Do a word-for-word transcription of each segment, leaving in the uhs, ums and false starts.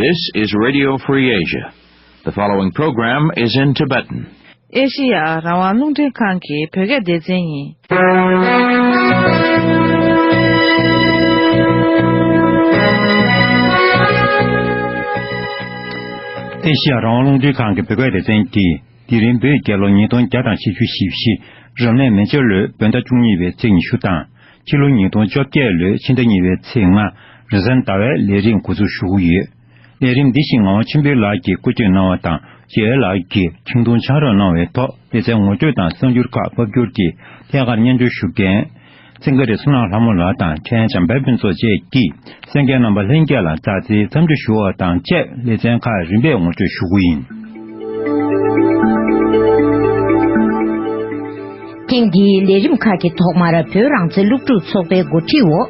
This is Radio Free Asia. The following program is in Tibetan. ཨེ་ཤི་ཡ་རང་དབང་རླུང་འཕྲིན་ཁང་གི་བོད་སྐད་སྡེ་ཚན་ཡིན། ཨེ་ཤི་ཡ་རང་དབང་རླུང་འཕྲིན་ཁང་གི་བོད་སྐད་སྡེ་ཚན་གྱིས། དེ་རིང་བོད་རྒྱལ་ལོ་ཉིས་སྟོང་བརྒྱ་དང་བཞི་བཅུ་ཞེ་བཞི། རབ་གནས་མེ་བྱ་ལོའི་བོད་ཟླ་བཅུ་གཉིས་པའི་ཚེས་ཉི་ཤུ་དང་། ཕྱི་ལོ་ཉིས་སྟོང་བཅོ་བརྒྱད་ལོའི་ཕྱི་ཟླ་གཉིས་པའི་ཚེས་ལྔ། རེས་གཟའ་ཟླ་བའི་ལས་རིམ་འགོ་འཛུགས་ཞུ་གི་ཡོད། ལས་རིམ་འདི་བཞིན་ངག་དབང་ཆོས་འཕེལ་ལགས་ཀྱིས་བཀོད་སྒྲིག་གནང་བ་དང་། རྒྱལ་ལགས་ཀྱིས་ཁྱིམ་ཐུང་ཆ་རོགས་གནང་བའི་ཐོག་ལེ་ཚན་ངོ་སྤྲོད་དང་གསར་འགྱུར་ཁག་ཕབ་སྒྱུར་གྱིས་ཐད་ཀར་སྙན་སྒྲོན་ཞུ་མཁན། སེང་གེ་རི་བསོད་ནམས་ལྷ་མོ་ལགས་དང་ཕྲན་བྱམས་པ་ཕུན་ཚོགས་བཅས་ཀྱིས་གསན་མཁན་རྣམ་པ་ལྷན་རྒྱས་ལ་མཛའ་བརྩེའི་འཚམས་འདྲི་ཞུ་བ་དང་བཅས་ལེ་ཚན་ཁག་རིམ་པས་ངོ་སྤྲོད་ཞུ་གི་ཡིན། ཐེངས་འདིའི་ལས་རིམ་ཁག་གི་ཐོག་མར་བོད་རང་བཙན་སློབ་ཕྲུག་ཚོགས་པའི་འགོ་ཁྲིད་འོག་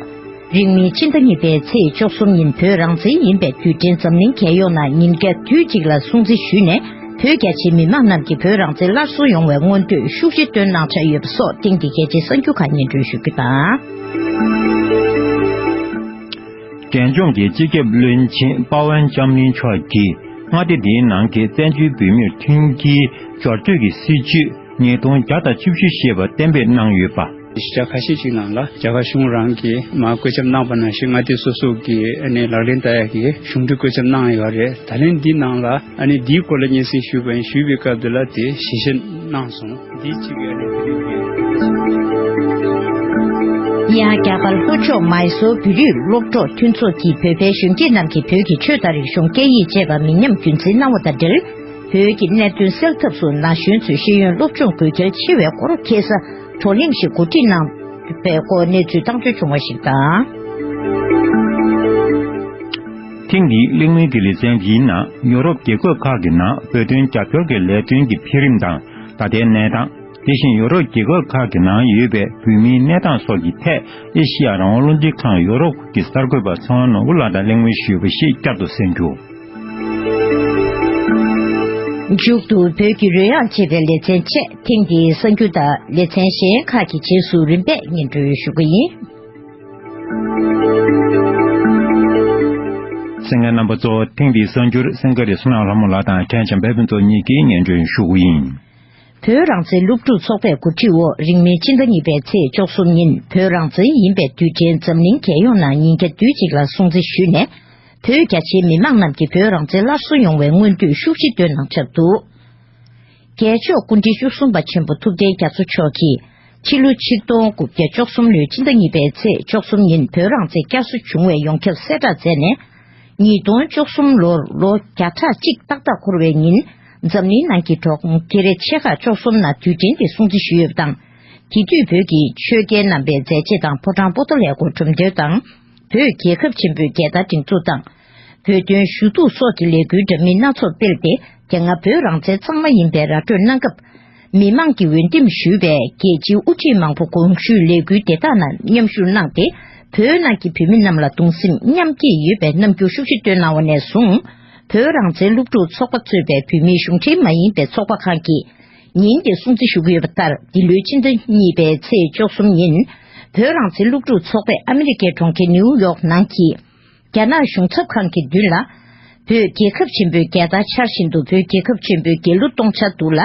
རིང་མིན་ཕྱི་ཟླ་གཉིས་པའི་ཚེས་བཅུ་གསུམ་ཉིན་བོད་རང་བཙན་ཡིན་པའི་དུས་དྲན་འཛམ་གླིང་རྒྱལ་ཡོངས་ནང་ཉིན་བརྒྱ་དུས་གཅིག་ལ་སྲུང་བརྩི་ཞུས་ནས། བོད་རྒྱ་ཆེའི་མི་མང་རྣམས་ཀྱིས་བོད་རང་བཙན་སླར་གསོ་ཡོང་བའི་མངོན་འདོད་ཤུགས་ཆེ་བཏོན་གནང་འཆར་ཡོད་པ་སོགས་ཐེངས་འདིའི་གལ་ཆེའི་གསར་འགྱུར་ཁག་སྙན་སྒྲོན་ཞུ་རྒྱུ་དང་། འབྲས་ལྗོངས་ཀྱི་སྤྱི་ཁྱབ་བློན་ཆེན་པ་ཝན་ལྕམ་གླིང་མཆོག་གིས་མངའ་སྡེ་འདིའི་ནང་གི་བཙན་བྱོལ་བོད་མིར་མཐུན་རྐྱེན་སྦྱོར་སྤྲོད་ཀྱི་སྲིད་བྱུས་ཉིས་སྟོང་བརྒྱ་དང་བཅུ་བཞི་ཞེས་པ་གཏན་འབེབས་གནང་ཡོད་པ། བཞི་ཆ་ཁ་ཤས་ཅིག་ནང་ལ་རྒྱ་གར་གཞུང་རང་གིས་མར་བཀོད་ཁྱབ་གནང་པ་ནང་བཞིན་མངའ་སྡེ་སོ་སོ་གིས་ཨ་ནི་ལག་ལེན་བསྟར་ཡག་གི་གཞུང་འབྲེལ་བཀོད་ཁྱབ་གནང་ཡོད་རེད། ད་ལན་འདི་ནང་ལ་ཨ་ནི་འདིའི་སྐོར་ལ་སྙན་སེང་ཞུས་པ་ཡིན། ཞུས་པའི་སྐབས་དེ་ལ་དེ་ཞིབ་བཤེར་གནང་སོང་། འདི་གཅིག་ཨ་ནི་དེ་རིང་གི། ཡང་རྒྱ་གར་ལྷོ་ཕྱོགས་མཱི་སོར་བོད་རིགས་སློབ་གྲོགས་མཐུན་ཚོགས་ཀྱིས་བོད་པའི་གཞོན་སྐྱེས་རྣམས་ཀྱིས་བོད་ཀྱི་ཆོས་དང་རིག་གཞུང་སྐད་ཡིག་བཅས་པ་མི་ཉམས་རྒྱུན་འཛིན་གནང་བ་དང་འབྲེལ། བོད་ཀྱི་གནད་དོན་སེལ་ཐབས་སུ་ན་གཞོན་ཚོས་ཤེས་ཡོན་སློབ་སྦྱོང་དགོས་གལ་ཆེ་བའི་སྐོར་ཁ་གསལ་བགྲོ་གླེང་ཞིག་གོ་སྒྲིག་གནང་བའི་སྐོར་གནས་ཚུལ་བཏང་འདོད་བྱུང་བ་ཞིག་དང་། ཐེངས་འདིའི་གླེང་མོལ་གྱི་ལེ་ཚན་འདིའི་ནང་ཡོ་རོབ་རྒྱལ་ཁབ་ཁག་གི་ནང་བོད་དོན་རྒྱབ་སྐྱོར་གྱི་ལས་དོན་གྱི་འཕེལ་རིམ་དང་ད་ལྟའི་གནས་སྟངས། དེ་བཞིན་ཡོ་རོབ་རྒྱལ་ཁབ་ཁག་གི་ནང་ཡོད་པའི་བོད་མིའི་གནས་སྟངས་སོགས་ཀྱི་ཐད་ཨེ་ཤི་ཡ་རང་དབང་རླུང་འཕྲིན་ཁང་ཡོ་རོབ་ཀྱི་གསར་འགོད་པ་ཚེ་དབང་ནོར་བུ་ལགས་དང་གླེང་མོལ་ཞུས་པ་ཞིག་བསྐྱར་དུ་གསན་རྒྱུ། མཇུག་ཏུ་བོད་ཀྱི་རོལ་དབྱངས་ཅེས་པའི་ལེ་ཚན་བཅས་ཐེངས་འདིའི་གསར་འགྱུར་དང་ལེ་ཚན་གཞན་ཁག་གི་རྗེས་སུ་རིམ་པས་སྙན་སྒྲོན་ཞུ་གི་ཡིན། གསན་མཁན་རྣམ་པ་ཚོ་ཐེངས་འདིའི་གསར་འགྱུར་སེང་གེ་རི་བསོད་ནམས་ལྷ་མོ་ལགས་དང་ཕྲན་བྱམས་པ་ཕུན་ཚོགས་གཉིས་ཀྱིས་སྙན་སྒྲོན་ཞུ་གི་ཡིན། བོད་རང་བཙན་སློབ་ཕྲུག་ཚོགས་པའི་འགོ་ཁྲིད་འོག་རིང་མིན་ཕྱི་ཟླ་གཉིས་པའི་ཚེས་བཅུ་གསུམ་ཉིན་བོད་རང་བཙན་ཡིན་པའི་དུས་དྲན་འཛམ་གླིང་རྒྱལ་ཡོངས་ནང་ཉིན་བརྒྱ་དུས་གཅིག་ལ་སྲུང་བརྩི་ཞུས་ནས། བོད་རྒྱ་ཆེའི་མི་མང་རྣམས་ཀྱིས་བོད་རང་བཙན་སླར་གསོ་ཡོང་བའི་མངོན་འདོད་ཤུགས་ཆེ་བཏོན་གནང་འཆར་འདུག་རྒྱལ་མཆོག་སྐུ་ཕྲེང་བཅུ་གསུམ་པ་ཆེན་པོ་ཐུབ་བསྟན་རྒྱ་མཚོ་མཆོག་གིས་ཕྱི་ལོ་ཆིག་སྟོང་དགུ་བརྒྱ་བཅུ་གསུམ་ལོའི་ཕྱི་ཟླ་གཉིས་པའི་ཚེས་བཅུ་གསུམ་ཉིན་བོད་རང་བཙན་བསྐྱར་གསོ་བྱུང་བའི་ཡོངས་ཁྱབ་གསལ་བསྒྲགས་མཛད་ནས། ཉིས་སྟོང་བཅུ་གསུམ་ལོར་ལོ་བརྒྱ་ཕྲག་གཅིག་ཏག་ཏག་འཁོར་བའི་ཉིན། འཛམ་གླིང་ནང་གི་གྲོང་ཁྱེར་ཆེ་ཁག་བཅུ་གསུམ་ནང་དུས་དྲན་དེ་སྲུང་བརྩི་ཞུས་ཡོད་པ་དང་། དེ་དུས་བོད་ཀྱི་ཆོལ་ཁའི་རྣམ་པའི་མཛད་རྗེས་དང་ཕོ་བྲང་པོ་ཏཱ་ལའི་སྐོར་གྲུབ་འབྲས་དང་། བོད་རྒྱལ་ཁབ་ཆེན་པོའི་རྒྱལ་དར་སྒྲེང་འཛུགས་དང་། བོད་དོན་ཞུ་གཏུག་སོགས་ཀྱི་ལས་འགུལ་འདྲ་མིན་སྣ་ཚོགས་སྤེལ་ཏེ། དེ་སྔ་བོད་རང་བཙན་གཙང་མ་ཡིན་པའི་ར་སྤྲོད་གནང་སྐབས། མི་མང་གིས་འོས་འདེམས་ཞུས་པའི་རྒྱལ་སྤྱིའི་དབུ་ཁྲིད་མང་པོ་གོང་ཞུས་ལས་འགུལ་དེ་དག་ནང་མཉམ་ཞུགས་གནང་སྟེ། བོད་ནང་གི་བོད་མི་རྣམས་ལ་གདུང་སེམས་མཉམ་སྐྱེད་ཡོད་པའི་རྣམ་འགྱུར་ཤུགས་ཆེ་བཏོན་གནང་བ་ནས་བཟུང་། བོད་རང་བཙན་སློབ་ཕྲུག་ཚོགས་པ་གཙོས་པའི་བོད་མིའི་གཞུང་འབྲེལ་མ་ཡིན་པའི་ཚོགས་པ་ཁག་གིས། ཉིན་དེ་སྲུང་བརྩི་ཞུ་གི་ཡོད་པ་ལྟར། འདི་ལོའི་ཕྱི་ཟླ་གཉིས་པའི་ཚེས་བཅུ་གསུམ་ཉིན། བོད་རང་བཙན་སློབ་ཕྲུག་ཚོགས་པས་ཨ་མི་རི་ཀའི་གྲོང་ཁྱེར་ནིའུ་ཡོག་ནང་གི་རྒྱ་ནག་གཞུང་ཚབ་ཁང་གི་མདུན་ལ། བོད་རྒྱལ་ཁབ་ཆེན་པོའི་རྒྱལ་དར་འཕྱར་བཞིན་དུ་བོད་རྒྱལ་ཁབ་ཆེན་པོའི་རྒྱལ་གླུ་གཏོང་འཆར་འདུག་ལ།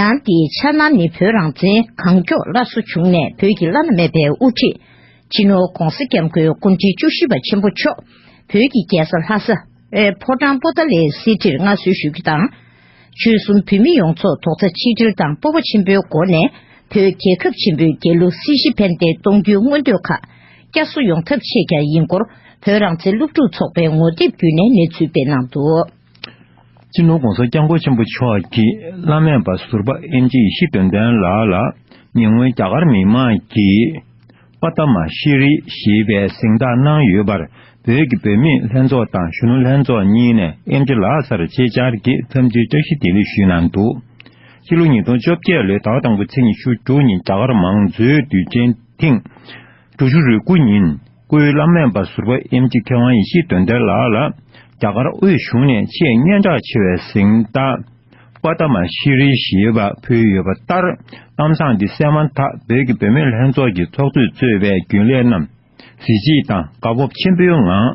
ཡང་དེའི་འཆར་སྣང་ནི་བོད་རང་བཙན་གང་མགྱོགས་སླར་གསོ་བྱུང་ནས། བོད་ཀྱི་བླ་ན་མེད་པའི་དབུ་ཁྲིད་སྤྱི་ནོར་༧གོང་ས་༧སྐྱབས་མགོན་སྐུ་ཕྲེང་བཅུ་བཞི་པ་ཆེན་པོ་མཆོག་བོད་ཀྱི་རྒྱལ་ས་ལྷ་ས་ཨེ་ཕོ་བྲང་པོ་ཏཱ་ལའི་གསེར་ཁྲིར་མངའ་གསོལ་ཞུ་རྒྱུ་དང་། ཆོལ་གསུམ་བོད་མི་ཡོངས་རྫོགས་རྡོག་རྩ་ཆིག་སྒྲིལ་དང་སྤོབས་པ་ཆེན་པོའི་སྒོ་ནས། བོད་རྒྱལ་ཁབ་ཆེན་པོའི་རྒྱལ་གླུ་སྲིད་ཞི་ཕན་བདེ་གཏོང་རྒྱུའི་མངོན་འདོད་ཁག་བསྐྱར་གསོ་ཡོང་ཐབས་ཆེད་ཀྱང་ཡིན་སྐོར། བོད་རང་བཙན་སློབ་ཕྲུག་ཚོགས་པའི་ངོ་དེབ་བརྒྱུད་ནས་གནས་ཚུལ་སྤེལ་གནང་འདུག་སྤྱི་ནོར་༧གོང་ས་༧སྐྱབས་མགོན་ཆེན་པོ་མཆོག་གིས་བླ་སྨན་པ་ཟུར་པ་ཨེམ་ཆི་ཡེ་ཤེས་དོན་ལྡན་ལགས་ལ་ཉེ་སྔོན་རྒྱ་གར་མི་མང་གིས་པ་ཏ་མ་ཤི་རི་ཞེས་པའི་གཟེངས་རྟགས་གནང་ཡོད་པར། བོད་ཀྱི་བུད་མེད་ལྷན་ཚོགས་དང་གཞོན་ནུ་ལྷན་ཚོགས་གཉིས་ནས་ཨེམ་ཆི་ལགས་སར་ཆེད་བཅར་གྱིས་འཚམས་འདྲིའི་བཀྲ་ཤིས་བདེ་ལེགས་ཞུས་གནང་འདུག་ཕྱི་ལོ་ཉིས་སྟོང་བཅོ་བརྒྱད་ལོའི་ཟླ་བ་དང་པོ་ཚེས་ཉི་ཤུ་དྲུག་ཉིན་རྒྱ་གར་མང་གཙོའི་དུས་ཆེན་ཐེངས་དྲུག་ཅུ་རེ་དགུ་ཉིན། སྐུའི་བླ་སྨན་པ་ཟུར་པ་ཨེམ་ཆི་མཁས་དབང་ཡེ་ཤེས་དོན་ལྡན་ལགས་ལ་རྒྱ་གར་དབུས་གཞུང་ནས་ཆེས་སྙན་གྲགས་ཆེ་བའི་གཟེངས་རྟགས་པ་ཏ་མ་ཤི་རི་ཞེས་པ་ཕུལ་ཡོད་པ་ལྟར། གཏམ་བཟང་འདི་གསན་མ་ཐག་བོད་ཀྱི་བུད་མེད་ལྷན་ཚོགས་ཀྱི་ཚོགས་གཙོས་གཙོས་པའི་རྒྱུན་ལས་རྣམས་གཟི་བརྗིད་དང་དགའ་སྤོབས་ཆེན་པོའི་ངང་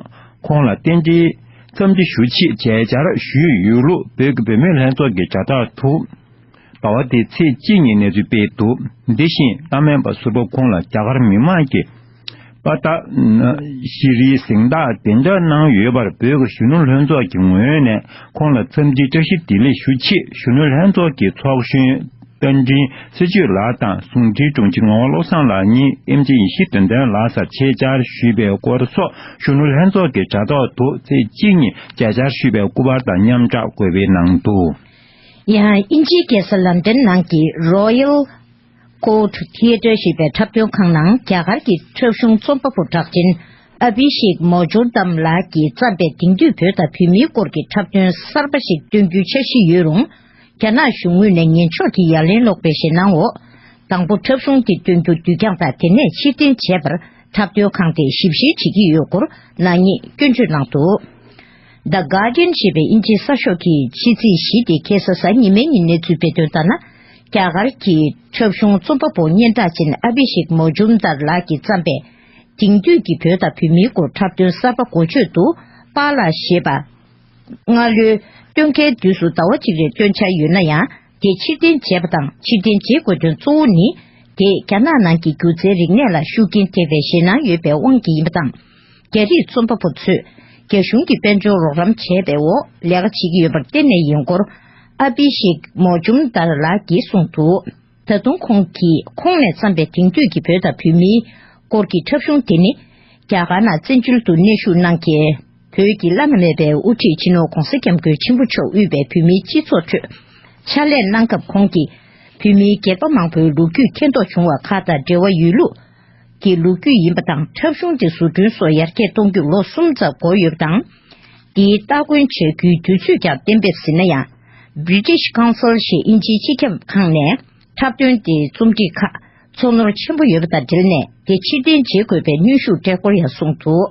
ཁོང་ལ་རྟེན་འབྲེལ་ འཚམས་འདྲི་ཞུ་ཆེད་མཇལ་བཅར་ཞུས་ཡོད་ལུགས་བོད་ཀྱི་བུད་མེད་ལྷན་ཚོགས་ཀྱི་དྲ་ཐག་ཏུ་ཟླ་བ་འདིའི་ཚེས་གཅིག་ཉིན་གནས་ཚུལ་སྤེལ་འདུག་འདི་བཞིན་གནམ་སྨན་པ་ཟུར་པ་ཁོང་ལ་རྒྱ་གར་མི་མང་གིས་པ་ཏ་ན་ཤི་རིའི་གཟེངས་རྟགས་གདན་འདྲེན་གནང་ཡོད་པར། བོད་ཀྱི་གཞོན་ནུ་ལྷན་ཚོགས་ཀྱི་ངོས་ནས་ཁོང་ལ་འཚམས་འདྲིའི་བཀྲ་ཤིས་བདེ་ལེགས་ཞུ་ཆེད། གཞོན་ནུ་ལྷན་ཚོགས་ཀྱི་ཚོགས་གཞོན་རྟ་མགྲིན་ཚེ་བརྗོད་ལགས་དང་ཟུང་འབྲེལ་དྲུང་ཆེ་ངག་དབང་བློ་བཟང་ལགས་གཉིས་ཨེམ་ཆི་ཡེ་ཤེས་དོན་ལྡན་ལགས་སར་ཆེད་བཅར་ཞུས་པའི་སྐོར་སོགས། གཞོན་ནུ་ལྷན་ཚོགས་ཀྱི་དྲ་ཐོག་ཏུ་ཚེས་གཅིག་ཉིན་མཇལ་བཅར་ཞུས་པའི་སྐུ་པར་དང་མཉམ་བསྒྲགས་འགོད་པའི་ནང་དུ། ཡང་དབྱིན་ཇིའི་རྒྱལ་ས་ལན་ཌན་ནང་གི་Royal Court Theatre ཞེས་པའི་འཁྲབ་སྟོན་ཁང་ནང་རྒྱ་གར་གྱི་འཁྲབ་གཞུང་རྩོམ་པ་པོ་གྲགས་ཅན་ཨ་བྷི་ཤེག་མོ་ཇུར་དམ་ལགས་ཀྱིས་བརྩམས་པའི་དེང་དུས་བོད་དང་བོད་མིའི་སྐོར་གྱི་འཁྲབ་སྟོན་གསར་པ་ཞིག་སྟོན་རྒྱུའི་འཆར་གཞི་ཡོད་རུང་། རྒྱ་ནག་གཞུང་ངོས་ནས་ངན་ཕྱོགས་ཀྱི་ཡ་ལན་སློག་པའི་ཞེད་སྣང་འོག་དང་པོ་འཁྲབ་གཞུང་དེ་སྟོན་རྒྱུ་དུས་འགྱངས་དང་དེ་ནས་ཕྱིར་འཐེན་བྱས་པར་འཁྲབ་སྟོན་ཁང་དེས་ཞིབ་བཤེར་བྱེད་ཀྱི་ཡོད་སྐོར་ནག་ཉེས་སྐྱོན་བརྗོད་གནང་འདུག The Guardian ཞེས་པའི་དབྱིན་ཇིའི་གསར་ཤོག་གིས་ཕྱི་ཚེས་བཞི་སྟེ་ཁ་སང་གཟའ་ཉི་མའི་ཉིན་གནས་ཚུལ་སྤེལ་དོན་ལྟར་ན། རྒྱ་གར་གྱི་འཁྲབ་གཞུང་རྩོམ་པ་པོ་སྙན་གྲགས་ཅན་ཨ་བྷི་ཤེག་མོ་ཇུམ་དར་ལགས་ཀྱིས་བརྩམས་པའི་དེང་དུས་ཀྱི་བོད་དང་བོད་མིའི་སྐོར་འཁྲབ་སྟོན་གསར་པ་འགོ་བརྗོད་དུ་པཱ་ལགས་ཞེས་པ། སྔ་ལོའི་སྟོན་ཁའི་དུས་སུ་ཟླ་བ་གཅིག་རིང་སྟོན་འཆར་ཡོད་ན་ཡང་དེ་ཕྱིར་འཐེན་བྱས་པ་དང་། ཕྱིར་འཐེན་བྱེད་དགོས་དོན་གཙོ་བོ་ནི་དེས་རྒྱ་ནག་ནང་གི་སྒྱུ་རྩལ་རིག་གནས་ལ་ཤུགས་རྐྱེན་ཐེབས་པའི་ཞེད་སྣང་ཡོད་པའི་དབང་གིས་ཡིན་པ་དང་། རྒྱ་རིགས་རྩོམ་པ་པོ་ཚོས་རྒྱ་གཞུང་གིས་དཔལ་འབྱོར་རོགས་རམ་བྱས་པའི་འོག་ལས་ཀ་བྱེད་ཀྱི་ཡོད་པར་བརྟེན་ནས་ཡིན་སྐོར་ཨ་བྷི་ཤེག་མོ་ཇུམ་དར་ལགས་ཀྱིས་གསུངས་འདུག་ད་དུང་ཁོང་གིས་ཁོང་ནས་བརྩམས་པའི་དེང་དུས་ཀྱི་བོད་དང་བོད་མིའི་སྐོར་གྱི་འཁྲབ་གཞུང་དེ་ནི། རྒྱ་གར་ནང་བཙན་བྱོལ་དུ་གནས་བཞུགས་གནང་མཁན་བོད་ཀྱི་བླ་ན་མེད་པའི་དབུ་ཁྲིད་སྤྱི་ནོར་༧གོང་ས་༧སྐྱབས་མགོན་ཆེན་པོ་མཆོག་དབུས་པའི་བོད་མིའི་སྤྱི་ཚོགས་ཁྲོད་ཕྱག་ལས་གནང་སྐབས་ཁོང་གིས་བོད་མིའི་སྒེར་པ་མང་པོའི་ལོ་རྒྱུས་མཁྱེན་རྟོགས་བྱུང་བ་ཁག་དང་འབྲེལ་བ་ཡོད་ལུགས་ཀྱི་ལོ་རྒྱུས་ཡིན་པ་དང་། འཁྲབ་གཞུང་དེ་བཟོ་སྐྲུན་སོགས་ཡར་རྒྱས་གཏོང་རྒྱུར་ལོ་གསུམ་ཙམ་འགོར་ཡོད་པ་དང་། དེའི་སྟ་གོན་བྱ་རྒྱུའི་དུས་ཚོད་ཀྱང་གཏན་འབེབས་ཟིན་ན་ཡང་། British Council ཞེས་དབྱིན་ཇིའི་སྤྱི་ཁྱབ་ཁང་ནས་འཁྲབ་སྟོན་དེའི་རྩོམ་སྒྲིག་ཁག་ཚོར་སྣང་ཆེན་པོ་ཡོད་པ་དང་འབྲེལ་ནས་དེ་ཕྱིར་འཐེན་བྱེད་དགོས་པའི་གནོན་ཤུགས་སྤྲད་སྐོར་ཡང་གསུངས་འདུག་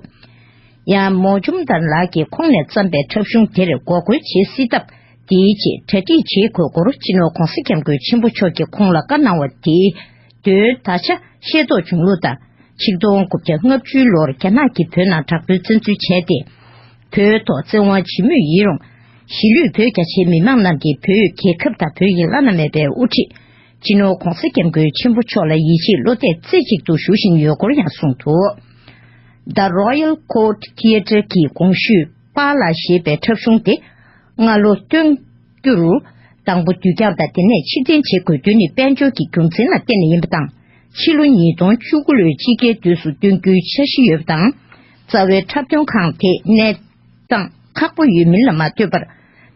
ཡང་མོ་ཇུམ་དར་ལགས་ཀྱིས་ཁོང་ནས་བརྩམས་པའི་འཁྲབ་གཞུང་དེར་འགོག་རྒོལ་བྱེད་སྲིད་སྟབས་དེའི་ཆེད་གྲ་སྒྲིག་བྱེད་དགོས་སྐོར་སྤྱི་ནོར་༧གོང་ས་༧སྐྱབས་མགོན་ཆེན་པོ་མཆོག་གིས་ཁོང་ལ་བཀའ་གནང་བ་དེའི་དོན་ད་ཆ་ཤེས་རྟོགས་བྱུང་ལུགས་དང་། ཆིག་སྟོང་དགུ་བརྒྱ་ལྔ་བཅུའི་ལོར་རྒྱ་ནག་གིས་བོད་ནང་དྲག་པོའི་བཙན་འཛུལ་བྱས་ཏེ། བོད་ཐོག་བཙན་དབང་བྱེད་མུས་ཡིན་རུང་། གཞིས་ལུས་བོད་རྒྱ་ཆེའི་མི་མང་རྣམས་ཀྱིས་བོད་རྒྱལ་ཁབ་དང་བོད་ཀྱི་བླ་ན་མེད་པའི་དབུ་ཁྲིད་སྤྱི་ནོར་༧གོང་ས་༧སྐྱབས་མགོན་ཆེན་པོ་མཆོག་ལ་ཡིད་ཆེས་བློ་གཏད་རྩེ་གཅིག་ཏུ་ཞུ་བཞིན་ཡོད་སྐོར་ཡང་གསུངས་འདུག The Royal Court Theatre གྱི་གོང་ཞུས་པཱ་ལགས་ཞེས་པའི་འཁྲབ་གཞུང་དེ་སྔ་ལོ་སྟོན་རྒྱུར་དང་པོ་དུས་འགྱངས་དང་དེ་ནས་ཕྱིར་འཐེན་བྱེད་དགོས་དོན་ནི་དཔལ་འབྱོར་གྱི་རྒྱུ་མཚན་ལ་བརྟེན་ནས་ཡིན་པ་དང་། ཕྱི་ལོ་ཉིས་སྟོང་བཅུ་དགུ་ལོའི་དཔྱིད་ཀའི་དུས་སུ་སྟོན་རྒྱུའི་འཆར་གཞི་ཡོད་པ་དང་། རྩ་བའི་འཁྲབ་སྟོན་ཁང་དེས་གནས་སྟངས་ཁག་པོ་ཡོད་མིན་ལ་མ་ལྟོས་པར།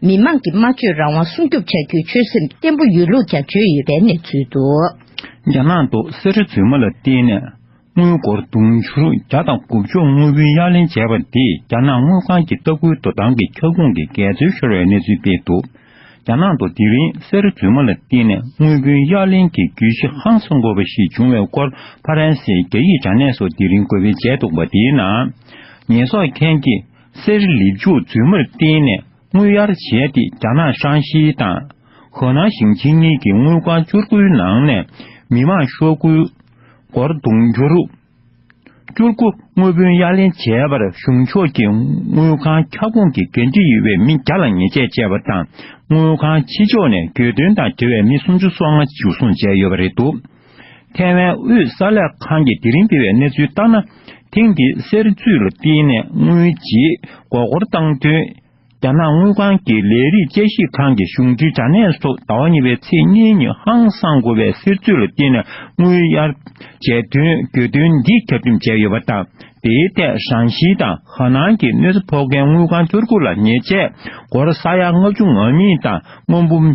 མི་མང་གི་སྨྲ་བརྗོད་རང་དབང་སྲུང་སྐྱོབ་བྱ་རྒྱུའི་ཆོད་སེམས་བརྟན་པོ་ཡོད་ལུགས་ཀྱང་བརྗོད་ཡོད་པའི་གནས་ཚུལ་འདུག་རྒྱ་ནག་ཏུ་གསེར་རྫུན་མ་ལ་བརྟེན་ནས། དངུལ་སྒོར་དུང་ཕྱུར་བརྒྱ་དང་དགུ་བཅུ་དངུལ་བུན་གཡར་ལེན་བྱས་པ་དེས་རྒྱ་ནག་དངུལ་ཁང་གི་ལྟ་སྐུལ་དོ་དམ་གྱི་ཁྱབ་ཁོངས་ཀྱི་འགལ་འཛོལ་ཤོར་བའི་གནས་ཚུལ་སྤེལ་འདུག་རྒྱ་ནག་ཏུ་དེ་རིང་གསེར་རྫུན་མ་ལ་བརྟེན་ནས་དངུལ་བུན་གཡར་ལེན་གྱི་གྱོད་གཞི་ཧང་སང་དགོས་པ་ཞིག་བྱུང་བའི་སྐོར་ཕ་རན་སིའི་རྒྱ་ཡིག་དྲ་གནས་སུ་དེ་རིང་འགོད་སྤེལ་བྱས་འདུག་པ། དེའི་ནང་ཉེས་གསོག་མཁན་གྱིས་གསེར་ལེབ་མཇུག་རྫུན་མར་བརྟེན་ནས་དངུལ་གཡར་བྱས་ཏེ། རྒྱ་ནག་ཧྲང་ཞི་དང་ཧེ་ནན་ཞིང་ཆེན་གཉིས་ཀྱི་དངུལ་ཁང་བཅུ་དགུའི་ནང་ནས་མི་མང་ཤོག་གུ་སྒོར་དུང་ཕྱུར་བཅུ་དགུ་དངུལ་བུན་གཡར་ལེན་བྱས་པར། གཞུང་ཕྱོགས་ཀྱིས་དངུལ་ཁང་ཁྱབ་ཁོངས་ཀྱི་འགན་འཁྲི་ཡོད་པའི་མི་བརྒྱ་ལ་ཉེས་ཆད་བཅད་པ་དང་། དངུལ་ཁང་ཕྱི་ཕྱོགས་ནས་གྱོད་དོན་དང་འབྲེལ་བའི་མི་སུམ་ཅུ་སོ་ལྔ་འཇུ་བཟུང་བྱས་ཡོད་པ་རེད་འདུག་ཐའེ་ཝན་དབུས་གསར་ལས་ཁང་གིས་དེ་རིང་སྤེལ་བའི་གནས་ཚུལ་ལྟར་ན། ཐེངས་འདིའི་གསེར་རྫུན་ལ་བརྟེན་ནས་དངུལ་རྗེས་མགོ་སྐོར་བཏང་དོན། རྒྱ་ནག་དངུལ་ཁང་གི་ལས་རིགས་དཔྱད་ཞིབ་ཁང་གི་གཞུང་འབྲེལ་དྲ་གནས་སུ་ཟླ་བ་གཉིས་པའི་ཚེས་གཉིས་ཉིན་ཧང་སང་དགོས་པའི་གསེར་རྫུན་ལ་བརྟེན་ནས་དངུལ་གཡར་བྱས་དོན། གྱོད་དོན་འདི་ཁྱབ་སྤེལ་བྱས་ཡོད་པ་དང་། དེའི་ཐད་ཧྲང་ཞི་དང་ཧེ་ནན་གྱི་གནོད་འཚེ་ཕོག་མཁན་དངུལ་ཁང་བཅུ་དགུ་ལ་ཉེས་ཆད་སྒོར་ས་ཡ་ལྔ་བཅུ་ང་གཉིས་དང་དངུལ་འབུམ་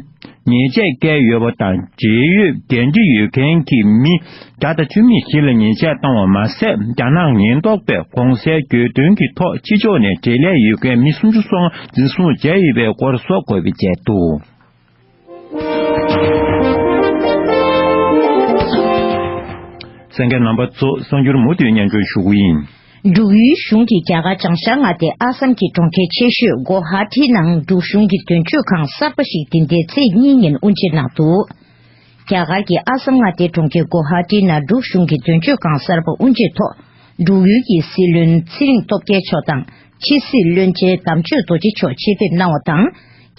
ཉེས་ཆད་བཀལ་ཡོད་པ་དང་། འབྲེལ་ཡོད་འགན་འཁྲི་ཡོད་མཁན་གྱི་མི་བརྒྱ་དང་བཅུ་གཉིས་ཤིག་ལ་ཉེས་ཆད་བཏང་བ་མ་ཟད། རྒྱ་ནག་ཉེན་རྟོག་པས་གོང་གསལ་གྱོད་དོན་གྱི་ཐོག་ཕྱི་ཕྱོགས་ནས་འབྲེལ་ལས་ཡོད་མཁན་མི་སུམ་ཅུ་སོ་ལྔ་འཛིན་བཟུང་བྱས་ཡོད་པའི་སྐོར་སོགས་འགོད་སྤེལ་བྱས་འདུག་གསན་མཁན་རྣམ་པ་ཚོ། གསར་འགྱུར་མུ་མཐུད་སྙན་སྒྲོན་ཞུ་གི་ཡིན། འབྲུག་ཡུལ་གཞུང་གིས་རྒྱ་གར་བྱང་ཤར་མངའ་སྡེ་ཨ་སམ་གྱི་གྲོང་ཁྱེར་ཆེ་ཤོས་གོ་ཧ་ཊི་ནང་འབྲུག་གཞུང་གི་དོན་གཅོད་ཁང་གསར་པ་ཞིག་འདི་ཟླའི་ཚེས་གཉིས་ཉིན་དབུ་འབྱེད་གནང་འདུག་རྒྱ་གར་གྱི་ཨ་སམ་མངའ་སྡེའི་གྲོང་ཁྱེར་གོ་ཧ་ཊི་ནང་འབྲུག་གཞུང་གི་དོན་གཅོད་ཁང་གསར་པ་དབུ་འབྱེད་ཐོག་འབྲུག་ཡུལ་གྱི་སྲིད་བློན་ཚེ་རིང་སྟོབས་རྒྱལ་མཆོག་དང་ ཕྱི་སྲིད་བློན་ཆེན་དམ་ཆོས་རྡོ་རྗེ་མཆོག་ཆེད་ཕེབས་གནང་བ་དང་།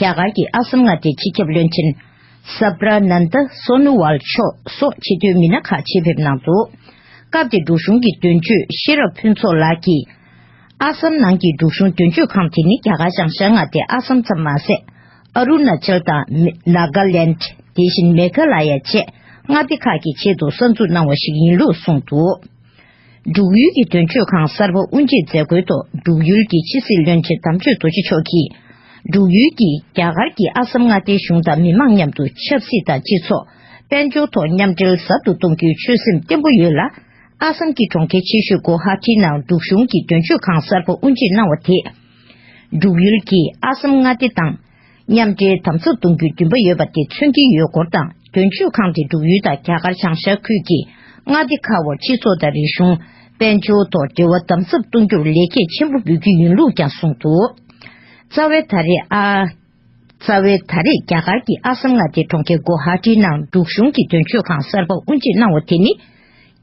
རྒྱ་གར་གྱི་ཨ་སམ་མངའ་སྡེའི་སྤྱི་ཁྱབ་བློན་ཆེན་སབ་ར་ནན་ད་སོ་ནུ་ཝལ་མཆོག་སོགས་ཆེས་མཐོའི་མི་སྣ་ཁག་ཆེད་ཕེབས་གནང་འདུག་སྐབས་དེར་འབྲུག་གཞུང་གི་དོན་གཅོད་ཤེས་རབ་ཕུན་ཚོགས་ལགས་ཀྱིས། ཨ་སམ་ནང་གི་འབྲུག་གཞུང་དོན་གཅོད་ཁང་དེ་ནི་རྒྱ་གར་བྱང་ཤར་མངའ་སྡེ་ཨ་སམ་ཙམ་མ་ཟད། ཨ་རུ་ན་ཅལ་དང་མེ་ནཱ་ག་ལེནྜ། དེ་བཞིན་མེ་གྷ་ལ་ཡ་བཅས་མངའ་སྡེ་ཁག་གི་ཆེད་དུ་གསར་འཛུགས་གནང་བ་ཞིག་ཡིན་ལུགས་གསུངས་འདུག་འབྲུག་ཡུལ་གྱི་དོན་གཅོད་ཁང་གསར་པ་དབུ་འབྱེད་མཛད་སྒོའི་ཐོག་འབྲུག་ཡུལ་གྱི་ཕྱི་སྲིད་བློན་ཆེན་དམ་ཆོས་རྡོ་རྗེ་མཆོག་གིས། འབྲུག་ཡུལ་གྱིས་རྒྱ་གར་གྱི་ཨ་སམ་མངའ་སྡེའི་གཞུང་དང་མི་མང་མཉམ་དུ་ཆབ་སྲིད་དང་སྤྱི་ཚོགས། དཔལ་འབྱོར་ཐོག་མཉམ་འབྲེལ་ཟབ་ཏུ་གཏོང་རྒྱུའི་ཆོད་སེམས་བརྟན་པོ་ཡོད་ལ། ཨ་སམ་གྱི་གྲོང་ཁྱེར་ཆེ་ཤོས་གོ་ཧ་ཊི་ནང་འབྲུག་གཞུང་གི་དོན་གཅོད་ཁང་གསར་པ་དབུ་འབྱེད་གནང་བ་དེས། འབྲུག་ཡུལ་གྱིས་ཨ་སམ་མངའ་སྡེ་དང་མཉམ་འབྲེལ་དམ་ཟབ་གཏོང་རྒྱུའི་འདུན་པ་ཡོད་པ་དེ་མཚོན་གྱི་ཡོད་སྐོར་དང་། དོན་གཅོད་ཁང་དེ་འབྲུག་ཡུལ་དང་རྒྱ་གར་བྱང་ཤར་ཁུལ་གྱི་མངའ་སྡེ་ཁག་དབར་སྤྱི་ཚོགས་དང་རིག་གཞུང་། དཔལ་འབྱོར་ཐོག་འབྲེལ་བ་དམ་ཟབ་གཏོང་རྒྱུར་ལེགས་སྐྱེས་ཆེན་པོ་འབུལ་རྒྱུ་ཡིན་ལུགས་ཀྱང་གསུངས་འདུག་རྩ་བའི་ད་རེས་ཨ། རྩ་བའི་ད་རེས་རྒྱ་གར་གྱི་ཨ་སམ་མངའ་སྡེའི་གྲོང་ཁྱེར་གོ་ཧ་ཊི་ནང་འབྲུག་གཞུང་གི་དོན་གཅོད་ཁང་གསར་པ་དབུ་འབྱེད་གནང་བ་དེ་ནི།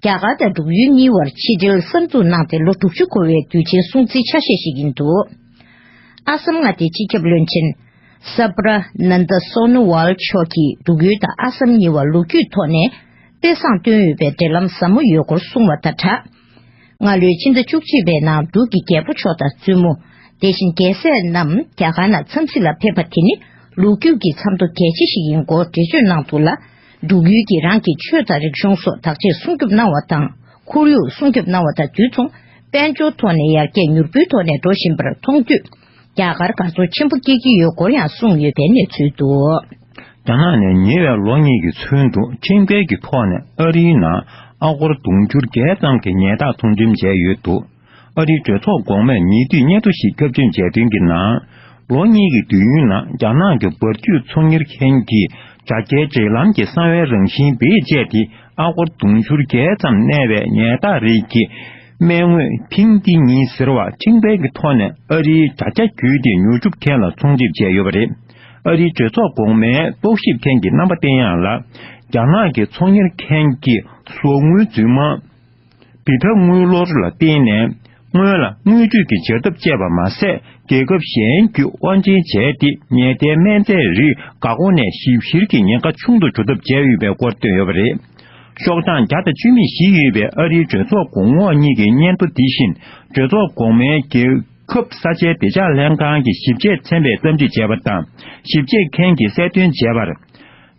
རྒྱ་གར་དང་འབྲུག་ཡུལ་གཉིས་བར་ཕྱི་འབྲེལ་གསར་འཛུགས་གནང་སྟེ་ལོ་དྲུག་ཅུ་འཁོར་བའི་དུས་ཆེན་སྲུང་བརྩིའི་ཆ་ཤས་ཤིག་ཡིན་འདུག་ཨ་སམ་མངའ་སྡེའི་སྤྱི་ཁྱབ་བློན་ཆེན་སབ་ར་ནན་ད་སོ་ནུ་ཝལ་མཆོག་གིས་འབྲུག་ཡུལ་དང་ཨ་སམ་གཉིས་བར་ལོ་རྒྱུས་ཐོག་ནས་དཔེ་བཟང་བཏོན་ཡོད་པའི་འབྲེལ་ལམ་ཟབ་མོ་ཡོད་སྐོར་གསུངས་བ་དང་སྦྲགས། སྔ་ལོའི་ཕྱི་ཟླ་བཅུ་གཅིག་པའི་ནང་འབྲུག་གི་རྒྱལ་པོ་མཆོག་དང་བཙུན་མོ། དེ་བཞིན་རྒྱལ་སྲས་རྣམས་རྒྱ་གར་ནང་འཚམས་གཟིགས་ལ་ཕེབས་པ་དེ་ནི་ལོ་རྒྱུས་ཀྱི་མཚམས་ཐོ་གལ་ཆེ་ཞིག་ཡིན་སྐོར་འགྲེལ་བརྗོད་གནང་འདུག་ལ། འབྲུག་ཡུལ་གྱིས་རང་གི་ཆོས་དང་རིག་གཞུང་སོགས་བདག་གཅེས་སྲུང་སྐྱོབ་གནང་བ་དང་། ཁོར་ཡུག་སྲུང་སྐྱོབ་གནང་བ་དང་དུས་མཚུངས། དཔལ་འབྱོར་ཐོག་ནས་ཡར་རྒྱས་མྱུར་པོའི་ཐོག་ནས་འགྲོ་བཞིན་པར་མཐོང་དུས། རྒྱ་གར་དགའ་ཚོར་ཆེན་པོ་སྐྱེ་གི་ཡོད་སྐོར་ཡང་གསུངས་ཡོད་པའི་གནས་ཚུལ་འདུག་རྒྱ་ནག་ནས་ཉེ་བའི་ལོ་གཉིས་ཀྱི་ཚུན་དུ་ཁྲིམས་འགལ་གྱི་ཐོག་ནས་ཨ་རིའི་ནང་ཨ་སྒོར་དུང་ཕྱུར་བརྒྱད་ཙམ་གྱི་ཉལ་ཐག་ཚོང་འགྲེམས་བྱས་ཡོད་འདུག་ཨ་རིའི་གྲོས་ཚོགས་འགོ་དམངས་ཉེ་དུས་སྙན་ཐོ་ཞིག་ཁྱབ་བསྒྲགས་བྱས་དོན་གྱི་ནང་། ལོ་གཉིས་ཀྱི་དུས་ཡུན་ནང་རྒྱ་ནག་གི་འབབ་རྒྱུད་ཚོང་གཉེར་མཁན་གྱིས་དྲ་རྒྱའི་འབྲེལ་ལམ་གྱི་གསང་བའི་རང་བཞིན་བེད་སྤྱད་དེ་ཨ་སྒོར་དུང་ཕྱུར་བརྒྱད་ཙམ་གནས་པའི་ཉལ་ཐག་རིགས་ཀྱི་སྨན་དངོས་ཕིང་ཏི་ཉི་ཟེར་བ་ཁྲིམས་འགལ་གྱི་ཐོག་ནས་ཨ་རིའི་དྲ་རྒྱ་བརྒྱུད་དེ་ཉོ་སྒྲུབ་མཁན་ལ་ཚོང་འགྲེམས་བྱས་ཡོད་པ་རེད། ཨ་རིའི་གྲོས་ཚོགས་གོང་མའི་རྟོག་ཞིབ་མཁན་གྱི་རྣམ་པ་བསྟན་ཡག་ལ། རྒྱ་ནག་གི་ཚོང་གཉེར་མཁན་གྱི་ཟོག་དངུལ་རྫུན་མ། བི་ཐ་དངུལ་ལོར་ལ་བརྟེན་ནས། སྔོན་ལ་དངུལ་བཅུད་ཀྱི་སྦྱར་ཐབས་སྤྱད་པ་མ་ཟད། རྒྱལ་ཁབ་གཞན་བརྒྱུད་དབང་ཆེན་བྱས་ཏེ། ཉལ་ཐའི་སྨན་རྫས་རིགས་འགག་སྒོ་ནས་ཞིབ་བཤེར་གྱི་ཉེན་ཁ་ཆུང་དུ་འགྲོ་ཐབས་བྱས་ཡོད་པའི་སྐོར་བཏོན་ཡོད་པ་རེད། ཤོག་གྲངས་བརྒྱ་དང་བཅུ་མེད་བཞི་ཡོད་པའི་ཨ་རིའི་གྲོས་ཚོགས་གོང་འོག་གཉིས་ཀྱི་སྙན་ཐོ་འདི་བཞིན། གྲོས་ཚོགས་གོང་མའི་རྒྱལ་ཁབ་ས་ཆའི་བདེ་འཇགས་ལྷན་ཁང་གི་ཞིབ་དཔྱད་ཚན་པས་བརྟག་དཔྱད་བྱས་པ་དང་། ཞིབ་དཔྱད་མཁན་གྱིས་གསལ་སྟོན་བྱས་པར།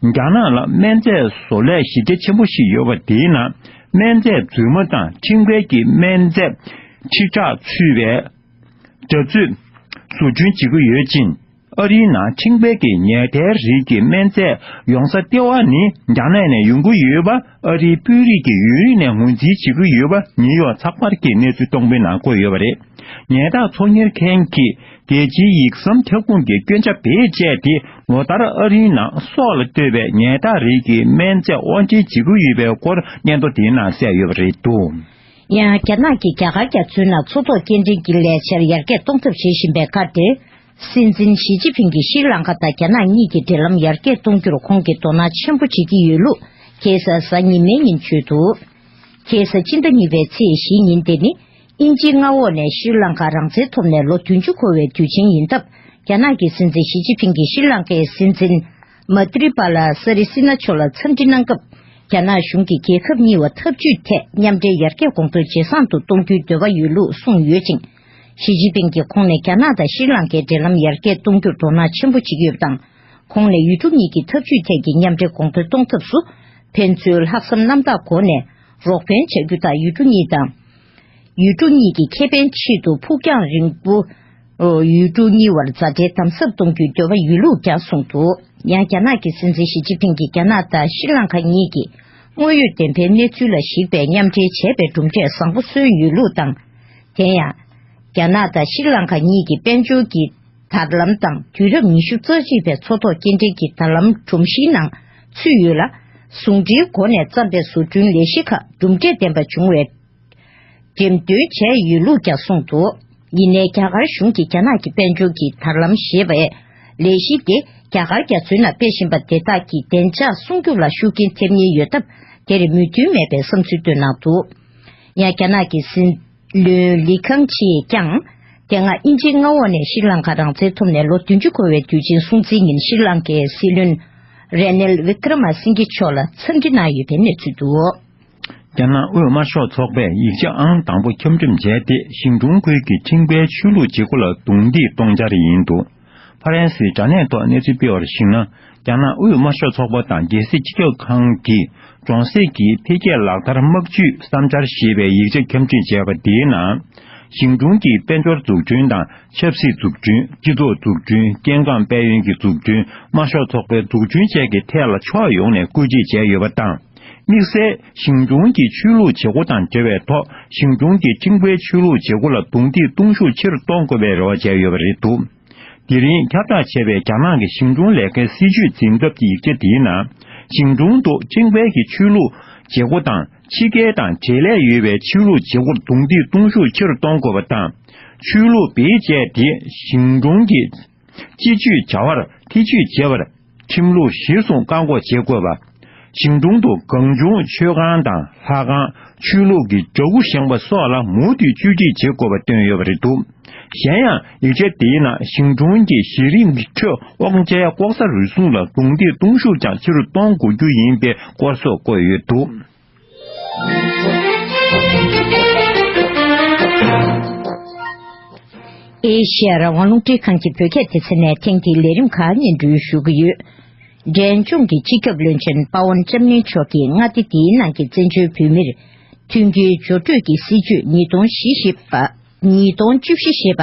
རྒྱ་ནག་ལ་སྨན་རྫས་བཟོ་ལས་གཞི་རྒྱ་ཆེན་པོ་ཞིག་ཡོད་པ་དེའི་ནང་སྨན་རྫས་རྫུན་མ་དང་ཁྲིམས་འགལ་གྱི་སྨན་རྫས་ཁྲི་ཕྲག་ཚུད་པའི་འདྲ་ཚོད་བཟོ་སྐྲུན་བྱེད་ཀྱི་ཡོད་ཅིང་། ཨ་རིའི་ནང་ཁྲིམས་འགལ་གྱི་ཉལ་ཐའི་རིགས་ཀྱི་སྨན་རྫས་ཡོང་ས་ལྟེ་བ་ནི་རྒྱ་ནག་ནས་ཡོང་གི་ཡོད་པ་ཨ་རིའི་དཔོན་རིགས་ཀྱིས་ཡུན་རིང་ནས་ངོས་འཛིན་བྱེད་ཀྱི་ཡོད་པ་ཉིའུ་ཡོག་ཚགས་པར་གྱིས་གནས་ཚུལ་གཏོང་པའི་ནང་བཀོད་ཡོད་པ་རེད། ཉལ་ཐག་ཚོང་གཉེར་མཁན་གྱིས་རྒྱལ་སྤྱིའི་ཡིག་ཟམ་ཁྱབ་ཁོངས་ཀྱི་སྐྱོན་ཆ་བེད་སྤྱད་དེ་ལོ་ལྟར་ཨ་རིའི་ནང་སྲོག་ལ་གཏོད་པའི་ཉལ་ཐག་རིགས་ཀྱི་སྨན་རྫས་དབང་ཆེན་བྱེད་ཀྱི་ཡོད་པའི་སྐོར་སྙན་ཐོ་དེའི་ནང་གསལ་ཡོད་པ་རེད་འདུག་ཡང་རྒྱ་ནག་གིས་རྒྱ་གར་རྒྱ་མཚོའི་ནང་མཚོ་ཐོག་སྐྱེལ་འདྲེན་གྱི་ལས་འཆར་ཡར་རྒྱས་གཏོང་ཐབས་བྱེད་བཞིན་པའི་ཁར་དེར། སྲིད་འཛིན་ཞི་ཅིན་ཕིང་གིས་ཤྲི་ལང་ཀ་དང་རྒྱ་ནག་གཉིས་ཀྱི་འབྲེལ་ལམ་ཡར་རྒྱས་གཏོང་རྒྱུར་ཁོང་གིས་དོ་སྣང་ཆེན་པོ་བྱེད་ཀྱི་ཡོད་ལུགས་ཁ་སང་གཟའ་ཉི་མའི་ཉིན་བརྗོད་འདུག་ཁ་སང་སྤྱི་ཟླ་གཉིས་པའི་ཚེས་བཞིའི་ཉིན་དེ་ནི། དབྱིན་ཇིའི་མངའ་འོག་ནས་ཤྲི་ལང་ཀ་རང་བཙན་ཐོབ་ནས་ལོ་བདུན་ཅུ་འཁོར་བའི་དུས་ཆེན་ཡིན་སྟབས། རྒྱ་ནག་གི་སྲིད་འཛིན་ཞི་ཅིན་ཕིང་གིས་ཤྲི་ལང་ཀའི་སྲིད་འཛིན་མ་ཏྲི་པ་ལ་སི་རི་སི་ན་མཆོག་ལ་འཚམས་འདྲི་གནང་སྐབས། རྒྱ་ནག་གཞུང་གིས་རྒྱལ་ཁབ་གཉིས་བར་འཐབ་ཇུས་ཐད་མཉམ་འབྲེལ་ཡར་རྒྱས་གོང་འཕེལ་ཇེ་བཟང་དུ་གཏོང་རྒྱུའི་འདོད་པ་ཡོད་ལུགས་གསུངས་ཡོད་ཅིང་། ཞི་ཅིན་ཕིང་གིས་ཁོང་ནས་རྒྱ་ནག་དང་ཤྲི་ལང་ཀའི་འབྲེལ་ལམ་ཡར་རྒྱས་གཏོང་རྒྱུར་དོ་སྣང་ཆེན་པོ་བྱེད་ཀྱི་ཡོད་པ་དང་། ཁོང་ནས་ཡུལ་གྲུ་གཉིས་ཀྱི་འཐབ་ཇུས་ཐད་ཀྱི་མཉམ་འབྲེལ་གོང་འཕེལ་གཏོང་ཐབས་སུ། ཕན་ཚུན་ལྷག་བསམ་རྣམ་དག་སྒོ་ནས་རོགས་ཕན་བྱ་རྒྱུ་དང་། ཡུལ་གྲུ་གཉིས་དང་། ཡུལ་གྲུ་གཉིས་ཀྱི་ཁེ་ཕན་ཆེད་དུ་ཕུགས་རྒྱང་རིང་པོ། ཡུལ་གྲུ་གཉིས་བར་མཛའ་འབྲེལ་དམ་ཟབ་གཏོང་རྒྱུའི་འདོད་པ་ཡོད་ལུགས་ཀྱང་གསུངས་འདུག་ཡང་རྒྱ་ནག་གི་སྲིད་འཛིན་ཞི་ཅིན་ཕིང་གིས་རྒྱ་ནག་དང་ཤྲི་ལང་ཀ་གཉིས་ཀྱིས་དངོས་ཡོད་བདེན་པའི་གནས་ཚུལ་ལ་གཞིགས་པའི་མཉམ་འབྲེལ་བྱས་པའི་གྲུབ་འབྲས་བཟང་པོ་སོན་ཡོད་ལུགས་དང་། དེ་ཡང་། རྒྱ་ནག་དང་ཤྲི་ལང་ཀ་གཉིས་ཀྱི་དཔལ་འབྱོར་གྱི་དར་ལམ་དང་། དུས་རབས་ཉི་ཤུ་རྩ་གཅིག་པའི་མཚོ་ཐོག་སྐྱེལ་འདྲེན་གྱི་དར་ལམ་སྒྲོམ་གཞིའི་ནང་ཚུད་ཡོད་ལ། ཟུང་འབྲེལ་སྒོ་ནས་བརྩམས་པའི་བཟོ་སྐྲུན་ལས་གཞི་ཁག་གྲུབ་འབྲས་ལྡན་པ་བྱུང་བའི་འགྲེམས་སྟོན་བྱས་ཡོད་ལུགས་ཀྱང་གསུངས་འདུག་ཡིན་ནའི་རྒྱ་གར་གཞུང་གིས་རྒྱ་ནག་གི་དཔལ་འབྱོར་གྱི་དར་ལམ་ཞེས་པའི་ལས་གཞི་དེ་རྒྱ་གར་རྒྱ་མཚོའི་ནང་སྤེལ་བཞིན་པ་དེ་དག་གི་བདེ་འཇགས་སྲུང་སྐྱོབ་ལ་ཤུགས་རྐྱེན་ཐེབས་ཉེན་ཡོད་སྟབས། དེར་མོས་མཐུན་མེད་པའི་བསམ་ཚུལ་བཏོན་གནང་འདུག་ཡང་རྒྱ་ནག་གི་སྲིད་བློན་ལི་ཁང་ཆི་ཡིས་ཀྱང་ དེ་སྔ་དབྱིན་ཇིའི་མངའ་འོག་ནས་ཤྲི་ལང་ཀ་རང་བཙན་ཐོབ་ནས་ལོ་བདུན་ཅུ་འཁོར་བའི་དུས་ཆེན་སྲུང་བརྩིའི་ཉིན་ཤྲི་ལང་ཀའི་སྲིད་བློན་རེ་ནེལ་ཝི་ཀྲ་མ་སིང་གྷེ་མཆོག་ལ་འཚམས་འདྲི་གནང་ཡོད་པའི་གནས་ཚུལ་འདུག། རྒྱ་ནག་དབུས་དམར་ཤོག་ཚོགས་པས་ཡིག་ཆ་ཨང་དང་པོ་ཁྱབ་འཇུག་བྱས་ཏེ། ཞིང་གྲོང་ཁུལ་གྱི་ཁྲིམས་འགལ་ཆོས་ལུགས་བྱེད་སྒོ་ལ་རྡུང་རྡེག་གཏོང་འཆར་ཡིན་འདུག། ཧྥ་རན་སིའི་དྲ་གནས་ཐོག་གནས་ཚུལ་སྤེལ་བར་གཞིགས་ན། རྒྱ་ནག་དབུས་དམར་ཤོག་ཚོགས་པ་དང་རྒྱལ་སྲིད་སྤྱི་ཁྱབ་ཁང་གིས་གྲོང་གསེབ་ཀྱི་འཕེལ་རྒྱས་ལག་བསྟར་དམག་ཇུས་བསམ་འཆར་ཞེས་པའི་ཡིག་ཆ་ཁྱབ་འཇུག་བྱས་པ་དེའི་ནང་། ཞིང་གྲོང་གི་དཔལ་འབྱོར་འཛུགས་སྐྲུན་དང་། ཆབ་སྲིད་འཛུགས་སྐྲུན། སྤྱི་ཚོགས་འཛུགས་སྐྲུན། སྐྱེ་ཁམས་དཔལ་ཡོན་གྱི་འཛུགས་སྐྲུན། དམར་ཤོག་ཚོགས་པའི་འཛུགས་སྐྲུན་བཅས་ཀྱི་ཐད་ལ་ཕྱོགས་ཡོངས་ནས་སྐུལ་ཁྲིད་བྱས་ཡོད་པ་དང་། དམིགས་བསལ་ཞིང་གྲོང་གི་ཆོས་ལུགས་བྱེད་སྒོ་དང་འབྲེལ་བའི་ཐོག་ཞིང་གྲོང་གི་ཁྲིམས་འགལ་ཆོས་ལུགས་བྱེད་སྒོ་ལ་རྡུང་རྡེག་གཏོང་ཤུགས་ཆེ་རུ་གཏོང་དགོས་པའི་རེ་བ་བྱས་ཡོད་པ་རེད་འདུག། དེ་རིང་ཁྱབ་བསྒྲགས་བྱས་པའི་རྒྱ་ནག་གི་ཞིང་གྲོང་ལས་ཀའི་སྲིད་ཇུས་འཛིན་ཐབས་ཀྱི་ཡིག་ཆ་དེའི་ནང་། ཞིང་གྲོང་དུ་ཁྲིམས་འགལ་གྱི་ཆོས་ལུགས་བྱེད་སྒོ་དང་། ཕྱི་རྒྱལ་དང་འབྲེལ་ལས་ཡོད་པའི་ཆོས་ལུགས་བྱེད་སྒོར་རྡུང་རྡེག་གཏོང་ཤུགས་ཆེ་རུ་གཏོང་དགོས་པ་དང་། ཆོས་ལུགས་བེད་སྤྱད་དེ་ཞིང་གྲོང་གི་སྤྱི་སྤྱོད་བྱ་བར་ཐེ་ཇུས་བྱེད་པར་ཁྲིམས་ལུགས་གཞིར་བཟུང་བཀག་འགོག་བྱེད་དགོས་པ། ཞིང་གྲོང་དུ་གང་བྱུང་མཆོད་ཁང་དང་ལྷ་ཁང་། ཆོས་ལུགས་ཀྱི་འདྲ་སྐུ་བཞེངས་པ་སོགས་ལ་མུ་མཐུད་བཅོས་སྒྲིག་བྱེད་དགོས་པ་བཏོན་ཡོད་པ་རེད་འདུག། གཞན་ཡང་ཡིག་ཆ་དེའི་ནང་ཞིང་གྲོང་གི་གཞི་རིམ་གྱི་ཁྲོད་དབང་ཆའི་ལྐོག་ཟ་རུལ་སུངས་ལ་རྡུང་རྡེག་གཏོང་ཤུགས་ཀྱང་ཆེ་རུ་གཏོང་དགོས་རྒྱུ་ཡིན་པའི་སྐོར་སོགས་བཀོད་ཡོད་འདུག། ཨེ་ཤེ་ཡ་རང་དབང་རླུང་འཕྲིན་ཁང་གི་བོད་སྐད་སྡེ་ཚན་ནས་ཐེངས་འདིའི་ལས་རིམ་ཁག་སྙན་སྒྲོན་ཞུ་གི་ཡོད། འབྲས་ལྗོངས་ཀྱི་སྤྱི་ཁྱབ་བློན་ཆེན་པ་ཝན་ལྕམ་གླིང་མཆོག་གིས་མངའ་སྡེ་འདིའི་ནང་གི་བཙན་བྱོལ་བོད་མིར་མཐུན་རྐྱེན་སྦྱོར་སྤྲོད་ཀྱི་སྲིད་ཇུས་ཉིས་སྟོང་བཞི་བཞི་པ། ཉིས་སྟོང་བཅུ་བཞི་ཞེས་པ་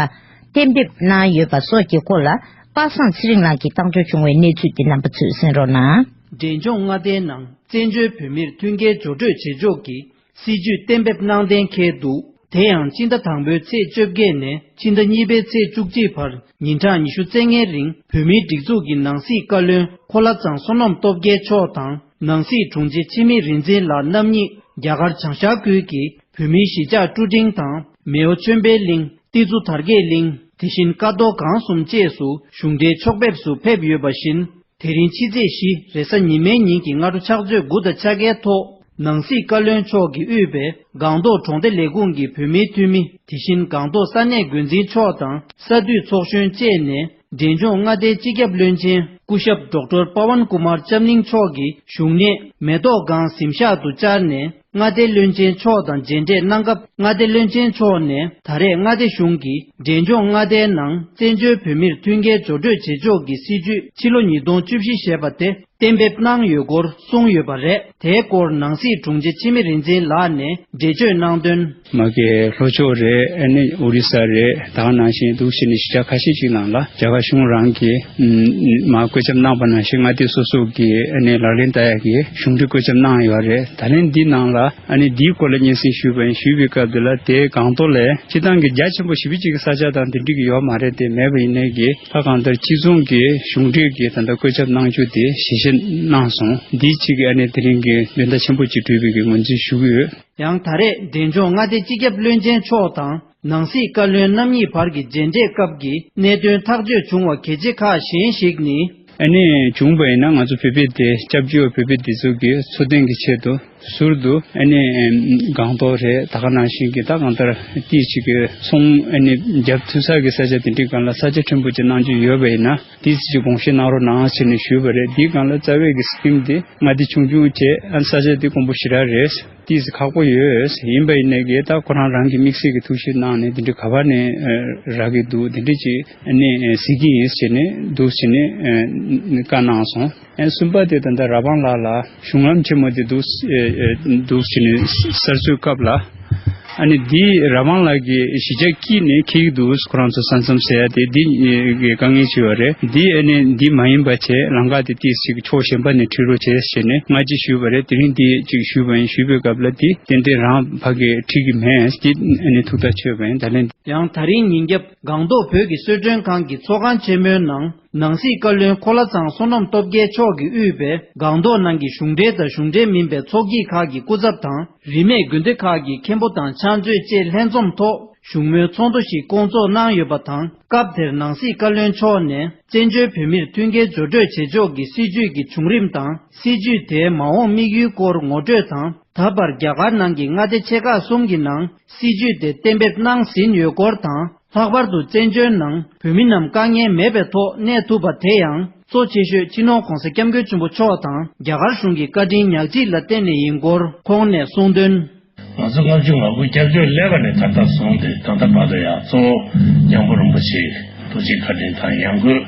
གཏན་འབེབས་གནང་ཡོད་པ་སོགས་ཀྱི་སྐོར་ལ། པ་སངས་ཚེ་རིང་ལགས་ཀྱིས་བཏང་འབྱོར་བྱུང་བའི་གནས་ཚུལ་དེ་རྣམ་པ་ཚོས་གསན་རོགས་གནང་། འབྲས་ལྗོངས་མངའ་སྡེའི་ནང་བཙན་བྱོལ་བོད་མིར་མཐུན་རྐྱེན་སྦྱོར་སྤྲོད་བྱེད་ཕྱོགས་ཀྱི་སྲིད་ཇུས་གཏན་འབེབས་གནང་གཏན་འཁེལ་འདུག། དེ་ཡང་ཕྱི་ཟླ་དང་པོའི་ཚེས་བཅོ་བརྒྱད་ནས་ཕྱི་ཟླ་གཉིས་པའི་ཚེས་བཅུ་གཅིག་བར་ཉིན་གྲངས་ཉི་ཤུ་རྩ་ལྔའི་རིང་བོད་མིའི་སྒྲིག་འཛུགས་ཀྱི་ནང་སྲིད་བཀའ་བློན་ཁོ་ལ་ཚང་བསོད་ནམས་སྟོབས་རྒྱལ་མཆོག་དང་། ནང་སྲིད་དྲུང་ཆེ་འཆི་མེད་རིག་འཛིན་ལགས་རྣམ་གཉིས་རྒྱ་གར་བྱང་ཤར་ཁུལ་གྱི་བོད་མིའི་གཞིས་ཆགས་ཀྲུ་ཀྲིང་དང་། མེའོ་ཆོས་འཕེལ་གླིང་། ཏི་ཛུ་དར་རྒྱས་གླིང་། དེ་བཞིན་ཀ་རྡོར་སྒང་གསུམ་བཅས་སུ་གཞུང་འབྲེལ་ཕྱོགས་ཕེབས་སུ་ཕེབས་ཡོད་པ་བཞིན། དེ་རིང་ཕྱི་ཚེས་བཞི་རེས་གཟའ་ཉི་མའི་ཉིན་གྱི་སྔ་དྲོ་ཕྱག་ཚོད་དགུ་དང་ཕྱེད་ཀའི་ཐོག་ནང་སྲིད་བཀའ་བློན་མཆོག་གིས་དབུས་པའི་སྒང་ཏོག་གྲོང་སྡེ་ལས་ཁུངས་ཀྱི་བོད་མིའི་འཐུས་མི། དེ་བཞིན་སྒང་ཏོག་ས་གནས་འགོ་འཛིན་མཆོག་དང་ས་འཐུས་ཚོགས་གཞོན་བཅས་ནས། འབྲས་ལྗོངས་མངའ་སྡེའི་སྤྱི་ཁྱབ་བློན་ཆེན་སྐུ་ཞབས་ཌོག་ཊར་པ་ཝན་ཀུ་མར་ལྕམ་གླིང་མཆོག་གི་བཞུགས་གནས་མེ་ཏོག་སྒང་གཟིམ་ཤག་ཏུ་བཅར་ནས། མངའ་སྡེའི་བློན་ཆེན་མཆོག་དང་མཇལ་འཕྲད་གནང་སྐབས། མངའ་སྡེ་བློན་ཆེན་མཆོག་ནས་ད་རེས་མངའ་སྡེ་གཞུང་གིས་འབྲས་ལྗོངས་མངའ་སྡེའི་ནང་བཙན་བྱོལ་བོད་མིར་མཐུན་རྐྱེན་སྦྱོར་སྤྲོད་བྱེད་ཕྱོགས་ཀྱི་སྲིད་ཇུས་ཕྱི་ལོ་ཉིས་སྟོང་བཅུ་བཞི་ཞེས་པ་དེ་གཏན་འབེབས་གནང་ཡོད་སྐོར་གསུངས་ཡོད་པ་རེད། དེའི་སྐོར་ནང་སྲིད་དྲུང་ཆེ་འཆི་མེད་རིག་འཛིན་ལགས་ནས་འགྲེལ་བརྗོད་གནང་དོན། མ་གི་ལྷོ་ཕྱོགས་རེད། ཨ་ནི་ཨོ་རི་ས་རེད། ད་ག་ནང་བཞིན་འདུག་ཟེར་ནས་གཞིས་ཆགས་ཁ་ཤས་ཅིག་ནང་ལ་རྒྱ་གར་གཞུང་རང་གིས་མ་བཀོད་ཁྱབ་གནང་པ་ནང་བཞིན་མངའ་སྡེ་སོ་སོ་གིས་ཨ་ནི་ལག་ལེན་བསྟར་ཡག་གི་གཞུང་འབྲེལ་བཀོད་ཁྱབ་གནང་ཡོད་རེད། ད་ལན་འདི་ནང་ལ་ཨ་ནི་འདིའི་སྐོར་ལ་སྙན་སེང་ཞུས་པ་ཡིན། ཞུས་པའི་སྐབས་དེ་ལ་དེའི་སྒང་ཏོག་ལས་སྤྱི་བཏང་གི་རྒྱ་ཆེན་པོ་ཞེ་པོ་ཅིག་གི་ས་ཆ་དང་དེ་འདྲ་གི་ཡོད་མ་རེད། དེ་མེད་པ་ཡིན་ནའི་གི་ད་གང་ལྟར་སྤྱི་ཚོགས་ཀྱི་གཞུང་འབྲེལ་གྱི་ད་ལྟ་བཀོད་ཁྱབ་གནང་རྒྱུ་དེ་ཞལ་བཞེས་གནང་སོང་། འདིའི་ཆེད་ཀྱི་ཨ་ནི་དེ་རིང་གི་འདོན་ཐག་ཆེན་པོ་ཅིག་གྲུབ་པའི་གི་ངོས་འཛིན་ཞུ་གི་ཡོད། ཡང་ད་རེས་འབྲས་ལྗོངས་མངའ་སྡེ་སྤྱི་ཁྱབ་བློན་ཆེན་མཆོག་དང་ནང་སྲིད་བཀའ་བློན་རྣམ་གཉིས་བར་གྱི་མཇལ་འཕྲད་སྐབས་ཀྱི་གནད་དོན་ཐག་གཅོད་བྱུང་བ་གལ་ཆེ་ཁག་གཞན་ཞིག་ནི། ཨ་ནི་བྱུང་བ་ཡིན་ན་ང་ཚོ་བོད་པའི་སྡེ་སྐྱབས་བཅོལ་བ་བོད་པའི་སྡེ་ཚོགས་ཀྱི་འཚོ་རྟེན་གྱི་ཆེད་དུ་ཟུར་དུ་ཨ་ནི་སྒང་ཏོག་རེད། ད་ག་ནང་བཞིན་གྱི་ད་གང་ལྟར་ཏིས་ཅིག་གི་ཚོང་ཨ་ནི་རྒྱབ་མཐུད་ས་གི་ས་ཆ་དེ་འདྲའི་སྒང་ལ་ས་ཆ་ཕྲན་བུ་ཅིག་གནང་རྒྱུ་ཡོད་པ་ཡིན་ན་ཏིས་ཅིག་དགོངས་བཞེས་གནང་རོགས་གནང་ཟེར་ནས་ཞུས་པ་རེད། འདིའི་སྒང་ལ་རྩ་བའི་གི་སྐྱིན་འདི་མངའ་སྡེ་ཆུང་ཆུང་བཅས་ཨ་ས་ཆ་འདི་དཀོན་པོ་ཞེ་དྲག་རེད། ཏིས་ཁག་པོ་ཡོད། ཡིན་པ་ཡིན་ནའི་གི་ད་ཁོ་རང་རང་གི་དམིགས་བསལ་གྱི་ཐུགས་བཞེད་གནང་ནས་འདི་འདྲ་ག་བ་ནས་རག་གི་འདུག་འདི་འདྲ་ཅིག་ནས་གཟིགས་ཀྱི་ཡིན་ཟེར་ནས་འདུག་ཟེར་ནས་བཀའ་གནང་སོང་། གསུམ་པ་དེ་ད་ལྟ་ར་བང་ལགས་ལ་གཞུང་ལམ་ཆེན་མོ་དེ་འདུག་འདུག་ཟེར་ནས་གསར་བཟོའི་སྐབས་ལ། ཨ་ནི་འདི་ར་བང་ལགས་ཀྱི་གཞིས་ཆགས་དཀྱིལ་ནས་འཁེལ་གྱི་འདུག་ཁོ་རང་ཚོ་ས་མཚམས་ཟེར་ཡ་དེ་འདི་གི་དཀའ་ངལ་ཅིག་ཡོད་རེད། འདི་ཨ་ནི་འདི་མ་ཡིན་པ་བྱས་ལམ་ཁ་དེ་ཏིས་ཅིག་ཕྱོགས་གཞན་པ་ནས་ཁྲིད་རོགས་བྱས་ཟེར་ནས་སྔ་ཕྱི་ཞུས་པ་རེད། དེ་རིང་འདི་ཅིག་ཞུས་པ་ཡིན། ཞུས་པའི་སྐབས་ལ་འདི་ཏན་ཏན་རང་ཕ་གི་ཁྲིད་ཀྱི་མེད། འདི་ཨ་ནི་ཐུགས་ཐག་ཆོད་པ་ཡིན། ད་ལན། ཡང་ད་རིང་ཉིན་རྒྱབ་སྒང་ཏོག་བོད་ཀྱི་གསོལ་མགྲོན་ཁང་གི་ཚོགས་ཁང་ཆེན་མོའི་ནང་ནང་སྲིད་བཀའ་བློན་ཁོ་ལ་ཚང་བསོད་ནམས་སྟོབས་རྒྱལ་མཆོག་གིས་དབུས་པའི་སྒང་ཏོག་ནང་གི་གཞུང་འབྲེལ་དང་གཞུང་འབྲེལ་མིན་པའི་ཚོགས་སྐྱིད་ཁག་གི་སྐུ་ཚབ་དང་། རིས་མེད་དགོན་སྡེ་ཁག་གི་མཁན་པོ་དང་ཕྱག་མཛོད་བཅས་ལྷན་འཛོམས་ཐོག་བཞུགས་མོལ་ཚོགས་འདུ་ཞིག་བསྐོང་ཚོགས་གནང་ཡོད་པ་དང་། སྐབས་དེར་ནང་སྲིད་བཀའ་བློན་མཆོག་ནས་བཙན་བྱོལ་བོད་མིར་མཐུན་རྐྱེན་སྦྱོར་སྤྲོད་བྱེད་ཕྱོགས་ཀྱི་སྲིད་ཇུས་ཀྱི་བྱུང་རིམ་དང་། སྲིད་ཇུས་དེའི་མ་འོངས་དམིགས་ཡུལ་སྐོར་ངོ་སྤྲོད་དང་། ད་བར་རྒྱ་གར་ནང་གི་མངའ་སྡེ་ཆེ་ཁག་གསུམ་གྱི་ནང་སྲིད་ཇུས་དེ་གཏན་འབེབས་གནང་ཟིན་ཡོད་སྐོར་དང་། ལྷག་པར་དུ་བཙན་བྱོལ་ནང་བོད་མི་རྣམས་དཀའ་ངལ་མེད་པའི་ཐོག་གནས་ཐུབ་པ་དེ་ཡང་གཙོ་ཆེ་ཤོས་སྤྱི་ནོར་༧གོང་ས་༧སྐྱབས་མགོན་ཆེན་པོ་མཆོག་དང་རྒྱ་གར་གཞུང་གི་བཀའ་དྲིན་ཉག་གཅིག་ལ་བརྟེན་ནས་ཡིན་སྐོར་ཁོང་ནས་གསུངས་དོན། ང་ཚོ་ལྔ་བཅུ་ང་དགུ་སྐྱབས་བཅོལ་སླེབས་པ་ནས་ད་ལྟ་བཟུང་སྟེ་ད་ལྟ་བར་དུ་ཡང་གཙོ་བོ་སྐྱབས་མགོན་རིན་པོ་ཆེའི་ཐུགས་རྗེ་བཀའ་དྲིན་དང་ཡང་སྒོས་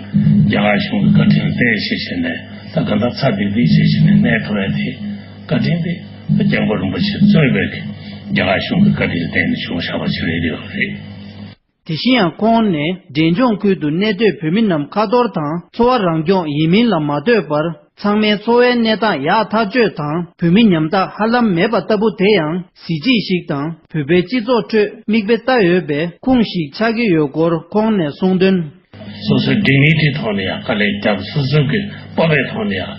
རྒྱ་གར་གཞུང་གི་བཀའ་དྲིན་ལ་བརྟེན་ཞེས་བྱས་ནས་ད་ག་འདྲ་ཚ་འདི་འདི་ཞེས་བྱས་ནས་གནས་ཐུབ་པ་དེ་བཀའ་དྲིན་དེ་ད་སྐྱབས་མགོན་རིན་པོ་ཆེ་གཙོས་པའི་རྒྱ་གར་གཞུང་གི་བཀའ་དྲིན་ལ་བརྟེན་ནས་བྱུང་བཞག་པ་ཞིག་རེད་ཡོད་རེད། དེ་བཞིན་ཡང་ཁོང་ནས་འབྲས་ལྗོངས་ཁུལ་དུ་གནས་སྡོད་བོད་མི་རྣམས་ཁ་ཐོར་དང་འཚོ་བ་རང་སྐྱོང་ཡིན་མིན་ལ་མ་ལྟོས་པར་ཚང་མའི་འཚོ་བའི་གནས་སྟངས་ཡག་ཐག་ཆོད་དང་བོད་མི་ཉམ་ཐག་ཧ་ལམ་མེད་པ་ལྟ་བུ་དེ་ཡང་གཟི་བརྗིད་ཞིག་དང་བོད་པའི་སྤྱི་ཚོགས་ཁྲོད་མིག་དཔེ་ལྟ་འོས་པའི་ཁུངས་ཤིག་ཆགས་ཀྱི་ཡོད་སྐོར་ཁོང་ནས་གསུངས་དོན། སོ་སོའི་ཌི་ནི་ཊི་ཐོག་ནས་ཡང་དཀའ་ལས་བརྒྱབ། སོ་སོའི་གི་སྤོབས་པའི་ཐོག་ནས་ཡང་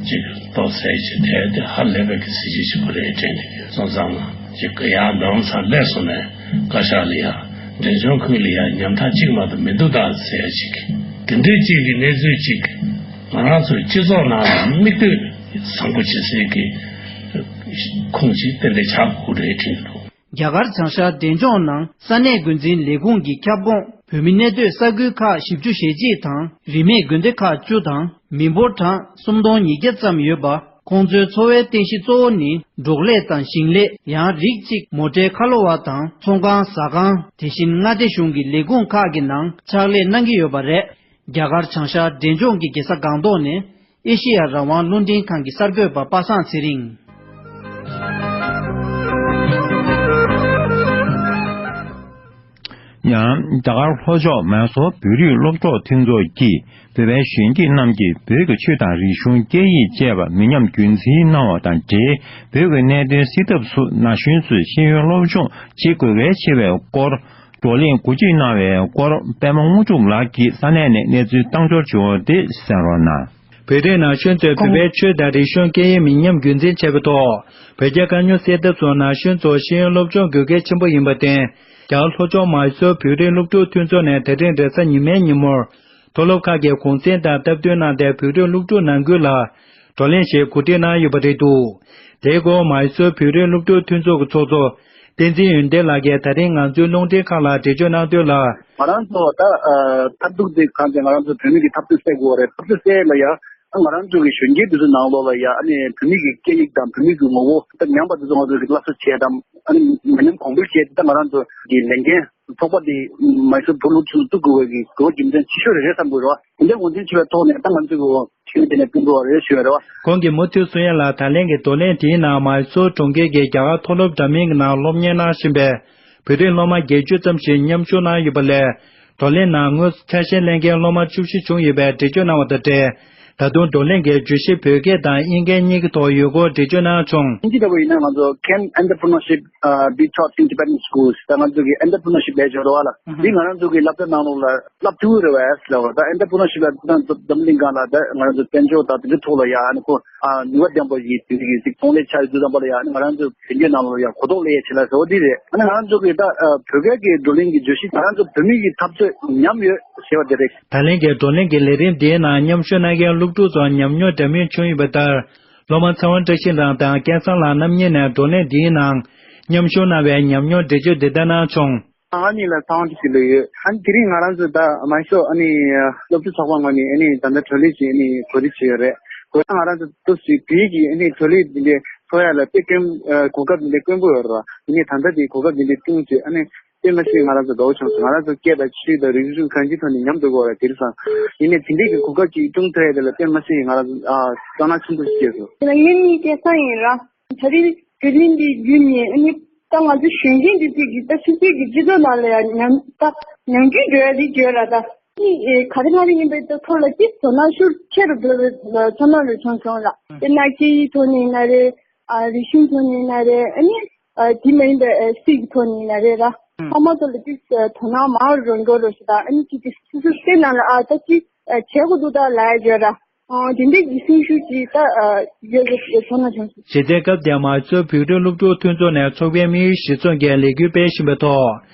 ཅིག་ཏོག་ཙམ་ཅིག་དེ་དེ་ཧ་ལས་པའི་གི་གཟི་བརྗིད་ཆེན་པོ་རེད་དྲན་གི་ཡོད། སོང་ཙང་ཅིག་ཡང་རྡ་རམ་ས་ལ་སླེབས་སོང་ནས་བཀའ་ཤག་ལ་ཡང་འབྲས་ལྗོངས་ཁུལ་ལ་ཡང་ཉམ་ཐག་གཅིག་མ་གཏོགས་མི་འདུག་ད་ཟེར་ཡ་ཅིག་དེ་འདྲའི་ཅིག་གི་གནས་ཚུལ་ཅིག་ང་རང་ཚོའི་སྤྱི་ཚོགས་ནང་ལ་མིག་ལྟོས་བཟང་པོ་བྱེད་སའི་གི་ཁུངས་ཅིག་ཏན་ཏན་ཆགས་དགོས་རེད་དྲན་གི་འདུག་རྒྱ་གར་བྱང་ཤར་འབྲས་ལྗོངས་ནང་ས་གནས་འགོ་འཛིན་ལས་ཁུངས་ཀྱི་ཁྱབ་ཁོངས་བོད་མི་གནས་སྡོད་ས་ཁུལ་ཁག་བཞི་བཅུ་ཞེ་གཅིག་དང་རིས་མེད་དགོན་སྡེ་ཁག་བཅུ་དང་མི་འབོར་གྲངས་སུམ་སྟོང་ཉིས་བརྒྱ་ཙམ་ཡོད་པ། ཁོང་ཚོའི་འཚོ་བའི་རྟེན་གཞི་གཙོ་བོ་ནི་འབྲོག་ལས་དང་ཞིང་ལས། ཡང་རིགས་གཅིག་མོ་ཊའི་ཁ་ལོ་བ་དང་ཚོང་ཁང་ཟ་ཁང་། དེ་བཞིན་མངའ་སྡེ་གཞུང་གི་ལས་ཁུངས་ཁག་གི་ནང་ཕྱག་ལས་གནང་གི་ཡོད་པ་རེད། རྒྱ་གར་བྱང་ཤར་འབྲས་ལྗོངས་ཀྱི་རྒྱལ་ས་སྒང་ཏོག་ནས་ཨེ་ཤེ་ཡ་རང་དབང་རླུང་འཕྲིན་ཁང་གི་གསར་འགོད་པ་པ་སངས་ཚེ་རིང་། ཡང་རྒྱ་གར་ལྷོ་ཕྱོགས་མའི་སོར་བོད་རིགས་སློབ་གྲོགས་མཐུན་ཚོགས་ཀྱིས་བོད་པའི་གཞོན་སྐྱེས་རྣམས་ཀྱིས་བོད་ཀྱི་ཆོས་དང་རིག་གཞུང་སྐད་ཡིག་བཅས་པ་མི་ཉམས་རྒྱུན་འཛིན་གནང་བ་དང་འབྲེལ་བོད་ཀྱི་གནད་དོན་སེལ་ཐབས་སུ་ན་གཞོན་ཚོས་ཤེས་ཡོན་སློབ་སྦྱོང་བྱེད་དགོས་གལ་ཆེ་བའི་སྐོར་བགྲོ་གླེང་གོ་སྒྲིག་གནང་བའི་སྐོར་པད་མ་དངོས་གྲུབ་ལགས་ཀྱིས་ས་གནས་ནས་གནས་ཚུལ་བཏང་འབྱོར་བྱུང་བ་དེ་གསན་རོགས་གནང་། བོད་རིགས་ན་གཞོན་ཚོས་བོད་པའི་ཆོས་དང་རིག་གཞུང་སྐད་ཡིག་མི་ཉམས་རྒྱུན་འཛིན་བྱས་པའི་ཐོག་བོད་རྒྱ་དཀའ་རྙོག་སེལ་ཐབས་སུ་ན་གཞོན་ཚོར་ཤེས་ཡོན་སློབ་སྦྱོང་དགོས་གལ་ཆེན་པོ་ཡིན་པར་བརྟེན། རྒྱ་གར་ལྷོ་ཕྱོགས་མའི་སོར་བོད་རིགས་སློབ་ཕྲུག་མཐུན་ཚོགས་ནས་ད་རིང་རེས་གཟའ་ཉི་མའི་ཉིན་མོར། མཐོ་སློབ་ཁག་གི་གུང་སེང་དང་སྟབས་བསྟུན་གནང་སྟེ་བོད་རིགས་སློབ་ཕྲུག་ནང་ཁུལ་ལ། བགྲོ་གླེང་ཞིག་གོ་སྒྲིག་གནང་ཡོད་པ་རེད་འདུག་དེའི་སྐོར་མའི་སོར་བོད་རིགས་སློབ་ཕྲུག་མཐུན་ཚོགས་ཀྱི་ཚོགས་གཙོ། བསྟན་འཛིན་ཡོན་ཏན་ལགས་ཀྱིས་ད་རིང་ང་ཚོའི་རླུང་འཕྲིན་ཁང་ལ་འགྲེལ་བརྗོད་གནང་དོན་ལ། ང་རང་ཚོ་ད་ཨ་མཐར་ཐུག་དེ་གང་ཅི་ང་རང་ཚོ་བོད་མི་གི་འཐབ་རྩོད་སེལ་དགོས་པ་རེད། འཐབ་རྩོད་སེལ་ལ་ཡ་ཨ་ང་རང་ཚོ་གི་གཞོན་སྐྱེས་དེ་ཚོ་ནང་ལོགས་ལ་ཡ་ཨ་ནི་བོད་མི་གི་སྐད་ཡིག་དང་བོད་མི་གི་ངོ་བོ་ད་ཉམས་པ་དེ་ཚོ་ང་ཚོ་གི་སླར་གསོ་བྱེད་དམ་ཨ་ནི་མ་ཉམས་གོང་འཕེལ་བྱེད་དེ་ད་ང་རང་ཚོ་གི་ལས་འགན་ཚོགས་པ་དེ་མ་སུ་བུ་ལུ་ཚུ་བཙུགས་དགོས་པའི་གི་གོ་རྒྱུ་མཚན་ཆེ་ཤོས་རེད་རེད་བསམ་དགོས་རེད་བ། དེ་འདྲ་ངོས་འཛིན་བྱེད་པའི་ཐོག་ནས་ད་ང་ཚོ་གི་འོ་ཁྱོན་དེ་ནས་བསྐུལ་དགོས་པ་རེད་ཞུ་བ་རེད་བ། ཁོང་གིས་མུ་མཐུད་གསུང་ཡ་ལ་ད་ལན་གྱི་བགྲོ་གླེང་དེའི་ནང་མའི་སོར་གྲོང་ཁྱེར་གྱི་རྒྱ་གར་མཐོ་སློབ་འདྲ་མིན་གྱི་ནང་སློབ་གཉེར་གནང་བཞིན་པའི། བོད་རིགས་སློབ་མ་བརྒྱད་ཅུ་ཙམ་ཞིག་མཉམ་ཞུགས་གནང་ཡོད་པ་ལས། བགྲོ་གླེང་ནང་དངོས་སུ་ཆ་ཤས་ལེན་མཁན་སློབ་མ་བཅུ་བཞི་བྱུང་ཡོད་པའི་འགྲེལ་བརྗོད་གནང་བ་དང་འབྲེལ། ད་དུང་བགྲོ་གླེང་གི་བརྗོད་གཞི་བོད་སྐད་དང་དབྱིན་སྐད་གཉིས་ཀྱི་ཐོག་ཡོད་སྐོར་འགྲེལ་བརྗོད་གནང་བྱུང་། དབྱིན་ཇི་ལྟ་བུ་ཡིན་ན་ང་ཚོ་Can Entrepreneurship uh, Be Taught in Tibetan Schools? ད་ང་ཚོ་གི་Entrepreneurship ལས་སྦྱོར་བ་ལ་འདི་ང་རང་ཚོ་གི་བསླབ་བྱ་ནང་ལོགས་ལ་བསླབ་ཐུབ་རེད་བས་ལབ་པ། ད་Entrepreneurship ལ་ད་འཛམ་གླིང་སྒང་ལ་ད་ང་རང་ཚོ་དཔལ་འབྱོར་དང་དེ་ཚོའི་ཐོག་ལ་ཡང་ཨ་ནི་ཁོ་ནུས་པ་ལྡན་པ་ཡིན་དེ་གི་ཅིག་ཚོང་ལས་ཆགས་ཡོད་དུས་ཙམ་པ་ལ་ཡང་ཨ་ནི་ང་རང་ཚོ་བོད་སྐད་ནང་ལོགས་ལ་ཡང་གོ་རྟོགས་སླེབས་ཡས་བྱེད་ལ་ཟེར་བ་འདི་རེད། ཨ་ནི་ང་རང་ཚོ་གི་ད་བོད་སྐད་ཀྱི་བགྲོ་གླེང་གི་བརྗོད་གཞི་ང་རང་ཚོ་བོད་མི་ཡི་འཐབ་རྩོད་ཉམས་ཡོད་ཞེས་པ་དེ་རེད། ད་ལན་གྱི་བགྲོ་གླེང་གི་ལས་རིམ་འདིའི་ནང་མཉམ་ཞུགས་གནང་མཁན་སློབ་ཕྲུག་ཚོར་ཉམས་མྱོང་འདྲ་མིན་བྱུང་ཡོད་པ་ལྟར། སློབ་མ་ཚེ་དབང་བཀྲ་ཤིས་ལགས་དང་སྐལ་བཟང་ལགས་རྣམ་གཉིས་ནས་བགྲོ་གླེང་འདིའི་ནང་མཉམ་ཞུགས་གནང་བའི་ཉམས་མྱོང་འགྲེལ་བརྗོད་འདི་ལྟར་གནང་བྱུང་། ང་གཉིས་ལ་ཚེ་དབང་བཀྲ་ཤིས་ལགས་ཡོད། ཨ་ནི་དེ་རིང་ང་རང་ཚོ་ད་མ་ཤོ་ཨ་ནི་སློབ་ཕྲུག་ཚོགས་པ་ངོས་ནས་ཨ་ནི་ད་ལྟ་བགྲོ་གླེང་ཞིག་ཨ་ནི་གོ་སྒྲིག་བྱས་ཡོད་རེད། དགོས་ན་ང་རང་ཚོ་ཏོག་ཙམ་བོད་ཀྱི་ཨ་ནི་བགྲོ་གླེང་འདི་འདྲའི་ཚོགས་ཡ་ལ་དཔེ་དཀོན་གོ་སྐབས་འདི་འདྲའི་དཀོན་པོ་ཡོད་རེད་བ། ཡིན་ནའི་ད་ལྟ་འདི་གོ་སྐབས་འདི་འདྲའི་བསྐྲུན་བྱས་ཨ་ནི། དཔེ་མ་སྲིད་ང་རང་ཚོ་དགའ་བོ་བྱུང་སོང་། ང་རང་ཚོ་སྐད་དང་ཆོས་དང་རིག་གཞུང་གང་ཅིའི་ཐོག་ནས་ཉམས་འགྲོ་དགོས་རེད་དེ་རིང་སང་། ཡིན་ནའི་དེ་འདྲའི་གི་གོ་སྐབས་ཅིག་བསྐྲུན་ཐུབ་ཡ་དེ་ལ་དཔེ་མ་སྲིད་ང་རང་ཚོ་ཨ་སྤྲོ་སྣང་ཆེན་པོ་ཞིག་སྐྱེས་སོང་། ང་ངའི་མིང་སྐལ་བཟང་ཡིན་ར། ད་རེས་བགྲོ་གླེང་འདི་བརྒྱུད་ནས་ཨ་ནི་ད་ང་ཚོ་གཞོན་སྐྱེས་འདི་ཚོས་ཀྱི་ད་ཕྱི་རྒྱལ་གྱི་སྤྱི་ཚོགས་ནང་ལ་ཡང་ཉམས་ད་ཉམས་རྒུད་འགྲོ་ཡ་རིགས་ཡོད་ར་ད། ཨ་ནི་ག་རེ་ག་རེ་ཡིན་པའི་ད་ཐོག་ལ་ཅིག་དོ་སྣང་ཤུགས་ཆེ་རུ་འགྲོ་བའི་ཚོར་སྣང་རེ་བྱུང་སོང་ར། དཔེར་ན་སྐད་ཡིག་ཐོག་ནས་ཡིན་ན་རེད། ཨ་རིག་གཞུང་ཐོག་ནས་ཡིན་ན་རེད། ཨ་ནི། ཨ་དེ་མ་ཡིན་པའི་ཨ་སྲིད་ཀྱི་ཐོག་ནས་ཡིན་ན་རེད་ར། ཨང་། ཚང་མ་ཐོག་ལ་ཅིག་ཨ་དོ་སྣང་མང་རུ་འགྲོ་རོགས་ཞེས་དང་ཨ་ནི་ཅིག་ཅིག་སོ་སོའི་སེམས་ནང་ལ་ཨ་ད་ཅིག་ཨ་བྱེད་དགོས་འདུག་ད་ལབ་ཡ་ཡོད་ར། ཨང་། དེ་འདྲའི་གི་སེམས་ཤུགས་ཅིག་ད་ཨ་ཡོད་པའི་ཚོར་སྣང་བྱུང་སོང་། གཞི་རྩའི་སྐབས་དེར་མའི་སོར་བོད་རིགས་སློབ་ཕྲུག་མཐུན་ཚོགས་ནས་ཚོགས་པའི་དམིགས་ཡུལ་གཞིར་བཟུང་གིས་ལས་འགུལ་སྤེལ་བཞིན་པའི་ཐོག་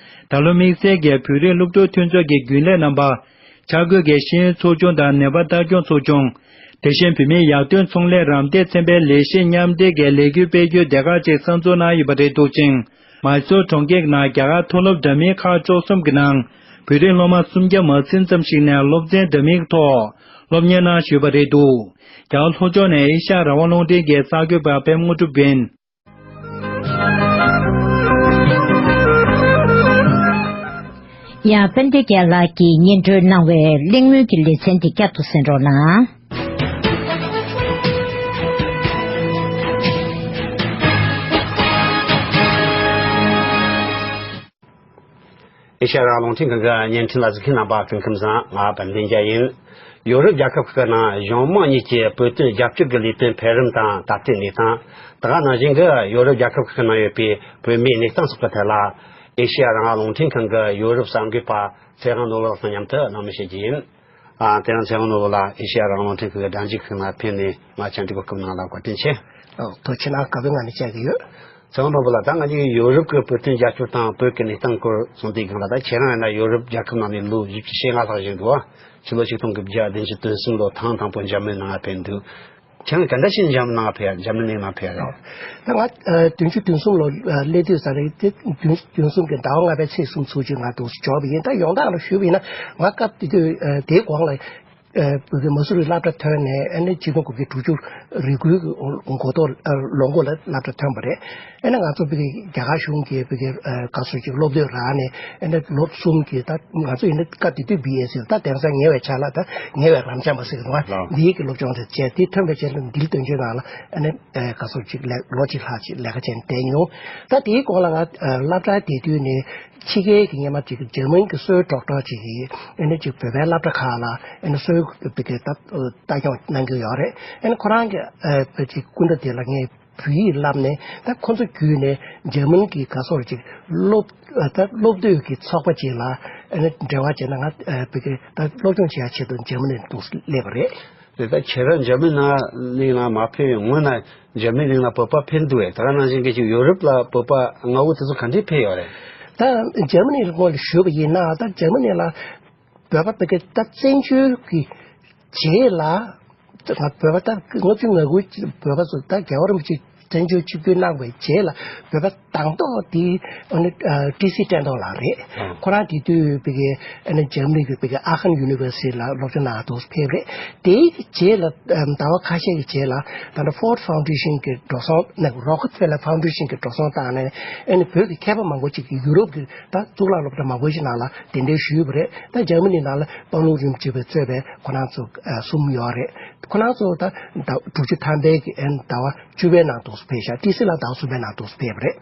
ད་ལོ་དམིགས་བསལ་གྱིས་བོད་རིགས་སློབ་ཕྲུག་མཐུན་ཚོགས་ཀྱི་རྒྱུན་ལས་རྣམ་པ། འཆར་འགོད་ཀྱི་ཤེས་ཡོན་ཚོགས་ཆུང་དང་ནད་པ་ལྟ་སྐྱོང་ཚོགས་ཆུང་། དེ་བཞིན་བོད་མིའི་ཡར་ཐོན་ཚོང་ལས་རམ་འདེགས་ཚན་པའི་ལས་གཞི་མཉམ་འབྲེལ་གྱི་ལས་འགུལ་སྤེལ་རྒྱུའི་སྡེ་ཁག་ཅིག་གསར་འཛུགས་གནང་ཡོད་པ་རེད་འདུག་ཅིང་། མའི་སོར་གྲོང་ཁྱེར་ནང་རྒྱ་གར་མཐོ་སློབ་འདྲ་མིན་ཁག་བཅུ་གསུམ་གྱི་ནང་ བོད་རིགས་སློབ་མ་སུམ་བརྒྱ་མ་ཟིན་ཙམ་ཞིག་ནས་སློབ་ཚན་འདྲ་མིན་ཐོག་སློབ་གཉེར་གནང་བཞུགས་པ་རེད་འདུག་རྒྱ་གར་ལྷོ་ཕྱོགས་ནས་ཨེ་ཤ་ཡ་རང་དབང་རླུང་འཕྲིན་གྱི་གསར་འགོད་པ་པད་མ་དངོས་གྲུབ་ཡིན། ཡང་། དཔལ་ལྡན་རྒྱལ་ལགས་ཀྱིས་སྙན་སྒྲོན་གནང་བའི་གླེང་མོལ་གྱི་ལེ་ཚན་འདི་བསྐྱར་དུ་གསན་རོགས་གནང་། ཨེ་ཤ་ཡ་རང་དབང་རླུང་འཕྲིན་ཁང་གི་བརྙན་འཕྲིན་ལ་གཟིགས་མཁན་རྣམ་པ་སྐུ་ཁམས་བཟང་། ང་དཔལ་ལྡན་རྒྱལ་ཡིན། ཡོ་རོབ་རྒྱལ་ཁབ་ཁག་གི་ནང་གཞུང་མང་གཉིས་ཀྱི་བོད་དོན་རྒྱབ་སྐྱོར་གྱི་ལས་དོན་འཕེལ་རིམ་དང་ད་ལྟའི་གནས་སྟངས། ད་ག་ནང་བཞིན་གྱི་ཡོ་རོབ་རྒྱལ་ཁབ་ཁག་གི་ནང་ཡོད་པའི་བོད་མིའི་གནས་སྟངས་སོགས་ཀྱི་ཐད་ལ། ཨེ་ཤེ་ཡ་རང་དབང་རླུང་འཕྲིན་ཁང་གི་ཡོ་རོབ་གསར་འགོད་པ་ཚེ་དབང་ནོར་བུ་ལགས་དང་མཉམ་དུ་གླེང་མོལ་བྱེད་རྒྱུ་ཡིན། ཨ། དེ་རིང་ཚེ་དབང་ནོར་བུ་ལགས་ཨེ་ཤེ་ཡ་རང་དབང་རླུང་འཕྲིན་ཁང་གི་སྒྲ་འཇུག་ཁང་ནང་ཕེབས་ནས་ང་བཅར་འདྲི་གོ་སྐབས་གནང་ལ་བཀའ་དྲིན་ཆེ། ཨོ། ཐུགས་རྗེ་གནང་། སྐབས་རེ་ང་ནས་བཅར་གྱི་ཡོད། ཚེ་དབང་ནོར་བུ་ལགས། ད་ང་གཉིས་ཡོ་རོབ་ཀྱི་བོད་དོན་རྒྱབ་སྐྱོར་དང་བོད་ཀྱི་གནས་སྟངས་སྐོར་གསུངས་དུས་སྒང་ལ། ད་ཁྱེད་རང་ཡིན་ན་ཡོ་རོབ་རྒྱལ་ཁབ་ནང་ནས་ལོ་བཞི་བཅུ་ཞེ་ལྔ་ལྷག་བཞུགས་འདུག་བ། ཕྱི་ལོ་ཆིག་སྟོང་དགུ་བརྒྱ་བདུན་ཅུ་དོན་གསུམ་ལོ་ཐེངས་དང་པོ་འཇར་མན་ནང་ཕེབས་འདུག་ཁྱེད་རང་ག་འདྲ་ཞིག་འཇར་མན་ནང་ཕེབས། འཇར་མན་གླིང་ནང་ཕེབས་རེད། ད་ང་ཨ་བདུན་ཅུ་དོན་གསུམ་ལོ་ཨ་སླེབས་དུས་ཙང་རེད་དེ། བདུན་བདུན་གསུམ་གྱི་ཟླ་བ་ལྔ་པའི་ཚེས་སུམ་ཅུ་ང་འདུག་འབྱོར་བ་ཡིན། ད་ཡོངས་གྲགས་ལ་ཞུས་པ་ཡིན་ན། ང་སྐབས་དེ་དུས་ཨ་དེའི་གོང་ལ་ཨ་བོད་ཀྱི་མ་སུ་རི་སློབ་གྲྭ་ཐོན་ནས། ཨ་ནི་ཆིག་སྟོང་དགུ་བརྒྱ་དྲུག་ཅུ་རེ་དགུའི་འགོ་ཐོག་ཨ་ལོ་འགོ་ལ་སློབ་གྲྭ་ཐོན་པ་རེད། ཨ་ནི་ང་ཚོ་བོད་ཀྱི་རྒྱ་གར་གཞུང་གིས་བོད་ཀྱི་ཨ་ག་སོ་ཅིག་སློབ་དེབ་རག་ནས། ཨ་ནི་ལོ་གསུམ་གྱི། ད་ང་ཚོ་ཡིན་ན་སྐབས་དེ་དུས་བི་ཨེ་སི་ད་དེང་སང་ཉེ་བའི་ཆར་ལ་ད་ཉེ་བའི་རབ་འབྱམས་པ་ཟེར་གྱི་འདུག་བ། ལགས། འདིའི་གི་སློབ་སྦྱོང་དེ་བྱས། དེ་ཐོན་པའི་རྗེས་ལ་འདིར་དོན་གཅོད་ནང་ལ་ཨ་ནི་ཨ་ག་སོ་ཅིག་ལས་ལོ་གཅིག་ལྷག་ཅིག་ལས་ཀ་བྱས་ནས་བསྡད་མྱོང་། ད་དེའི་གོང་ལ་ང་ཨ་སློབ་གྲྭ་བསྡད་དུས་ནས་ཕྱི་རྒྱལ་གྱི་སྔོན་མ་ཅིག་འཇར་མན་གྱི་གསོའི་ཌོག་ཊར་ཅིག་གིས་ཨ་ནི་ཅིག་བོད་པའི་སློབ་གྲྭ་ཁག་ལ་ཨ་ནི་གསོའི་བོད་ཀྱི་ད་ལྟ་སྐྱོང་གནང་གི་ཡོད་རེད། ཨ་ནི་ཁོ་རང་གི་ཨ་ཅིག་སྐུ་ཟླ་དེ་ལ་ངས་བོད་ཡིག་བསླབས་ནས། ད་ཁོ་ཚོ་བརྒྱུད་ནས་འཇར་མན་གྱི་ག་སོ་ཅིག་སློབ་ཨ་ད་སློབ་དེབ་ཀྱི་ཚོགས་པ་ཅིག་ལ་ཨ་ནི་འབྲེལ་བ་བྱས་ན། ང་ཨ་བོད་ཀྱི་ད་སློབ་སྦྱོང་བྱེད་ཡ་ཆེད་དུ་འཇར་མན་ནས་འདུག་སླེབས་པ་རེད། དེ་ལྟར་ཁྱེད་རང་འཇར་མན་ནང་གླིང་ལ་མ་ཕེབས་པའི་སྔོན་ན་འཇར་མན་གླིང་ལ་བོད་པ་ཕེབས་འདུག་པས། ད་ག་ནང་བཞིན་གྱི་ཅིག་ཡོ་རོབ་ལ་བོད་པ་ལྔ་བོ་དེ་ཚོ་ག་འདྲས་ཕེབས་ཡོད་རེད། ད་འཇར་མ་ནི་སྔོན་ལ་ཞུས་པ་ཡིན་ན། ད་འཇར་མ་ནི་ལ་བོད་པ་བོད་སྐད་ད་བཙན་བྱོལ་གྱི་རྗེས་ལ། ང་བོད་པ་ད་ལྔ་བཅུ་ང་དགུ་བོད་པ་ཚོ་ད་རྒྱལ་བ་རིན་པོ་ཆེ་བཙན་བྱོལ་ཆིབས་བསྒྱུར་གནང་བའི་རྗེས་ལ་བོད་པ་དང་ཐོག་དེ་ཨ་ནི་ཨ་ཊི་སི་བཀྲས་མཐོང་ལགས་རེད། ཨང་། ཁོ་རང་དེ་དུས་བོད་ཀྱི་ཨ་ནི་འཇར་མ་ནི་གི་བོད་ཀྱི་ཨ་ཁན་ཡུ་ནི་ཝར་སི་ཊི་ལ་སློབ་སྦྱོང་གནང་དུ་ཕེབས་རེད། དེའི་རྗེས་ལ་ཨ་ཟླ་བ་ཁ་ཤས་ཀྱི་རྗེས་ལ་ད་ལྟ་ཕོར་ཌི་ཕའུན་ཌེ་ཤན་གྱི་འགྲོ་སོང་ནི། རོ་ཀེ་ཕེ་ལར་ཕའུན་ཌེ་ཤན་གྱི་འགྲོ་སོང་བཏང་ནས། ཨ་ནི་བོད་ཀྱི་མཁས་པ་མང་པོ་ཅིག་གིས་ཡུ་རོབ་ཀྱི་ད་གཙུག་ལག་སློབ་གྲྭ་མང་པོ་ཞིག་ནང་ལ་གདན་འདྲེན་ཞུས་པ་རེད། ད་འཇར་མ་ནི་ནང་ལ་དཔལ་ལུང་རིན་པོ་ཆེ་གིས་གཙོས་པའི་ཁོ་རང་ཚོ་ཨ་གསུམ་ཡོད་རེད། ཁོ་རང་ཚོ་ད་ཟླ་དྲུག་ཅུ་ཐམ་པའི་གི་ཨ་ནི་ཟླ་བ་བཅུ་པའི་ནང་དུ་ཕེབས་ཤག་ཊི་སི་ལ་ཟླ་བ་གསུམ་པའི་ནང་དུ་ཕེབས་པ་རེད།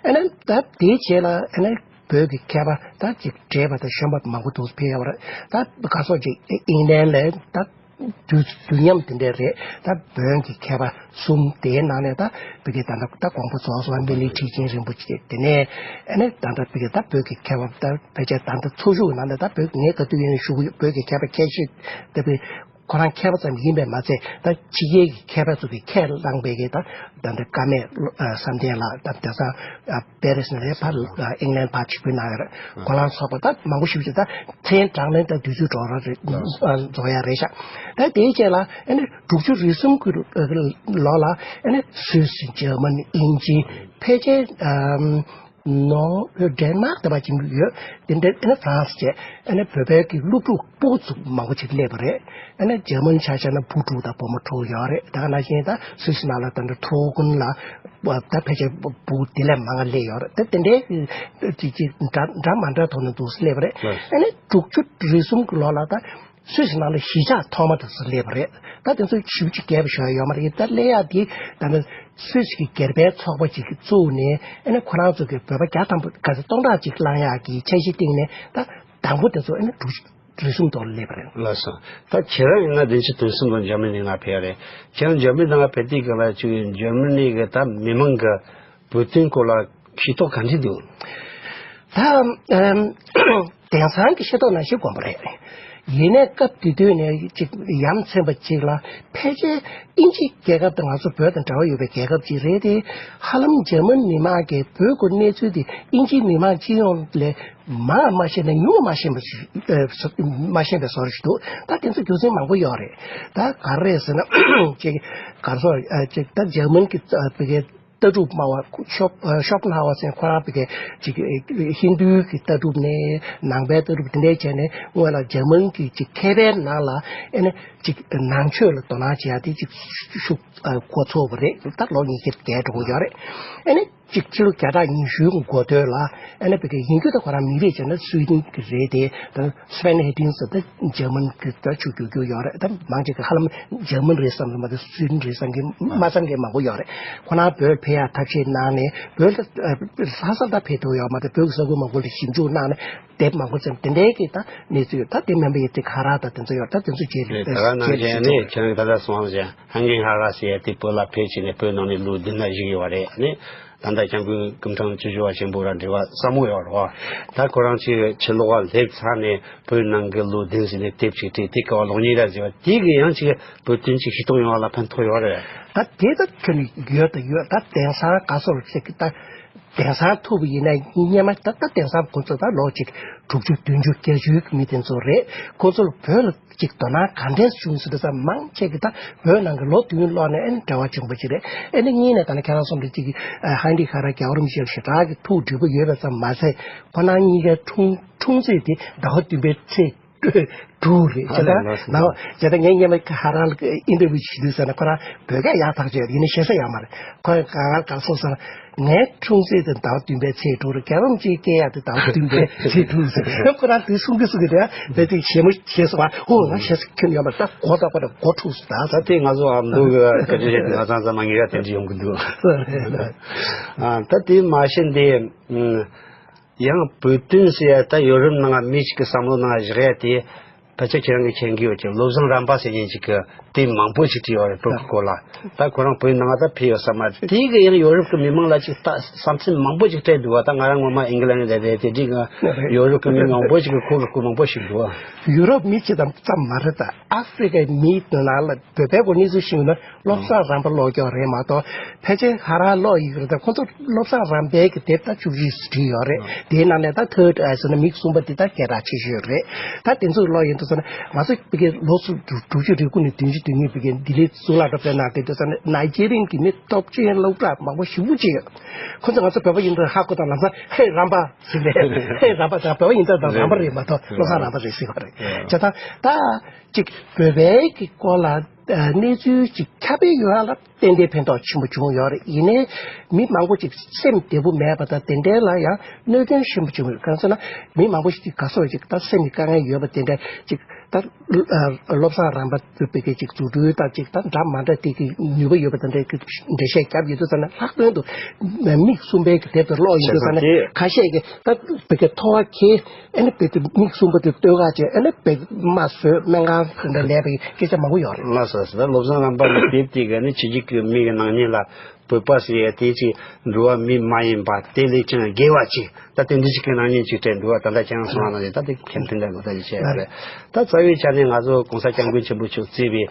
ཨ་ནི་ད་དེའི་རྗེས་ལ་ཨ་ནི་བོད་ཀྱི་མཁས་པ་ད་ཅིག་བགྲེས་པ་དང་གཞོན་པ་མང་པོ་འདུག་ཕེབས་ཡོད་པ་རེད། ད་ག་སོགས་ཅིག་ཨིང་ལན་ལ་ད་དུས་དུས་མཉམ་དེ་འདྲས་རེད། ད་བོན་གྱི་མཁས་པ་གསུམ། དེའི་ནང་ནས་ད་བོད་ཀྱི་ད་ད་ད་དགོངས་པ་རྫོགས་སོང་བ་སྨན་བླའི་ཁྲི་ཆེན་རིན་པོ་ཆེ། དེ་ནས་ཨ་ནི་ད་ད་བོད་ཀྱི་ད་བོད་ཀྱི་མཁས་པ་ད་ཕལ་ཆེར་ད་ད་ཚོགས་ཞུགས་ནང་ནས་ད་བོད་ངས་ག་དུས་ཡིན་ཞུ་གི་ཡོད། བོད་ཀྱི་མཁས་པ་ཁྱད་ཆོས་ལྡན་པའི། ཁོ་རང་མཁས་པ་ཙམ་ཡིན་པས་མ་ཚད། ད་ཕྱི་རྒྱལ་གྱི་མཁས་པ་ཚོ་གིས་ཁས་བླངས་པའི་གི་ད་ད་ལྟ་བཀའ་མེད་བསམ་གཏན་ལགས། ད་དེང་སང་པེ་རི་སི་ནས་ཕར་ཨིང་ལན་ཕར་ཆིབས་བསྒྱུར་གནང་ཡོད་རེད། ཁོ་རང་ཚོགས་པ་ད་མང་པོ་ཞིག་ཅིག་ད་མཚན་གྲངས་ལས་ད་དུས་ཚོད་འགྲོ་ར་རེད། རྫོགས་ཡ་རེད་ཤག་ད་དེའི་རྗེས་ལ་ཨ་ནི་དྲུག་ཅུ་རེ་གསུམ་གྱི་ལོ་ལ་ཨ་ནི་སུད་སི། འཇར་མ་ནི། དབྱིན་ཇི། ཕལ་ཆེར་ཨམ། ནོར་ཝེ། ཌེན་མཱག་དེ་བ་ཅིག་ཡོད། དེ་འདྲ་ཨ་ནི་ཧྥ་རན་སི་བྱས། ཨ་ནི་བོད་པའི་གི་སློབ་ཕྲུག་སྤུ་གུ་ཚོ་མང་པོ་ཅིག་སླེབས་པ་རེད། ཨ་ནི་འཇར་མན་ཆ་བཞག་ན་བུ་དྲུག་དང་བུ་མོ་དྲུག་ཡོད་རེད། ད་ག་ནང་བཞིན་ད་སུད་སི་ནང་ལ་ད་འདྲ་ཐུའུ་ཀུན་ལ་ད་ཕལ་ཆེར་བུ་དེ་ལས་མང་བ་སླེབས་ཡོད་རེད། ད་དེ་འདྲའི་ཅིག་ཅིག་འདྲ་འདྲ་མ་འདྲ་ཐོག་ནས་འདུག་སླེབས་པ་རེད། ཨ་ནི་དྲུག་ཅུ་རེ་གསུམ་གི་ལོ་ལ་ད་སུད་སི་ནང་ལ་གཞིས་ཆགས་ཐོག་མ་དེ་ཚོ་སླེབས་པ་རེད། ད་དེ་ཚོ་ཞེ་པོ་ཅིག་རྒྱས་པ་ཞིག་ཡོད་མ་རེད། ད་སླེབས་ཡག་དེ་ད་ནི་སུད་སི་གི་སྒེར་པའི་ཚོགས་པ་ཅིག་གིས་བཙུགས་ནས། ཨ་ནི་ཁོ་རང་ཚོ་གི་བོད་པ་བརྒྱ་ཐམ་པ་ག་ཚོད་སྟོང་ཕྲག་ཅིག་བླངས་ཡག་གི་འཆར་གཞི་བཏིང་ནས། ད་དང་པོ་དེ་ཚོ་ཨ་ནི་དྲུག་ཅུ་རེ་གསུམ་ཐོག་ལ་སླེབས་པ་རེད། ལགས་སོ། ད་ཁྱེད་རང་ཡིན་ན་བདུན་ཅུ་དོན་གསུམ་ལོར་འཇར་མ་ནི་ནང་ཕེབས་ཡོད་རེད། ཁྱེད་རང་འཇར་མ་ནི་ནང་ཕེབས་དུས་སྒང་ལ་ཅིག་འཇར་མ་ནི་གི་ད་མི་མང་གི་བོད་དོན་སྐོར་ལ་ཤེས་རྟོགས་ག་འདྲ་འདུག་ད་ཨམ། དེང་སང་གི་ཤེས་རྟོགས་ནང་བཞིན་དགོངས་པ་རེད། ཡིན་ནའི་སྐབས་དེ་དུས་ནས་ཅིག་ཡ་མཚན་པ་ཅིག་ལ། ཕལ་ཆེར་དབྱིན་ཇི་རྒྱལ་ཁབ་དང་ང་ཚོ་བོད་དང་འབྲེལ་བ་ཡོད་པའི་རྒྱལ་ཁབ་ཅིག་རེད་དེ། ཧ་ལམ་འཇར་མན་མི་མང་གིས་བོད་སྐོར་གནས་ཚུལ་དེ་དབྱིན་ཇིའི་མི་མང་སྤྱི་ཡོངས་ལས་མང་བ་མ་ཤེས་ན་ཉུང་བ་མ་ཤེས་པ་ཞིག་ཨ་མ་ཤེས་པའི་བཟོ་འདྲ་ཞིག་འདུག་ད་དེ་ཚོ་རྒྱུ་མཚན་མང་པོ་ཡོད་རེད། ད་ག་རེ་རེད་ཟེར་ན་ཅིག་ག་རེ་ཟེར། ཨ་ཅིག་ད་འཇར་མན་གྱི་ཨ་བོད་སྐད། ལྟ་གྲུབ་སྨྲ་བ་ཤོབ་ཤོབ་ན་ཧ་ཝ་ཟེར་ཁོ་རང་བི་གའི་ཅིག་ཧིན་རྡུའི་གི་ལྟ་གྲུབ་ནས་ནང་པའི་ལྟ་གྲུབ་དེ་འདྲའི་བྱས་ནས་སྔོན་ལ་འཇར་མན་གྱི་ཅིག་མཁས་པའི་ནང་ལ་ཨེ་ནས་ཅིག་ནང་ཆོས་ལ་དོ་སྣང་བྱེད་ཡ་དེ་ཅིག་ཤུགས་འགོ་ཚུགས་པ་རེད། ད་ལོ་ཉིས་བརྒྱ་བརྒལ་འགྲོ་གི་ཡོད་རེད། ཨེ་ནས་ཅིག་ཕྱི་ལོ་བརྒྱ་ཕྲག་ཉི་ཤུའི་འགོ་སྟོད་ལ་ཨེ་ནས་བི་གའི་ཡིན་རྒྱུ་ད་ཁོ་རང་མི་རེད་བྱས་ན་སུའི་ཌེན་གྱི་རེད་དེ། ད་སུ་ཝེན་ཧེ་ཏིན་ཟེར་ད་འཇར་མན་གྱི་ད་ཆུ་རྒྱུག་རྒྱུ་ཡོད་རེད། ད་མང་ཆེ་གི་ཧ་ལམ་འཇར་མན་རེད་བསམ་གི་མ་ད་སུའི་ཌེན་རེད་བསམ་གི་མ་བསམ་གི་མང་པོ་ཡོད་རེད། ཁོ་རང་བོད་ཕེབས་ཡ་ཐབས་ཤེས་གནང་ནས་བོད་ལ་ལྷ་ས་ད་ཕེབས་ཐུབ་ཡོད་མ་ད་བོད་ཀྱི་ས་ཁུལ་མང་པོ་ལ་ཞིབ་འཇུག་གནང་ནས་དེབ་མང་པོ་ཙམ་དེ་འདྲའི་གི་ད་གནས་ཚུལ་ད་དེ་མིན་པ་ཡི་དེ་ག་ར་ད་དེ་ཚོ་ཡོད་ད་དེ་ཚོ་རྗེས་ལ་རེད། ད་ག་ནང་བཞིན་ནི་ཁྱེད་རང་ད་ལྟ་གསུངས་པ་བཞིན་ཧན་གིན་ཧ་ར་ཟེར་ཡ་དེ་བོད་ལ་ཕེབས་བྱས་ནས་བོད་ནང་ནས་ལོ་བདུན་ལ་བཞུགས་ཡོད་པ་རེད། ནི་ད་ལྟ་སྐྱབས་མགོན་སྐུ་ཕྲེང་བཅུ་བཞི་པ་ཆེན་པོ་ར་འབྲེལ་བ་ཟབ་མོ་ཡོད་རེད་བ། ད་ཁོ་རང་ཚོས་ཕྱི་ལོགས་ལ་སླེབས་ཚར་ནས་བོད་ནང་གི་ལོ་བདུན་ཟིན་ནས་དེབ་ཅིག་བྲིས་དེ་ག་བ་ལོག་ཉེས་ར་ཟེར་བ་དེ་གི་ཡང་ཅིག་བོད་དོན་ཅིག་ཤེས་རྟོགས་ཡོང་བ་ལ་ཕན་ཐོགས་ཡོད་རེད། ད་དེ་ད་ཁྱོན་ནས་ཡོད་ད་ཡོད་ད་དེང་སང་ག་སོར་ཞིག་ད་དེང་སང་ཐུབ་པ་ཡིན་ན་སྙན་མ་ད་ད་དེང་སང་ཁོ་ཚོ་ད་ལོ་ཅིག་དྲུག་ཅུ་བདུན་ཅུ་བརྒྱད་ཅུའི་མི་དེ་ཚོ་རེད། ཁོ་ཚོ་ལ་བོད་ལ་ཅིག་དོ་སྣང་ག་འདྲས་བྱུང་ཟེར་དུས་ཙམ་མང་ཆེ་གི་ད་བོད་ནང་གི་ལོ་བདུན་ལོག་ནས་ཨེ་འབྲེལ་བ་བྱུང་བ་ཅིག་རེད། ཨེ་ནི་གཉིས་ནས་ད་ནི་ཁྱེད་རང་གསུམ་དུ་ཅིག་གི་ཧན་རི་ཁ་ར་རྒྱལ་བ་རིན་པོ་ཆེ་ཞེ་དྲག་གི་ཐུགས་འདྲིས་པོ་ཡོད་པ་ཙམ་མ་ཟད་ཁོ་རང་གཉིས་ཀའི་འཁྲུངས་འཁྲུངས་ཚེས་དེ་ཟླ་བ་བདུན་པའི་ཚེས་དྲུག་རེད། ཨ་བྱས་ཙང་ལས་ལགས་སོ། ནའོ་བྱས་ཙང་ངས་སྔོན་མ་ཧ་ར་ལ་ཨིན་ཊར་བིའུ་བྱེད་དུས་ཙམ་ན་ཁོ་རང་བོད་སྐད་ཡག་ཐག་ཆོད་ཡིན་ནའི་ཤེས་ས་ཡོད་མ་རེད། ཁོས་ག་ག་ག་སོང་ཙང་། ངའི་འཁྲུངས་ཚེས་དེ་ཟླ་བ་བདུན་པའི་ཚེས་དྲུག་རེད། རྒྱལ་བ་རིན་པོ་ཆེའི་སྐྱེས་ཡག་དེ་ཟླ་བ་བདུན་པའི་ཚེས་དྲུག་ཟེར། ཁོ་རང་དེ་གསུང་གི་གསུང་གི་རེད། དེ་དེ་ཞེ་མོ་ཞེས་སོང་བ། ཨོ་ང་ཞེས་སུ་ཁྱོན་ཡོད་མ་རེད། ད་གོ་ད་གོ་ད་གོ་འཁྲུགས་སུ་ད་ད། དེ་ང་ཚོ་ཨ་མདོ་གི་སྐད་ཆ་བཤད་དུས་ང་ཚང་ཚང་མ་ངེས་ར་དེ་འདྲ་ཡོང་གི་འདུག་ཨ་ད་དེ་མ་ཤེས་འདི་ཡང་བོད་དོན་ཟེར་ཡ་ད་ཡོ་རོབ་ནང་མི་ཞིག་གི་བསམ་བློ་ནང་བཞག་ཡ་དེ། ཕལ་ཆེར་ཁྱེད་རང་གིས་མཁྱེན་གྱི་ཡོད་ཀྱི་བློ་བཟང་རམ་པ་ཟེར་མཁན་ཅིག་གིས་དེབ་མང་པོ་ཞིག་བྲིས་ཡོད་རེད་བོད་ཀྱི་སྐོར་ལ། ད་ཁོ་རང་བོད་ནང་ད་ཕེབས་ཡོད་ས་མ་རེད། དེ་གིས་ཡང་ཡོ་རོབ་ཀྱི་མི་མང་ལ་ཅིག་ད་བསམ་ཚུལ་མང་པོ་ཞིག་སྤྲད་འདུག་བ། ད་ང་རང་ངོ་མ་ཨིང་གི་ལན་ལ་རེད་དེ་འདྲའི་ཡོ་རོབ་ཀྱི་མི་མང་པོ་ཞིག་གིས་ཁོ་གི་སྐོར་མང་པོ་ཞིག་འདུག་བ། ཡུ་རོབ་མི་ཅིག་ཙམ་ཙམ་མ་རེད། ད་ཨ་ཧྥི་རི་ཀའི་མི་ནང་ལ་བོད་པའི་སྐོར་གནས་ཚུལ་ཤེས་ཡོད་ན། བློ་བཟང་རམ་པ་ཀློག་ཀྱོག་རེད་མ་གཏོགས་ཕལ་ཆེར་ཧ་ར་ཀློག་ཡི་གི་རེད། ད་ཁོ་ཚོ་བློ་བཟང་རམ་པའི་གི་དེབ་ད་བཅུ་གཅིག་བྲིས་ཡོད་རེད། དེའི་ནང་ནས་ད་ཐར་ཌི་ཨའི་ཟེར་ན་མིག་གསུམ་པ་དེ་ད་སྐད་གྲགས་ཆེ་ཤོས་རེད། ད་དེ་ཚོ་ཀློག་ཡིན་དུས་ཙ་ན་ང་ཚོ་ཕ་གི་ལོ་སུ་དྲུག་དྲུག་ཅུ་རེ་དགུ་ནས་བདུན་ཅུ་དོན་གཉིས་ཕ་གི་ལྡི་ལི་གཙུག་ལག་སློབ་གྲྭའི་ནང་བསྡད་དུས་ཙ་ན་ནའི་ཇེ་རི་ཡན་གྱི་མི་སྟོབས་ཆེན་སློབ་གྲྭ་མང་པོ་ཞེ་པོ་ཅིག་ཡོད། ཁོ་ཚོ་ང་ཚོ་བོད་པ་ཡིན་དུས་ཧ་གོ་དང་ལམ་སང་ཧེ་རམ་པ་ཟེར་རེད། ཧེ་རམ་པ་ཟེར་བོད་པ་ཡིན་དུས་ད་རམ་པ་རེད་མ་གཏོགས་བློ་བཟང་རམ་པ་རེད་ཟེར་བ་རེད། བྱས་ཙང་ད་ཅིག་བོད་པའི་གི་སྐོར་ལ་གནས་ཚུལ་ཅིག་ཁྱབ་སྤེལ་ཡོང་ཡ་ལ་ཏན་ཏན་ཕན་ཐོགས་ཆེན་པོ་བྱུང་ཡོད་རེད། ཡིན་ནའི་མི་མང་པོ་ཅིག་སེམས་བདེ་པོ་མེད་པ་དང་དེ་འདྲའི་ལ་ཡང་གནོད་སྐྱོན་ཆེན་པོ་བྱུང་ཡོད། གང་ཟེར་ན་མི་མང་པོ་ཞིག་གིས་ག་སོགས་ཅིག་ད་སེམས་ཀྱི་དཀའ་ངལ་ཡོད་པ་དེ་འདྲ་ཅིག་ད་བློ་བཟང་རམ་པ་ཚོ་བོད་ཀྱི་ཅིག་རྫུ་འཕྲུལ་དང་ཅིག་ད་འདྲ་མ་འདྲ་དེ་གི་ནུས་པ་ཡོད་པ་དེ་འདྲའི་གི་འགྲེལ་བཤད་བརྒྱབ་ཡོད་དུས་ཙ་ན་ལྷག་དོན་དུ་མིག་གསུམ་པའི་གི་དེབ་དེ་ཀློག་ཡོད་དུས་ཙ་ན་ཁ་ཤས་ཀྱིས་ད་བོད་ཀྱི་ཐོ་བ་ཁེལ། ཨ་ནི་བོད་དུ་མིག་གསུམ་པ་དེ་ལྟོས་ག་བྱས། ཨ་ནི་བོད་དམར་གསོད་སྨན་ཁང་དེ་འདྲ་ལས་པའི་སྐད་ཆ་མང་པོ་ཡོད་རེད། ལགས་སོ། ད་བློ་བཟང་རམ་པ་ནི་དེབ་དེ་ག་ནི་ཕྱི་རྒྱལ་གྱི་མི་གི་སྣང་བརྙན་ལ་བོད་པ་ཟེར་ཡ་དེ་ཅིག་འགྲོ་བ་མི་མ་ཡིན་པ་དེ་ལས་ཀྱང་དགེ་བ་ཅིག་ད་དེ་འདྲ་ཅིག་གི་སྣང་བརྙན་ཅིག་སྤྲད་འདུག་བ། ད་ལྟ་ཁྱེད་རང་གསུངས་པ་ནང་བཞིན་ད་དེ་ཁྱད་མཐུན་འདྲ་འདུག་ད་ཅིག་བཤད་ཡ་རེད། ད་རྩ་བའི་ཆ་ནས་ང་ཚོ་གོང་ས་སྐྱབས་མགོན་ཆེན་པོ་མཆོག་གཙོས་པའི་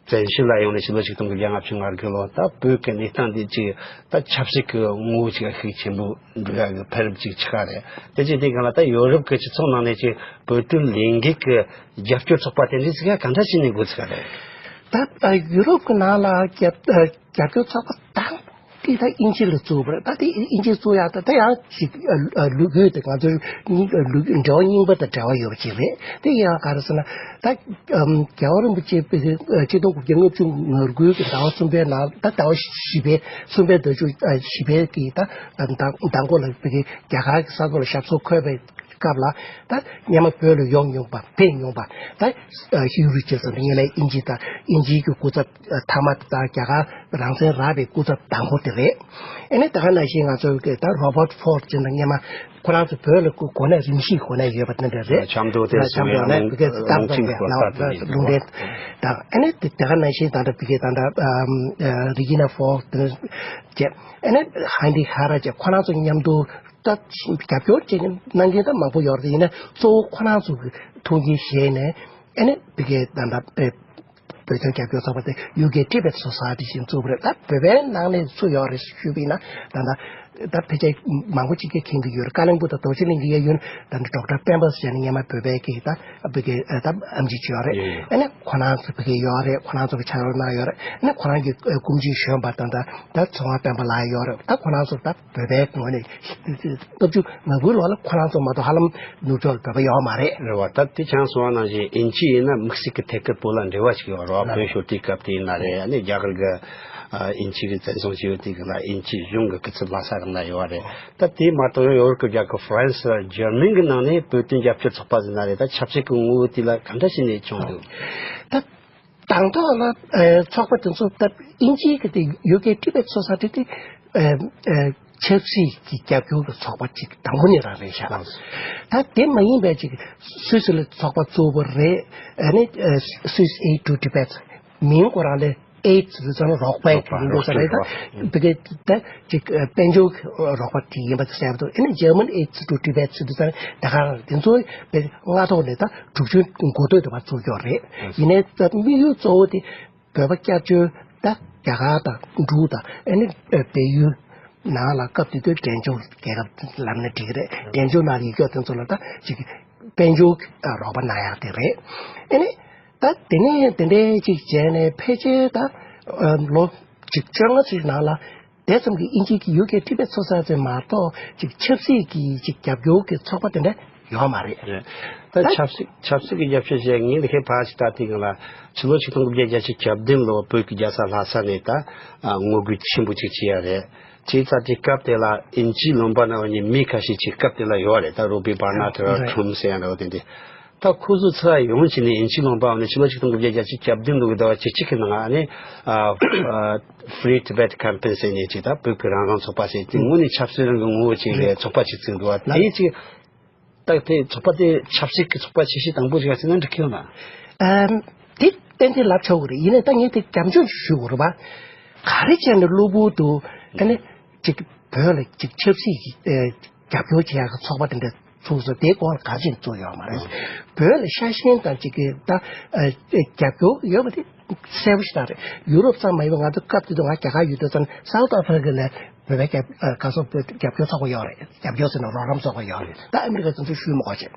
བཙན་བྱོལ་ལ་ཡོང་ནས་ཕྱི་ལོ་ཆིག་སྟོང་དགུ་བརྒྱ་ལྔ་བཅུ་ང་དགུ་ལོ་ད་བོད་ཀྱི་གནས་སྟངས་འདི་ཅིག་ད་ཆབ་སྲིད་ཀྱི་ངོ་བོ་ཅིག་ཤུགས་ཆེན་པོ་འགྲོ་ཡག་གི་འཕེལ་རིམ་ཅིག་ཆགས་ཀ་རེད། དེ་ཅིག་དེ་གང་ལ་ད་ཡོ་རོབ་ཀྱི་སྤྱི་ཚོགས་ནང་ནས་ཅིག་བོད་དོན་ལས་འགུལ་གྱི་རྒྱབ་སྐྱོར་ཚོགས་པ་དེ་འདྲ་ཅིག་ག་གང་འདྲ་བྱས་ནས་འགོ་ཚུགས་ཀ་རེད། ད་ཡུ་རོབ་ཀྱི་ནང་ལ་རྒྱབ་རྒྱབ་སྐྱོར་ཚོགས་པ་དང་དེ་ད་དབྱིན་ཇི་ལ་བཙུགས་པ་རེད། ད་དེ་དབྱིན་ཇི་བཙུགས་ཡག་ད་ད་ཡང་ཅིག་ལུགས་ཡོད་དེ་ང་ཚོ་གཉིས་ལུགས་འབྲེལ་བ་རྙིང་པ་དང་འབྲེལ་བ་ཡོད་པ་ཅིག་རེད། དེ་ཡང་ག་རེ་ཟེར་ན་ད། རྒྱལ་བ་རིན་པོ་ཆེ་ཆིག་སྟོང་དགུ་བརྒྱ་ལྔ་བཅུ་ང་དགུའི་གི་ཟླ་བ་གསུམ་པའི་ནང་ད་ཟླ་བ་བཞི་པའི་གསུམ་པའི་ཟླ་བཅུ་བཞི་པའི་གི་ད་ཟླ་མགོ་ལ་བི་གི་རྒྱ་གར་གྱི་ས་ཐོག་ལ་ཞབས་སོར་འཁོད་པའི་སྐབས་ལ་ད་སྔོན་མ་བོད་ལ་ཡོང་མྱོང་པ་ཕེབས་མྱོང་པ་ད་ཧིའུ་རི་ཅེ་ཟེར་ན་སྔོན་མའི་དབྱིན་ཇི་ད་དབྱིན་ཇིའི་གི་སྐུ་ཚབ་མཐའ་མ་ད་རྒྱ་གར་རང་བཙན་རག་པའི་སྐུ་ཚབ་དང་པོ་དེ་རེད། ཨེ་ནས་ད་ག་ནང་བཞིན་ང་ཚོའི་གི་ད་རོ་བར་ཕོར་ཅེ་ན་སྔོན་མ། ཁོ་རང་ཚོ་བོད་ལ་གོ་གནས་རིམ་བཞིན་གོ་གནས་ཡོད་པ་དེ་འདྲ་རེད། ཆབ་མདོ་དེ་ཆབ་མདོ་ནས་བི་གེ་སི་ཏམ་ཙམ་རེད་ལུང་འདྲེན་དང་ཨ་ནི་དེ་ག་ནང་བཞིན་ད་ལྟ་བི་གེ་ད་ལྟ་རི་ཇི་ན་ཧྥོག་དེ་ནས་བཅས་ཨ་ནི་ཧན་རི་ཧ་ར་བཅས་ཁོ་རང་ཚོ་མཉམ་དུ་ད་རྒྱབ་སྐྱོར་བྱེད་གནང་མཁན་ད་མང་པོ་ཡོད་རེད། ཡིན་ན་གཙོ་བོ་ཁོ་རང་ཚོ་གི་ཐུགས་འགན་བཞེས་ནས་ཨ་ནི་བི་གེ་ད་ལྟ། བོད་དོན་རྒྱབ་སྐྱོར་ཚོགས་པ་དེ་ཡུ་ཀེ་ཊི་བེ་ཊི་སོ་སའི་ཊི་ཞེས་བཙུགས་པ་རེད། ད་བོད་པའི་ནང་ནས་སུ་ཡོད་རེད་ཞུས་པ་ཡིན་ན་ད་ལྟ་ ད་ཕལ་ཆེར་མང་པོ་ཅིག་གིས་མཁྱེན་གྱི་ཡོད་རེད། ཀ་ལོན་སྦུག་དང་རྡོ་རྗེ་གླིང་གི་གཡས་གཡོན་ད་ནི་ཌོག་ཊར་སྤེན་པ་ཟེར་ནས་སྔོན་མ་བོད་པའི་གི་ད་བོད་ཀྱི་ད་ཨེམ་ཆི་ཅིག་ཡོད་རེད། ཨ་ནི་ཁོ་རང་ཚོ་བོད་ཀྱི་ཡོད་རེད། ཁོ་རང་ཚོ་གི་ཕྱག་རོགས་གནང་ཡོད་རེད། ཨ་ནི་ཁོ་རང་གི་སྐུ་མཆེད་གཞོན་པ་དང་ད་ད་ཚོང་པ་སྤེན་པ་ལགས་ཡོད་རེད། ད་ཁོ་རང་ཚོ་ད་བོད་པའི་ངོས་ནས་ལྔ་བཅུ་ང་དགུའི་ལོ་ལ་ཁོ་རང་ཚོ་མ་གཏོགས་ཧ་ལམ་ནུབ་ཕྱོགས་ལ་བོད་པ་ཡོད་མ་རེད། རེད་བ། ད་དེ་ཆང་སོང་བ་ནང་བཞིན་ཨིན་ཇི་ཡིན་ན་དམིགས་བསལ་གྱི་ཐད་ཀར་བོད་ལ་འབྲེལ་བ་ཞིག་ཡོད་རེད་བ། བོད་ཤོར་དུས་སྐབས་དེ་ཡིན་ན་རེད། ཨ་ནི་རྒྱ་གར་གྱི་ཨིན་ཇི་གི་བཙན་བཟུང་བྱས་ཡོད་དུས་ལ་ཨིན་ཇི་གཞུང་གི་སྐུ་ཚབ་ལྷ་ས་གི་ནང་ཡོད་རེད། ད་དེ་མ་གཏོགས་ཡོ་རོབ་ཀྱི་རྒྱལ་ཁབ་ཧྥ་རན་སི་འཇར་མན་གྱི་ནང་ནས་བོད་དོན་རྒྱབ་སྐྱོར་ཚོགས་པ་ཟེར་ན་རེད། ད་ཆབ་སྲིད་ཀྱི་ངོ་བོ་དེ་ལ་ག་འདྲ་ཞིག་ནས་བྱུང་འདུག་ད་དང་ཐོག་ལ་ཚོགས་པ་དེ་ཚོ་ད་ཨིན་ཇིའི་གི་དེ་ཡུ་ཀེ་ཊི་བེཊ་སོ་སའི་ཊི་དེ་ཆབ་སྲིད་ཀྱི་རྒྱབ་སྐྱོར་གྱི་ཚོགས་པ་ཅིག་དང་པོ་ནས་རང་རེད་ཤག་ད་དེ་མ་ཡིན་པའི་ཅིག་སུད་སི་ལ་ཚོགས་པ་གཙོ་བོ་རེད། ཨ་ནི་Swiss Aid to Tibet མིང་ཁོ་རང་ལས་ཨེ་ཌི་ཟེར་ཙང་རོགས་པའི་རོགས་པ་གི་མིང་རོགས་ཟེར་རེད། ད་བི་གེ་ད་ཅིག་དཔལ་འབྱོར་རོགས་པ་དེ་ཡིན་པ་དེ་གསལ་པོ་འདུག་ཨ་ནི་German Aid to Tibet ཟེར་དུས་ཙང་ད་ག་རང་དེ་ཚོ་བས་སྔ་ཐོག་ནས་ད་དྲུག་ཅུ་འགོ་སྟོད་དུ་བ་བཙུགས་ཀྱོག་རེད། ཡིན་ནའི་ད་དམིགས་ཡུལ་གཙོ་བོ་དེ་བོད་པ་སྐྱབས་བཅོལ་ད་རྒྱ་གར་དང་འབྲུག་དང་ཨ་ནི་བལ་ཡུལ་ནང་ལ་སྐབས་དེ་དུས་འབྲས་ལྗོངས་རྒྱལ་ཁབ་ལབ་ན་འགྲིག་གི་རེད། འབྲས་ལྗོངས་ནང་ཡོད་ཀྱོག་དེ་ཚོ་ལ་ད་ཅིག་དཔལ་འབྱོར་རོགས་པ་གནང་ཡག་དེ་རེད། ཨ་ནི། ད་དེ་ནས་དེ་འདྲའི་ཅིག་བྱས་ནས་ཕལ་ཆེར་ད་ལོ་ཅིག་བཅོ་ལྔ་ཙམ་ནང་ལ་དེ་ཙམ་གྱི་ཨིན་ཇི་གི་ཡུ་ཀེ་ཊི་བེཊ་སོ་སའི་ཊི་མ་གཏོགས་ཅིག་ཆབ་སྲིད་ཀྱི་ཅིག་རྒྱབ་སྐྱོར་གྱི་ཚོགས་པ་དེ་འདྲ་ཡོད་མ་རེད། རེད། ད་ད་ཆབ་སྲིད་ཆབ་སྲིད་ཀྱི་རྒྱབ་སྐྱོར་བྱས་ངས་འདི་གའི་ཕར་ཅིག་ད་དེ་ག་ལ་ཕྱི་ལོ་ཆིག་སྟོང་དགུ་བརྒྱ་བརྒྱད་ཅུ་གྱ་བདུན་ལོ་བོད་ཀྱི་རྒྱལ་ས་ལྷ་ས་ནས་ད་ངོ་རྒོལ་ཆེན་པོ་ཅིག་བྱས་ཡ་རེད། བྱས་ཙང་དེ་སྐབས་དེ་ལ་ཨིན་ཇིའི་ལུང་པ་ནང་ནས་མི་ཁ་ཤས་ཅིག་སྐབས་དེ་ལ་ཡོད་རེད། ད་རོ་བྷི་བྷར་ནར་ཊི་རེད། ཁྲུམ་ཟེར་ཡ་འདྲ་བོ་དེ་འདྲ། ད་ཁོ་ཚོ་ཚུར་ཡོང་བྱས་ནས་ཨིན་ཇིའི་ལུང་པ་ནས་ཕྱི་ལོ་ཆིག་སྟོང་དགུ་བརྒྱ་བརྒྱད་ཅུ་གྱ་བདུན་ལོའི་ཟླ་བ་བཅུ་གཅིག་གི་ནང་ཨ་ནི་Free Tibet Campaign ཟེར་ནས་ཅིག་ད་བོད་ཀྱི་རང་དབང་ཚོགས་པ་ཟེར་དེ་དངོས་གནས་ཆབ་སྲིད་རང་གི་ངོ་བོ་ཅིག་ལས་ཚོགས་པ་ཅིག་བཙུགས་འདུག་བ། དེ་ཅིག་ད་དེ་ཚོགས་པ་དེ་ཆབ་སྲིད་ཀྱི་ཚོགས་པ་ཆེ་ཤོས་དང་པོ་ཞིག་ཡིན་ན་འགྲིག་གི་ཡོད་ན། ཨམ། དེ་ཏན་ཏན་ལབ་ཆོག་གི་རེད། ཡིན་ནའི་ད་ངས་དེ་རྒྱབ་ལྗོངས་ཞུ་དགོས་རེད་པ། ག་རེ་བྱས་ནས་གློ་བུར་དུ་ཨ་ནི་ཅིག་བོད་ལ་ཅིག་ཆབ་སྲིད་ཀྱི་ཨེ་རྒྱབ་སྐྱོར་བྱེད་ཡག་གི་ཚོགས་པ་དེ་འདྲ་ཚུགས་སོང་། དེའི་སྐོར་ལ་ག་རེ་བྱས་ནས་བཙུགས་ཡོད་མ་རེད། བོད་ལ་ཤ་ཞེན་དང་ཅིག་གི་ད་ཨེ་རྒྱབ་སྐྱོར་ཡོད་པ་དེ་གསལ་པོ་ཞིག་ད་རེད། ཡུ་རོབ་ཙམ་མ་ཡིན་པ་ང་ཚོ་སྐབས་དེ་དུས་ང་རྒྱ་གར་ཡོད་དུས་ཙང་South Africa ལ་བོད་པའི་རྒྱབ་ཨ་ག་སོགས་བོད་རྒྱབ་སྐྱོར་ཚོགས་པ་ཡོད་རེད། རྒྱབ་སྐྱོར་ཟེར་ན་རོགས་རམ་ཚོགས་པ་ཡོད་རེད། ད་ཨ་མི་རི་ཀ་དེ་ཚོ་ཞུས་མ་དགོས་བྱས།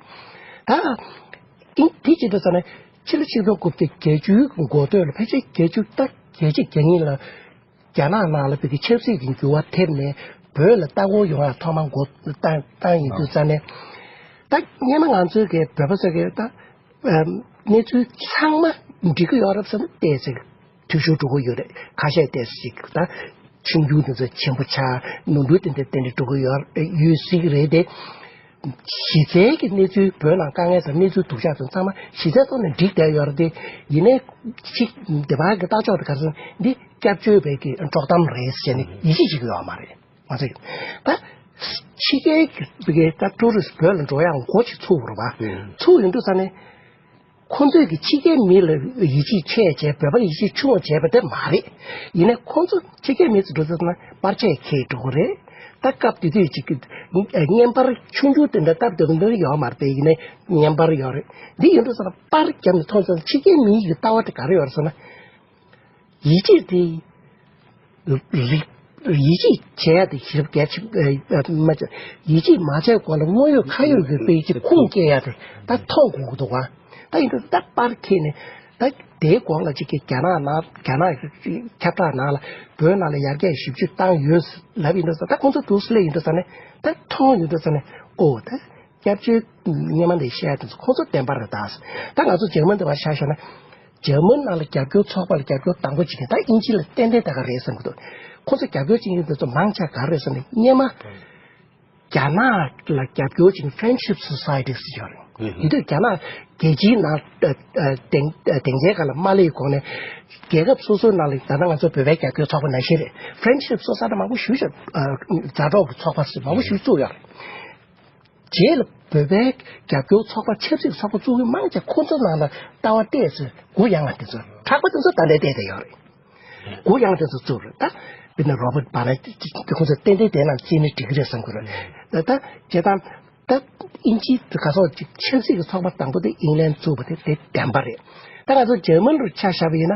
ད་ཨིན་དེ་བྱེད་དུས་ཙང་ནས་ཕྱི་ལོ་ཆིག་སྟོང་དགུ་བརྒྱ་བརྒྱད་ཅུའི་འགོ་སྟོད་ལ་ཕལ་ཆེར་བརྒྱད་ཅུ་ད་བརྒྱད་ཅུ་གྱ་གཉིས་ལ་རྒྱ་ནག་ནང་ལ་བོད་ཀྱི་ཆབ་སྲིད་ཀྱི་འགྱུར་བ་ཐེབས་ནས་བོད་ལ་ལྟ་སྐོར་ཡོང་ཡ་ཐོག་མ་འགོ་བཏང་བཏང་ཡིན་དུས་ཙང་ནས། ད་སྔོན་མ་ང་ཚོའི་གི་བོད་པ་ཚོ་གི་ད་ཨམ་གནས་ཚུལ་ཚང་མ་འགྲིག་གི་ཡོད་རེད་བསམ་ཏེ་ཟེར། འཐུས་ཤོར་འགྲོ་གི་ཡོད་རེད། ཁ་ཤས་ཏོག་ཙམ་ཅིག་ད་ཆུང་ཆུང་དེ་ཚོ་ཆེན་པོ་ཆགས། ནོར་འཁྲུལ་དེ་འདྲ་དེ་འདྲ་འགྲོ་གི་ཡོད་ཡོད་སྲིད་ཀྱི་རེད་དེ། གཞི་རྩའི་གི་གནས་ཚུལ་བོད་ནང་དཀའ་ངལ་དང་གནས་ཚུལ་སྡུག་ཅག་དེ་ཚང་མ་གཞི་རྩའི་ཐོག་ནས་འགྲིག་བསྡད་ཡོད་རེད་དེ། ཡིན་ནའི་ཅིག་འདི་བར་གི་ལྟ་ཕྱོགས་དེ་ག་རེ་ཟེར་ན་འདི་སྐྱབས་བཅོལ་བའི་གི་དཀྲོག་གཏམ་རེད་ཟེར་ནས་ཡིད་ཆེས་བྱེད་ཀྱི་ཡོད་མ་རེད། ང་ཚོས་ད་ཕྱི་རྒྱལ་གྱི་ད་ཊུ་རི་སི་བོད་ལ་འགྲོ་ཡག་འགོ་ཅིག་ཚུགས་རེད་པ། ཚུགས་ཡོང་དུས་ཙང་ནས། ཁོང་ཚོས་ཀྱི་ཕྱི་རྒྱལ་མི་ལ་ཡིད་ཆེས་ཆེ་བྱས་བོད་པ་ལ་ཡིད་ཆེས་ཆུང་བ་བྱས་པ་དེ་མ་རེད། ཡིན་ནའི་ཁོང་ཚོ་ཕྱི་རྒྱལ་མི་ཚོ་འགྲོ་ཚུལ་ན་པར་ཆས་འཁྱེར་འགྲོ་གི་རེད། ད་སྐབས་དེ་དུས་ཅིག་གི་བརྙན་པར་ཆུང་ཆུང་དེ་འདྲ་སྟབས་བདེ་པོ་འདི་ཡོད་མ་རེད་པས། ཡིན་ནའི་བརྙན་པར་ཡོད་རེད། འདི་ཡིན་འགྲོ་ཚུལ་ན་པར་བརྒྱབ་ནས་མཐོང་ཚུལ་ཕྱི་རྒྱལ་མི་ཡི་གི་ལྟ་བ་དེ་ག་རེ་ཡོད་རེད་ཟེར་ན། ཡིད་ཆེས་དེ། རིག་ཡིད་ཆེས་བྱས་ཏེ་ཞིབ་རྒྱ་ཆེ་མ་བྱས། ཡིད་ཆེས་མ་བྱས་གོང་ལ་དངོས་ཡོད་ཁ་ཡོད་ཀྱི་དཔེ་ཅིག་ཁུངས་སྐྱེལ་ཡ་དེ་ད་མཐོང་དགོས་ཀྱི་འདུག་ག་ད་ཡིན་དུས་ད་པར་ཁྱེར་ནས་ད་དེའི་གོང་ལ་ཅིག་གི་རྒྱ་ནག་ནང་རྒྱ་ནག་གི་ཁྱབ་བསྒྲགས་ནང་ལ་བོད་ནང་ལ་ཡར་རྒྱས་ཞེ་པོ་ཅིག་བཏང་ཡོད་ལབ་ཡིན་དུས་ད་ཁོང་ཚོ་དུ་སླེབས་ཡིན་དུས་ཙང་ནས་ད་མཐོང་ཡིན་དུས་ཙང་ནས་ཨོ་ད། སྐྱབས་བཅོལ་སྔོན་མ་ནས་བཤད་དེ་ཚོ་ཁོང་ཚོ་བདེན་པ་རེད་ད། ད་ང་ཚོ་འཇར་མན་དུ་བ་ཆ་བཞག་ན། འཇར་མན་ནང་ལ་རྒྱབ་སྐྱོར་ཚོགས་པ་ལ་རྒྱབ་སྐྱོར་དང་པོ་བྱེད་མཁན་ད་དབྱིན་ཇི་ལ་ཏན་ཏན་ད་ག་རེད་བསམ་གྱི་འདུག་ཁོང་ཚོ་རྒྱབ་སྐྱོར་བྱེད་མཁན་དེ་ཚོ་མང་ཆེ་ག་རེ་རེད་ཟེར་ན་སྔོན་མ། རྒྱ་ནག་ལ་རྒྱབ་སྐྱོར་བྱེད་མཁན་Friendship Society ཟེར་ཡོད་རེད། ཡིན་དུས་རྒྱ་ནག་རྒྱལ་སྤྱིའི་ནང་སྡིངས་སྡིངས་ཆའི་སྒང་ལ་མ་སླེབས་གོང་ནས། རྒྱལ་ཁབ་སོ་སོའི་ནང་ལ་ད་ལྟ་ང་ཚོ་བོད་པའི་རྒྱབ་སྐྱོར་ཚོགས་པ་ནང་བཞིན་རེད། Friendship Society མང་པོ་ཞེ་པོ་ཅིག་མཛའ་གྲོགས་ཀྱི་ཚོགས་པ་ཟེར་མང་པོ་ཞེ་པོ་བཙུགས་ཡོད་རེད། རྗེས་ལ་བོད་པའི་རྒྱབ་སྐྱོར་ཚོགས་པ་ཆབ་སྲིད་ཚོགས་པ་བཙུགས་མཁན་མང་ཆེ་ཁོང་ཚོ་ནང་ལ་ལྟ་བ་གཏད་ཚེ་གུ་ཡངས་པ་དེ་ཚོ་གྲགས་པ་དེ་ཚོ་ད་ལྟའི་བསྡད་བསྡད་ཡོད་རེད། གུ་ཡངས་དེ་ཚོ་བཙུགས་རེད་ད། དཔེར་ན་རོ་བྷར་ཊི་བྷ་ནར་ཊི་ཁོང་ཚོ་ཏན་ཏན་དེ་ནང་བརྩིས་ན་འགྲིག་གི་རེད་བསམ་གི་རེད། ད་ད་བྱས་ཙང་ད་དབྱིན་ཇིའི་ག་སོགས་ཅིག་ཆབ་སྲིད་ཀྱི་ཚོགས་པ་དང་པོ་དེ་ཨིང་ལན་བཙུགས་པ་དེ་དེ་བདེན་པ་རེད། ད་ང་ཚོ་འཇར་མན་རུ་ཆ་བཞག་པ་ཡིན་ན་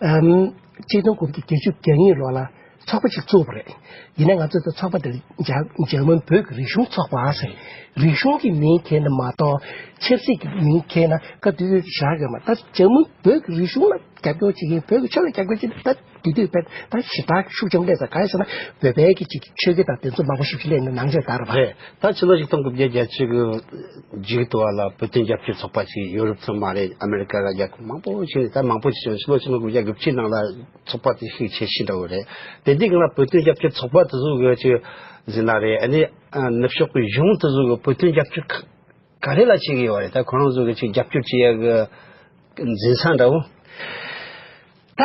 ཨམ་ཆིག་སྟོང་དགུ་བརྒྱ་བརྒྱད་ཅུ་གྱ་གཉིས་ལོ་ལ། ཚོགས་པ་ཅིག་བཙུགས་པ་རེད། ཡིན་ནའི་ང་ཚོས་ད་ཚོགས་པ་དེར་འཇར་འཇར་མན་བོད་ཀྱི་རིག་གཞུང་ཚོགས་པ་ཟེར། རིག་གཞུང་གི་མིང་འཁྱེར་ནས་མ་གཏོགས་ཆབ་སྲིད་ཀྱི་མིང་འཁྱེར་ན་སྐབས་དེ་དུས་བཞག་ཡོད་མ་རེད། ད་འཇར་མན་བོད་ཀྱི་རིག་གཞུང་ལ་རྒྱབ་སྐྱོར་བྱེད་མཁན། བོད་ཀྱི་ཆོས་ལ་རྒྱབ་སྐྱོར་བྱེད་མཁན་ད་དེ་དུས་བོད་ད་ཞེ་དྲག་ཤུགས་ཆེན་པོ་སླེབས་ཚར། གང་ཡིན་ཟེར་ན་བོད་པའི་གི་ཅིག་ཆོས་དགེ་དང་དེ་ཚོ་མང་པོ་ཞིག་སླེབས་ནས་ནང་ཆོས་དར་བ་རེད། ད་ཕྱི་ལོ་ཆིག་སྟོང་དགུ་བརྒྱ་བརྒྱད་ཅུ་གི་མཇུག་ཏུ་བ་ལ་བོད་དོན་རྒྱབ་སྐྱོར་ཚོགས་པ་ཞིག་ཡོ་རོབ་ཚང་མ་རེད། ཨ་མེ་རི་ཀ་ལ་རྒྱལ་ཁབ་མང་པོ་ཞིག་ནས། ད་མང་པོ་ཞིག་བྱུང་། ཕྱི་ལོ་ཆིག་སྟོང་དགུ་བརྒྱ་དགུ་བཅུ་ནང་ལ་ཚོགས་པ་དེ་ཤུགས་ཆེ་ཤོས་འདྲ་བོ་རེད། དེ་དུས་སྒང་ལ་བོད་དོན་རྒྱབ་སྐྱོར་ཚོགས་པ་དེ་ཚོ་གི་ཅིག་ཟེར་ན་རེད། ཨ་ནི་ཨ་ནུབ་ཕྱོགས་ཀྱི་གཞུང་དེ་ཚོ་གི་བོད་དོན་རྒྱབ་སྐྱོར་ག་ག་རེ་ལ་བྱེད་ཀྱི་ཡོད་རེད། ད་ཁོ་རང་ཚོ་གི་ཅིག་རྒྱབ་སྐྱོར་བྱེད་ཡ་གི་འཛིན་ས་འདྲ་བོ། ད་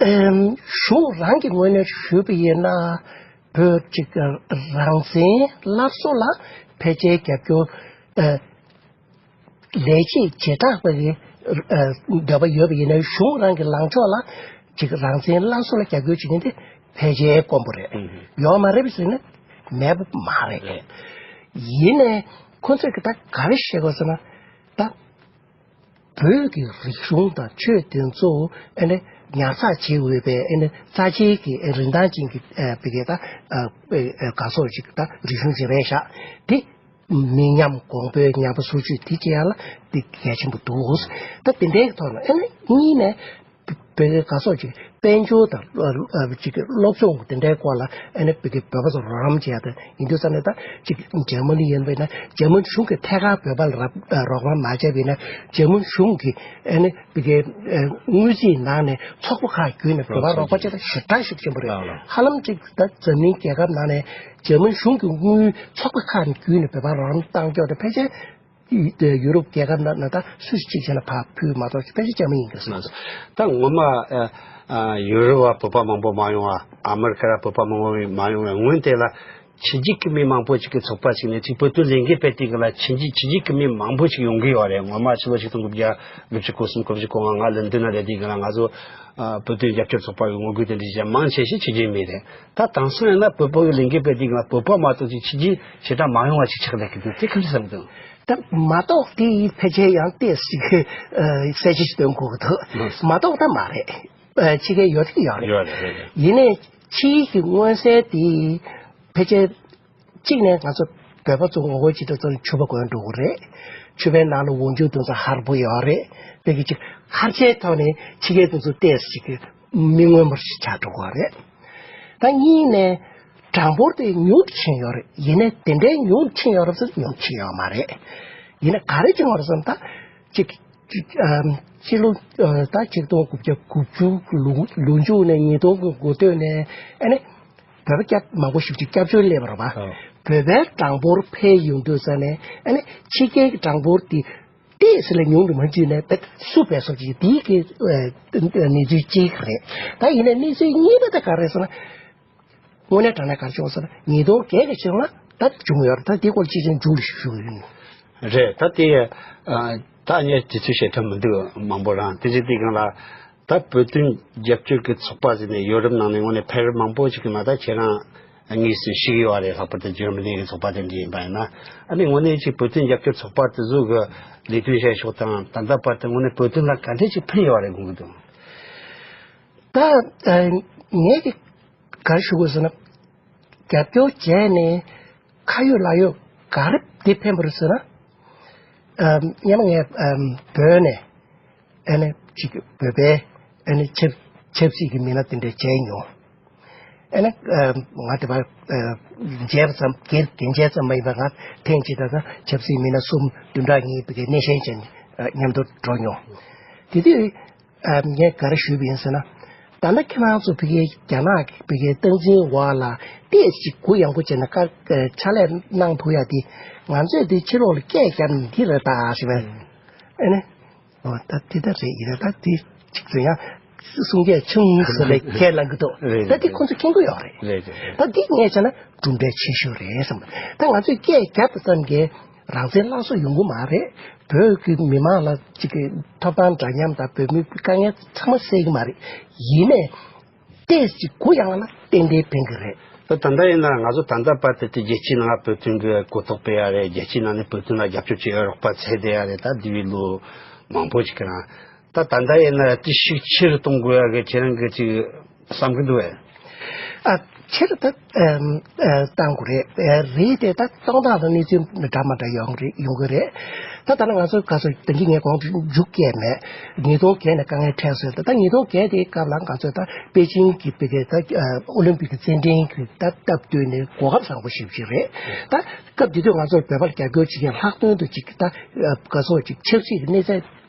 ཨེམ་གཞུང་རང་གི་ངོས་ནས་ཞུས་པ་ཡིན་ན། བོད་ཅིག་རང་བཙན་སླར་གསོ་ལ་ཕལ་ཆེར་རྒྱབ་སྐྱོར་ཨ་ལས་བྱེད་བྱེ་བྲག་པ་གི་ཨ་འདོད་པ་ཡོད་པ་ཡིན་ན། གཞུང་རང་གི་ལངས་ཕྱོགས་ལ་ཅིག་རང་བཙན་སླར་གསོ་ལ་རྒྱབ་སྐྱོར་བྱེད་མཁན་དེ་ཕལ་ཆེར་དཀོན་པོ་རེད། ཡོད་མ་རེད་པས་ཟེར་ན་མེད་པ་མ་རེད། ཡིན་ནའི་ཁོ་ཚོས་གི་ད་ག་རེ་བཤད་དགོས་ཟེར་ན། ད་བོད་ཀྱི་རིག་གཞུང་དང་ཆོས་དེ་ཚོ་ཨ་ནི་ཉར་ཚགས་བྱེད་འོས་པའི་ཨ་ནི་རྩ་ཆེའི་གི་རིན་ཐང་ཅན་གྱི་ཨ་བི་གའི་ད་ཨ་ཨ་ག་སོགས་ཅིག་ད་རིག་གཞུང་ཅིག་རེད་ཤག་དེ་མི་ཉམས་གོང་འཕེལ་ཉམས་པ་སོར་ཆུད་དེ་བྱེད་ཡ་ལ་དེ་གལ་ཆེན་པོ་འདུག་ད་དེ་འདྲའི་ཐོག་ནས་ཨ་ནི་གཉིས་ནས་བོད་ཀྱི་ག་སོགས་ཅིག་དཔལ་འབྱོར་དང་ཨ་ཅིག་སློབ་སྦྱོང་དེ་འདྲའི་སྐོར་ལ་ཨ་ནི་བོད་ཀྱི་བོད་པ་ཚོར་རོགས་རམ་བྱས་ཏེ་ཡིན་དུས་ཙམ་ནས། ད་ཅིག་འཇར་མ་ནི་ཡིན་པ་ཡིན་ན་འཇར་མན་གཞུང་གིས་ཐད་ཀར་བོད་པ་ལ་རོགས་རམ་མ་བྱས་པ་ཡིན་ན། འཇར་མན་གཞུང་གིས་ཨ་ནི་བོད་ཀྱི་དངུལ་རྩིས་ནང་ནས་ཚོགས་པ་ཁག་བརྒྱུད་ནས་བོད་པ་རོགས་པ་བྱས་ཏེ་ཞེ་དྲག་ཤུགས་ཆེན་པོ་རེད། ཧ་ལམ་ཅིག་ད་འཛམ་གླིང་རྒྱལ་ཁབ་ནང་ནས་འཇར་མན་གཞུང་གི་དངུལ་ཚོགས་པ་ཁག་བརྒྱུད་ནས་བོད་པ་རོགས་རམ་བཏང་ཀྱོག་དེ་ཕལ་ཆེར་ཡུ་ཡུ་རོབ་རྒྱལ་ཁབ་ནང་ན་ད་སུ་ཞིག་གཅིག་བྱས་ན་ཕར་ཕུལ་མ་གཏོགས་ཕལ་ཆེར་བྱས་མ་ཡིན་གི་ཟེར། ད་ངོ་མ་ཨ་ཨ་ཡུ་རོབ་བ་བོད་པ་མང་པོ་མ་ཡོང་བ། ཨ་མེ་རི་ཀ་ར་བོད་པ་མང་པོ་མ་ཡོང་བའི་སྔོན་དེ་ལ་ཕྱི་རྒྱལ་གྱི་མི་མང་པོ་ཞིག་གི་ཚོགས་པ་ཞིག་ནས་ཅིག་བོད་དོན་ལས་འགུལ་སྤེལ་དུས་སྒང་ལ་ཕྱི་རྒྱལ་ཕྱི་རྒྱལ་གྱི་མི་མང་པོ་ཞིག་ཡོང་གི་ཡོད་རེད། ངོ་མ་ཕྱི་ལོ་ཆིག་སྟོང་དགུ་བརྒྱ་དགུ་བཅུ་གོ་གསུམ་གོ་བཞི་གོ་ལྔ་ང་ལོན་ཌོན་ན་རེད། དེ་སྒང་ལ་ང་ཚོ་ཨ་བོད་དོན་རྒྱབ་སྐྱོར་ཚོགས་པ་གི་ངོ་རྒོལ་དེ་འདྲ་བྱས། མང་ཆེ་ཤོས་ཕྱི་རྒྱལ་མི་རེད། ད་དེང་སང་ཡིན་ན་བོད་པ་གི་ལས་འགུལ་སྤེལ་དུས་སྒང་ལ་བོད་པ་མ་གཏོགས་ཅིག་ཕྱི་རྒྱལ་ཞེ་དྲག་མ་ཡོང་བ་ཞིག་ཆགས་བསྡད་ཀྱི་འདུག་དེ་ག་རེ་བསམ་གྱི་འདུག་ད་མ་གཏོགས་དེ་ཕལ་ཆེར་ཡང་ཏོག་ཙམ་ཅིག་ཨ་གསལ་ཆ་ཞིག་སྟོན་དགོས་ཀྱི་འདུག་མ་གཏོགས་ད་མ་རེད། ཨ་ཕྱི་རྒྱལ་ཡོད་དེ་ཡོད་རེད། ཡོད་རེད། རེད་རེད། ཡིན་ནའི་ཕྱིའི་གི་མངོན་གསལ་དེ་ཕལ་ཆེར་གཅིག་ནས་ང་ཚོ་བོད་པ་ཚོ་ངོ་རྒོལ་བྱེད་དུས་ཚོ་ཕྱུ་པ་གོན་འགྲོ་གི་རེད། ཕྱུ་པའི་ནང་ལ་འོག་འཇུག་དེ་ཚོ་ཧར་པོ་ཡོད་རེད། དེ་གི་ཅིག་ཁ་ཆེའི་ཐོག་ནས་ཕྱི་རྒྱལ་དེ་ཚོ་ཏོག་ཙམ་ཅིག་གི་མི་མངོན་པ་ཞིག་ཆགས་འགྲོ་གི་རེད། ད་གཉིས་ནས་གྲངས་འབོར་དེ་ཉུང་དུ་ཕྱིན་ཡོད་རེད། ཡིན་ནའི་དེ་འདྲའི་ཉུང་དུ་ཕྱིན་ཡོད་རེད་ཟེར། ཉུང་དུ་ཕྱིན་ཡོད་མ་རེད། ཡིན་ནའི་ག་རེ་བྱུང་བ་རེད་ཟེར་ན། ད་ཅིག་ཅིག་ཨམ་ཕྱི་ལོ་ཨ་ད་ཆིག་སྟོང་དགུ་བརྒྱ་དགུ་བཅུ་ལོ་ལོ་མཇུག་ནས་ཉིས་སྟོང་གི་འགོ་སྟོད་ནས་ཨ་ནི་བོད་པ་སྐྱབས་མང་པོ་ཞིག་ཅིག་སྐྱབས་བཅོལ་སླེབས་པ་རེད་པ། ཨ་བོད་པའི་གྲངས་འབོར་འཕེལ་ཡོང་དུས་ཙ་ནས་ཨ་ནི་ཕྱི་རྒྱལ་གྱི་གྲངས་འབོར་དེ་ཏོག་ཙམ་ལས་ཉུང་དུ་མ་འགྱུར་ནས་བོད་སུ་བས་སོ་ཅིག་དེའི་གི་ཨ་གནས་ཚུལ་གཅིག་རེད། ད་ཡིན་ནའི་གནས་ཚུལ་གཉིས་པ་དེ་ག་རེ་ཟེར་ན། དངོས་གནས་དྲང་གནས་ག་རེ་བྱུང་ཟེར་ན། ཉིས་སྟོང་བརྒྱད་ཀྱི་ཕྱི་ལོ་ལ་ད་བྱུང་ཡོད་རེད། ད་དེའི་སྐོར་ཅིག་ཅིག་མཇུག་ལ་ཞུ་གི་ཡིན། རེད། ད་དེ་ཨ་ད་ངས་དུས་ཚོད་བཤད་ཐུབ་མི་འདུག་མང་པོ་རང་དེ་བཞིན་དེ་སྒང་ལ་ད་བོད་དོན་རྒྱབ་སྐྱོར་གྱི་ཚོགས་པ་ཟེར་ནས་ཡོ་རོབ་ནང་ནས་དངོས་གནས་ཕེབས་མང་པོ་ཞིག་གིས་མ་ད་ཁྱེད་རང་དངོས་སུ་ཞུགས་ཡོད་རེད། ལྷག་པར་དུ་འཇར་མ་ནི་གི་ཚོགས་པ་དེ་འདྲ་ཡིན་པ་ཡིན་ན། ཨ་ནི་དངོས་གནས་ཅིག་བོད་དོན་རྒྱབ་སྐྱོར་ཚོགས་པ་དེ་ཚོ་གི་ལས་དོན་བྱེད་ཕྱོགས་དང་ད་ལྟ་བར་དུ་དངོས་གནས་བོད་དོན་ལ་ག་འདྲས་ཅིག་ཕན་ཡོད་རེད་དགོངས་ཀྱི་འདུག་ད་ཨ་ངས་ཀྱི་ག་རེ་ཞུ་དགོས་ཟེར་ན། རྒྱབ་སྐྱོར་བྱས་ནས་ཁ་ཡོད་ལག་ཡོད་ག་རེ་འདི་ཕན་པ་རེད་ཟེར་ན། ཨམ་སྔོན་མ་ངས་ཨམ་བོད་ནས་ཨ་ནི་ཅིག་བོད་པའི་ཨ་ནི་ཆབ་ཆབ་སྲིད་ཀྱི་མི་སྣ་དེ་འདྲ་མཇལ་མྱོང་། ཨ་ནི་ཨམ་ང་དེ་བར་ཨ་མཇལ་བ་ཙམ་གྱེར་གྱེར་མཇལ་ཙམ་མ་ཡིན་པར། ང་ཐེངས་གཅིག་ད་ལྟ་ཆབ་སྲིད་མི་སྣ་གསུམ་བདུན་ཕྲག་གཉིས་བི་གའི་སྣེ་ཤན་ཅན་ཨ་མཉམ་དུ་འགྲོ་མྱོང་། དེ་དུས་ཨ་ངས་ག་རེ་ཞུས་པ་ཡིན་ཟེར་ན། ད་ལྟ་ཁྱེད་རང་ཚོ་བི་གའི་རྒྱ་ནག་གི་བི་གའི་སྟངས་འཛིན་འོག་ལ་ཏོག་ཙམ་གུ་ཡངས་པོ་བྱས་ནས་དཀའ་ཕྱག་ལས་གནང་ཐུབ་ཡ་དེ། ང་ཚོས་དེ་ཕྱི་ལོགས་ལ་སྐད་བརྒྱབ་ནས་འདི་རེད་ད་ཞེས་པས། ཨེ་ནི། འོ་ད་དེ་ལྟར་རེད། ཡིན་ན་ད་དེ་གཅིག་ཚོ་ཡང་གསུང་སྐད་ཆུང་ངུ་ཟེར་ལས་ཁས་བླངས་ཀྱི་འདུག་རེད། ད་དེ་རེད། ཁོང་ཚོ་མཁྱེན་གྱི་ཡོད་རེད། རེད་རེད་རེད། ད་འདི་ངས་བྱས་ན་གྲུབ་འབྲས་ཆེ་ཤོས་རེད་བསམ། ད་ང་ཚོས་སྐད་བརྒྱབ་པ་ཙམ་གྱིས་རང་བཙན་སླར་གསོ་ཡོང་གི་མ་རེད། བོད་ཀྱི་མི་མང་ལ་ཅིག་གི་ཐོབ་ཐང་འདྲ་མཉམ་དང་བོད་མིའི་དཀའ་ངལ་ཚང་མ་སེལ་གྱི་མ་རེད། ཡིན་ནའི་ཏོག་ཙམ་གུ་ཡངས་ན་ཏན་ཏན་ཕན་གྱི་རེད། ད་ད་ལྟ་ཡིན་ན་ང་ཚོ་ད་ལྟ་བར་དུ་དེ་རྒྱལ་སྤྱིའི་ནང་བོད་དོན་གྱི་གོ་རྟོགས་སྤེལ་ཡ་རེད། རྒྱལ་སྤྱིའི་ནང་ནས་བོད་དོན་ལ་རྒྱབ་སྐྱོར་བྱེད་ཡ་རོགས་པ་བྱས་བསྡད་ཡ་རེད། ད་འདས་པའི་ལོ་མང་པོ་ཞིག་གི་རིང་། ད་ད་ལྟ་ཡིན་ན་དེ་ཤུགས་ཆེ་རུ་གཏོང་དགོས་ཡ་གི་ཁྱེད་རང་གི་ཅིག་བསམ་གི་འདུག་གས། ཨ་ཕྱིར་ད་ཨམ་ཨ་བཏང་དགོས་རེད། ཨ་རེད་དེ་ད་གཏོང་སྟངས་དང་གནས་ཚུལ་འདྲ་མ་འདྲ་ཡོང་རེད་ཡོང་གི་རེད། ད་ད་ནི་ང་ཚོ་ག་ཚོད་ད་གིན་ངས་གོང་དུ་མཇུག་བསྐྱལ་མེད། ཉིས་སྟོང་བརྒྱད་ནས་དཀའ་ངལ་འཕྲད་སོང་། ད་ད་ཉིས་སྟོང་བརྒྱད་དེའི་སྐབས་ལ་ང་ཚོས་ད་པེ་ཅིང་གི་པེ་ཀེ་ད་ཨ་ཨོ་ལིམ་པིག་གི་རྩེད་འགྲན་གྱི་ད་སྟབས་བསྟུན་ནས་གོ་སྐབས་བཟང་པོ་ཞེ་པོ་ཅིག་རེད། ད་སྐབས་དེ་དུས་ང་ཚོར་བོད་པར་རྒྱབ་སྐྱོར་བྱེད་མཁན་ལྷག་དོན་དུ་ཅིག་ད་ཨ་ག་ཚོད་ཅིག་ཆབ་སྲིད་ཀྱི་གནས་ཚད་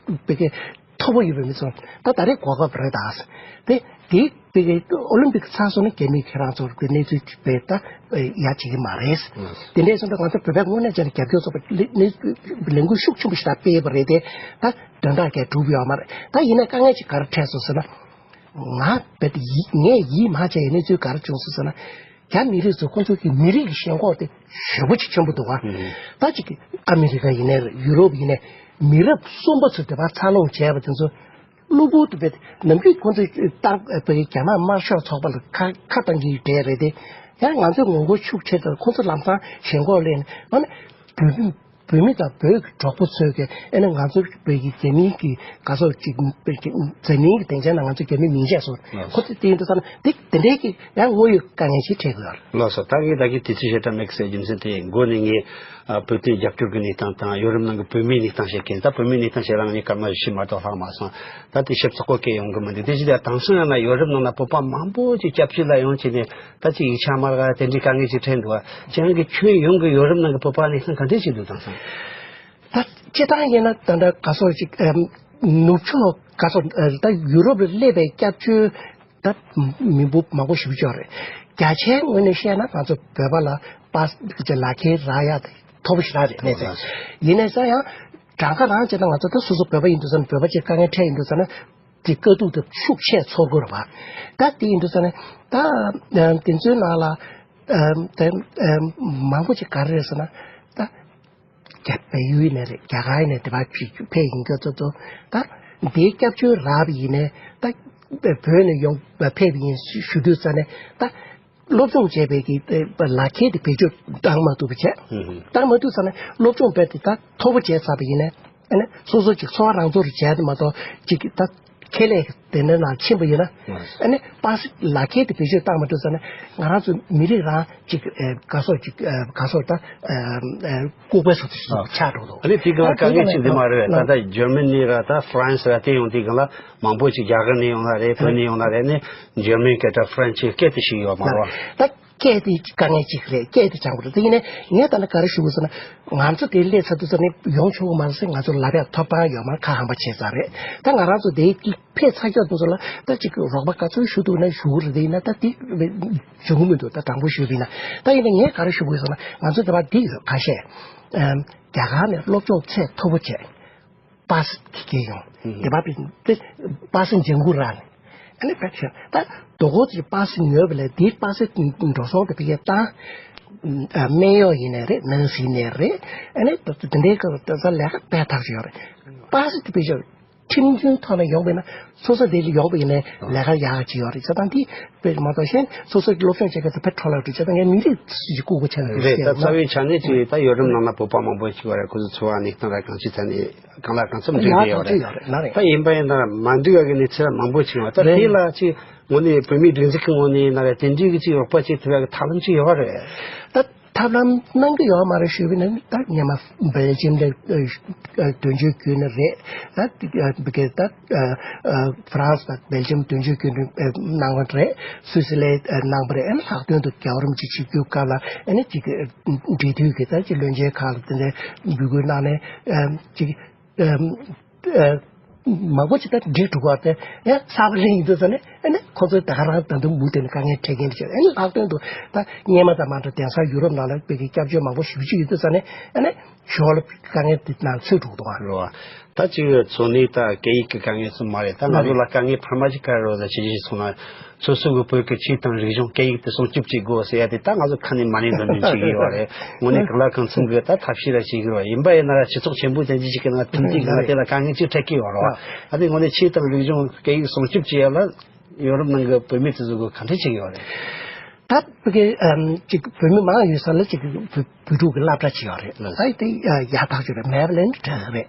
པེ་ཀེ་མཐོ་པོ་ཡོད་པའི་མི་ཚོ་ད་ད་རེས་གོ་སྐབས་རེད་ད། དེ་དེ་དེ་གའི་ཨོ་ལིམ་པིག་ཚར་སོང་ན་རྒྱ་མི་ཁྱེད་རང་ཚོར་གྱི་གནས་ཚུལ་དེ་བས་ད་ཡ་བྱེད་ཀྱི་མ་རེད། དེ་འདྲའི་སོང་ཙང་ང་ཚོ་བོད་པའི་དངོས་གནས་བྱས་ན་རྒྱབ་སྐྱོར་ཚོགས་པ་ལས་ལས་ལས་འགུལ་ཤུགས་ཆེན་པོ་ཞིག་ད་སྤེལ་བ་རེད་དེ། ད་དོན་དག་གས་གྲུབ་ཡོད་མ་རེད། ད་ཡིན་ན་དཀའ་ངལ་ཅིག་ག་རེ་འཕྲད་སོང་ཟེར་ན། ང་རྦད་དེ་ཡིད་ངས་ཡིད་མ་ཆེས་ཡོད་གནས་ཚུལ་ག་རེ་བྱུང་སོང་ཟེར་ན། རྒྱ་མི་རིགས་ཚོ་ཁོང་ཚོ་གི་མི་རིགས་ཀྱི་ཞེན་ཁོག་དེ་ཞེ་པོ་ཅིག་ཆེན་པོ་འདུག་བ། ད་ཅིག་ཨ་མི་རི་ཀ་ཡིན་ནའི་ཡུ་རོབ་ཡིན་ནའི་མི་རབས་གསུམ་པ་ཚོ་དེ་བར་འཚར་ལོངས་བྱས་པ་དེ་ཚོ་གློ་བུར་དུ་བས་ནམ་རྒྱུན་ཁོང་ཚོས་ཏང་བའི་རྒྱ་ནག་དམར་ཤོག་ཚོགས་པ་ལ་ཁ་ཁ་གཏང་གི་གྲས་རེད་དེ། ཡང་ང་ཚོས་ངོ་རྒོལ་ཤུགས་ཆེ་དང་ཁོང་ཚོ་ལམ་སང་ཞེན་ཁོག་ལེན་ཨ་ནི་བོད་མི་བོད་མི་དང་བོད་ཀྱི་གྲོགས་པོ་ཚོས་ཀྱི་ཨ་ནི་ང་ཚོ་བོད་ཀྱི་རྒྱ་མིའི་གི་ག་ཚོད་ཅིག་བོད་ཀྱི་འཛམ་གླིང་གི་སྡིངས་ཆ་ནང་ང་ཚོ་རྒྱ་མི་མིང་ཆད་སོང་ཁོ་ཚོ་དེ་ཡིན་དུས་ཙང་ན་དེ་དེ་འདྲའི་གི་ཡང་དངོས་ཡོད་དཀའ་ངལ་ཞིག་འཕྲད་དགོས་ཡོད་རེད། ལགས་སོ། ད་གིན་ད་གིན་དུས་ཚོད་ཞེ་དྲག་མེད་ཟེར་རྒྱུ་མཚན་དེ་འགོ་ནས་ངས་ཨ་བོད་དོན་རྒྱབ་སྐྱོར་གྱི་གནས་སྟངས་དང་ཡོ་རོབ་ནང་གི་བོད་མིའི་གནས་སྟངས་བཤད་མཁན། ད་བོད་མིའི་གནས་སྟངས་བཤད་ལ་ངས་སྐར་མ་བཞི་མ་གཏོགས་ལྷག་མ་སོང་། ད་དེ་ཞིབ་ཚགས་པོ་སྐད་ཡོང་གི་མི་འདུག་དེ་བཞིན་དུ་དེང་སང་ཡང་ན་ཡོ་རོབ་ནང་ན་བོད་པ་མང་པོ་ཅིག་སྐྱབས་བཅོལ་ལ་ཡོང་བྱས་ནས་ད་ཅིག་ཡིག་ཆ་མ་རག་དེ་འདྲའི་དཀའ་ངལ་ཅིག་འཕྲད་འདུག་ཁྱེད་རང་གི་ཁྱོན་ཡོངས་ཀྱི་ཡོ་རོབ་ནང་གི་བོད་པ་གནས་སྟངས་ག་འདྲས་ཅིག་འདུག་དེང་སང་། ད་སྤྱིར་བཏང་ཡིན་ན་ད་ལྟ་ག་སོགས་ཅིག་ཨམ་ནུབ་ཕྱོགས་ག་སོགས་ཨ་ད་ཡུ་རོབ་ལ་སླེབས་པའི་སྐྱབས་བཅོལ་ད་མི་འབོར་མང་པོ་ཞེ་པོ་ཅིག་ཡོད་རེད། བརྒྱ་ཆའི་ངོས་ནས་བཤད་ན་ང་ཚོ་བོད་པ་ལ་པཱ་སི་ཅིག་ལག་ཁྱེར་རག་ཡ་དེ་མཐོ་པོ་ཞེ་དྲག་རེད་གནས་ཚད། ཡིན་ནའི་ས་ཡང་གྲངས་ཀ་རང་བྱས་ན་ང་ཚོ་ད་སོ་སོ་བོད་པ་ཡིན་དུས་ཙང་ན་བོད་པ་ཅིག་དཀའ་ངལ་འཕྲད་ཡིན་དུས་ཙང་ན་དེ་དཀའ་སྡུག་དེ་ཤུགས་ཆེ་ཚོར་དགོས་རེད་བ། ད་དེ་ཡིན་དུས་ཙང་ན་ད་ཨ་དེ་ཚོའི་ནང་ལ་ཨ་དེ་ཨ་མང་པོ་ཅིག་ག་རེ་རེད་ཟེར་ན་ད། རྒྱ་བལ་ཡུལ་ནས་རེད། རྒྱ་གར་ནས་དེ་བར་ཕེབས་ཕེབས་ཡིན་མཁན་ཚོ་ཚོ་ད་འདིའི་སྐྱབས་བཅོལ་རག་པ་ཡིན་ནའི་ད་བོད་ནས་ཡོང་ཕེབས་ཡིན་ཞུ་དུས་ཙ་ནས་ད་སློབ་སྦྱོང་བྱས་པའི་གི་ལག་ཁྱེར་དེ་བེད་སྤྱོད་བཏང་མ་ཐུབ་པ་བྱས། ཧུམ་ཧུམ། བཏང་མ་ཐུབ་ཙ་ནས་སློབ་སྦྱོང་རྦད་དེ་ད་མཐོ་པོ་བྱས་ཚར་བ་ཡིན་ནའི་ཨ་ནི་སོ་སོ་ཅིག་འཚོ་བ་རང་ཚོར་བྱས་དེ་མ་གཏོགས་ཅིག་ད། ཁེ་ལས་དེ་འདྲ་ནང་ཕྱིན་པ་ཡིན་ན། ཨ་ནི་པཱ་སི་ལག་ཁྱེར་དེ་བེད་སྤྱོད་བཏང་མ་ཐུབ་ཙང་ནས་ང་རང་ཚོ་མི་རིགས་རང་ཅིག་ཨེ་ག་སོགས་ཅིག་ཨེ་ག་སོགས་ད་ཨེ་ལྐུགས་པའི་སོགས་ཅིག་ཆགས་འགྲོ་འདུག་ཨ་ནི་དེ་གང་ལ་དཀའ་ངལ་ཆེ་འདི་མ་རེད་པས། ད་ལྟ་འཇར་མ་ནི་ར་ད་ཧྥ་རན་སི་ར་དེ་ཡོང་དུས་གང་ལ་མང་པོ་ཅིག་རྒྱ་གར་ནས་ཡོང་ན་རེད། བོད་ནས་ཡོང་ན་རེད། ནི་འཇར་མན་སྐད་དང་ཧྥ་རན་སི་སྐད་དེ་ཤེས་ཡོད་མ་རེད་པ། ད་སྐད་དེ་དཀའ་ངལ་ཅིག་རེད། སྐད་དེ་སྦྱང་དགོས་རེད། དེ་ཡིན་ནའི་ངས་ད་ནི་ག་རེ་ཞུ་དགོས་ཟེར་ན་ང་ཚོ་དེ་སླེབས་ཚར་དུས་ཙམ་ནས་ཡོང་ཆོག་གི་མ་རེད་ཟེར། ང་ཚོ་ལབ་ཡག་ཐོབ་ཐང་ཡོད་མ་རེད། ཁ་ཧམ་པ་བྱས་ཚར་རེད། ད་ང་རང་ཚོ་དེ་ཕེབས་ཚར་ཀྱོག་དེ་ཚོ་ལ་ད་ཅིག་རོགས་པ་ག་ཚོད་ཞུ་ཐུབ་ན་ཞུ་གི་རེད། དེ་ཡིན་ན་ད་དེ་བྱུང་གི་མི་འདུག་ད་དྲང་པོ་ཞུས་པ་ཡིན་ན། ད་ཡིན་ན་ངས་ག་རེ་ཞུ་དགོས་ཟེར་ན་ང་ཚོ་དེ་བར་འདི་ཡོད་ཁ་ཤས་རྒྱ་གར་ནས་སློབ་སྦྱོང་ཚད་མཐོ་པོ་བྱས། པཱ་སི་དེ་སྐྱེལ་ཡོང་། དེ་བ་པི་དེ་པཱ་སི་ལྗང་གུ་རག་ནས། ཨ་ནི་བེད་ཤོད་ད་དོ་གོ་ཅིག་པཱ་སི་ཉོས་པ་ལས་དེའི་པཱ་སི་འགྲོ་སོང་དེ་བི་ཡེ་བཏང་། སྨན་གཡོག་ཡིན་ནའི་རེད། ནང་སྲིད་ནས་རེད། ཨ་ནི་དེ་འདྲའི་སྐབས་དེ་ཚོ་ལས་ཀ་སྤེལ་ཐག་ཆོད་ཡོད་རེད། པཱ་སི་དེ་བེད་ཤོད་ཁྲིམས་མཐུན་ཐོག་ནས་ཡོང་པ་ཡིན་ན་སོ་སོ་དེ་ལ་ཡོང་པ་ཡིན་ནའི་ལས་ཀ་ཡག་ཅིག་ཡོད་རེད། བྱས་ཙང་དེ་བེད་མ་གཏོགས་གཞན་སོ་སོ་གི་སློབ་སྦྱོང་བྱེད་མཁན་ཚོ་ཕར་འཕྲོ་བརླག་འགྲོ། བྱས་ཙང་ངས་མི་རིགས་ཀྱི་ལྐུགས་པ་ཆགས་ནས་རེད། ད་རྩ་བའི་ཆ་ནས་ཅིག་ད་ཡོ་རོབ་ནང་ལ་བོད་པ་མང་པོ་ཅིག་ཡོད་རེད། ཁོ་ཚོ་འཚོ་བ་གནས་སྟངས་ར་གང་ཅི་ཐད་ནས། གང་ལ་གང་འཚམ་འགྲིག་གི་ཡོད་རེད། ད་ཡིན་པ་ཡིན་ན་མ་འགྲིག་ཡག་གི་གནས་ཚུལ་མང་པོ་ཕྱིན་པ། ད་དེ་ལ་ཅིག་དངོས་གནས་བོད་མིའི་སྒྲིག་འཛུགས་ཀྱི་ངོས་ནས་ཡིན་ན་རེད། དེ་འདྲའི་གི་ཅིག་རོགས་པ་ཅིག་ཐུབ་ཡག་གི་ཐབས་ལམ་ཅིག་ཡོད་རེད། ད་ཐབས་ལམ་གནང་གི་ཡོད་མ་རེད་ཞུས་པ་ཡིན་ན། ད་སྔོན་མ་སྦེལ་ཇམ་ལ་དོན་གཅོད་བརྒྱུད་ནས་རེད། ད་བི་གེ་ད་ཧྥ་རན་སི་དང་སྦེལ་ཇམ་དོན་གཅོད་བརྒྱུད་ནས་གནང་བ་རེད། སུད་སི་ལ་གནང་བ་རེད། ཨ་ནི་ལྷག་དོན་དུ་རྒྱལ་བ་རིན་པོ་ཆེ་ཆིབས་བསྒྱུར་སྐབས་ལ་ཨ་ནི་ཅིག་འབྲེལ་མཐུད་ཀྱི་ད་ཅིག་བློན་ཆེན་ཁག་ལ་དེ་འདྲའི་འབོད་སྐུལ་གནང་ནས་ཨ་ཅིག་ཨ་ཨ་མང་པོ་ཅིག་ད་འགྲིག་འགྲོ་གི་རེད། ཡང་གསར་པ་ལེན་ཡིན་དུས་ཙ་ནས་ཨ་ནི་ཁོ་ཚོས་ད་ག་རང་ད་དུང་མུ་མཐུད་ནས་དཀའ་ངལ་འཕྲད་མཁན་རེད། ཨ་ནི་ལྷག་དོན་དུ་ད་སྔོན་མ་དང་མ་འདྲ་དེང་སང་ཡུ་རོབ་ནང་ལ་བོད་ཀྱི་སྐྱབས་བཅོལ་མང་པོ་ཞེ་པོ་ཅིག་ཡོད་དུས་ཙ་ནས་ཨ་ནི་ཞོར་ལ་དཀའ་ངལ་དེ་ནང་ཚུད་འགྲོ་གི་འདུག་ཨ། རེད་བ། ད་ཅིག་འཚོ་གནས་དང་སྐད་ཡིག་གི་དཀའ་ངལ་ཚོ་མ་རེད། ད་ང་ཚོ་ལ་དཀའ་ངལ་འཕར་མ་ཅིག་ག་རེ་རེད་ཟེར་ཅིག་སོང་ན། སོ་སོ་གི་བོད་ཀྱི་ཆོས་དང་རིག་གཞུང་སྐད་ཡིག་དེ་སྲུང་སྐྱོབ་བྱེད་དགོས་ཟེར་ཡ་དེ་ད་ང་ཚོ་ཁ་ནས་མ་ནས་འདོན་འདོན་བྱེད་ཀྱི་ཡོད་རེད། དངོས་གནས་གང་ལ་གང་འཚམ་གི་ད་ཐབས་ཤེས་ར་བྱེད་ཀྱི་ཡོད་རེད། ཡིན་པ་ཡིན་ན་ར་སྤྱི་ཚོགས་ཆེན་པོ་དེ་འདྲ་ཞིག་གི་ནང་མཐུན་འགྲིག་གི་ནང་དེ་ལ་དཀའ་ངལ་ཅིག་འཕྲད་ཀྱི་ཡོད་རེད་བ། ཨ་ནི་དངོས་གནས་ཆོས་དང་རིག་གཞུང་སྐད་ཡིག་སྲུང་སྐྱོབ་བྱེད་ཡ་ལ་ཡོ་རོབ་ནང་གི་བོད་མི་དེ་ཚོ་གི་ག་འདྲ་བྱེད་ཀྱི་ཡོད་རེད། ད་བོད་ཀྱི་ཨམ་ཅིག་བོད་མི་མང་ཡོད་ས་ལ་ཅིག་བོད་བོད་ཕྲུག་གི་སློབ་གྲྭ་ཅིག་ཡོད་རེད། ལགས། ད་དེ་ཡག་ཐག་ཆོད་རེད། མེད་པ་ལས་དྲག་རེད།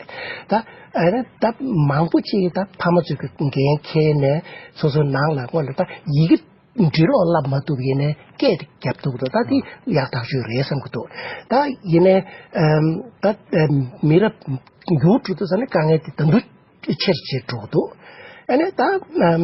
ད་ཨ་ནི་ད་མང་པོ་ཅིག་ད་ཕ་མ་ཚོས་ཀྱི་འགན་འཁྱེར་ནས་སོ་སོའི་ནང་ལ་སྔོན་ལ་ད་ཡི་གེ་ འབྲི་ཀློག་བསླབ་མ་ཐུབ་ཡིན་ནའི་སྐད་དེ་རྒྱབ་ཐུབ་འདུག་ད་དེ་ཡག་ཐག་ཆོད་རེད་བསམ་གྱི་འདུག་ད་ཡིན་ནའི་ཨམ་ད་ཨམ་མི་རབས་འགྱུར་འགྲོ་དུས་ཙ་ནས་དཀའ་ངལ་དེ་དང་པོ་ཆེར་ཆེར་འགྲོ་གི་འདུག་ཨ་ནི་ད་ཨམ་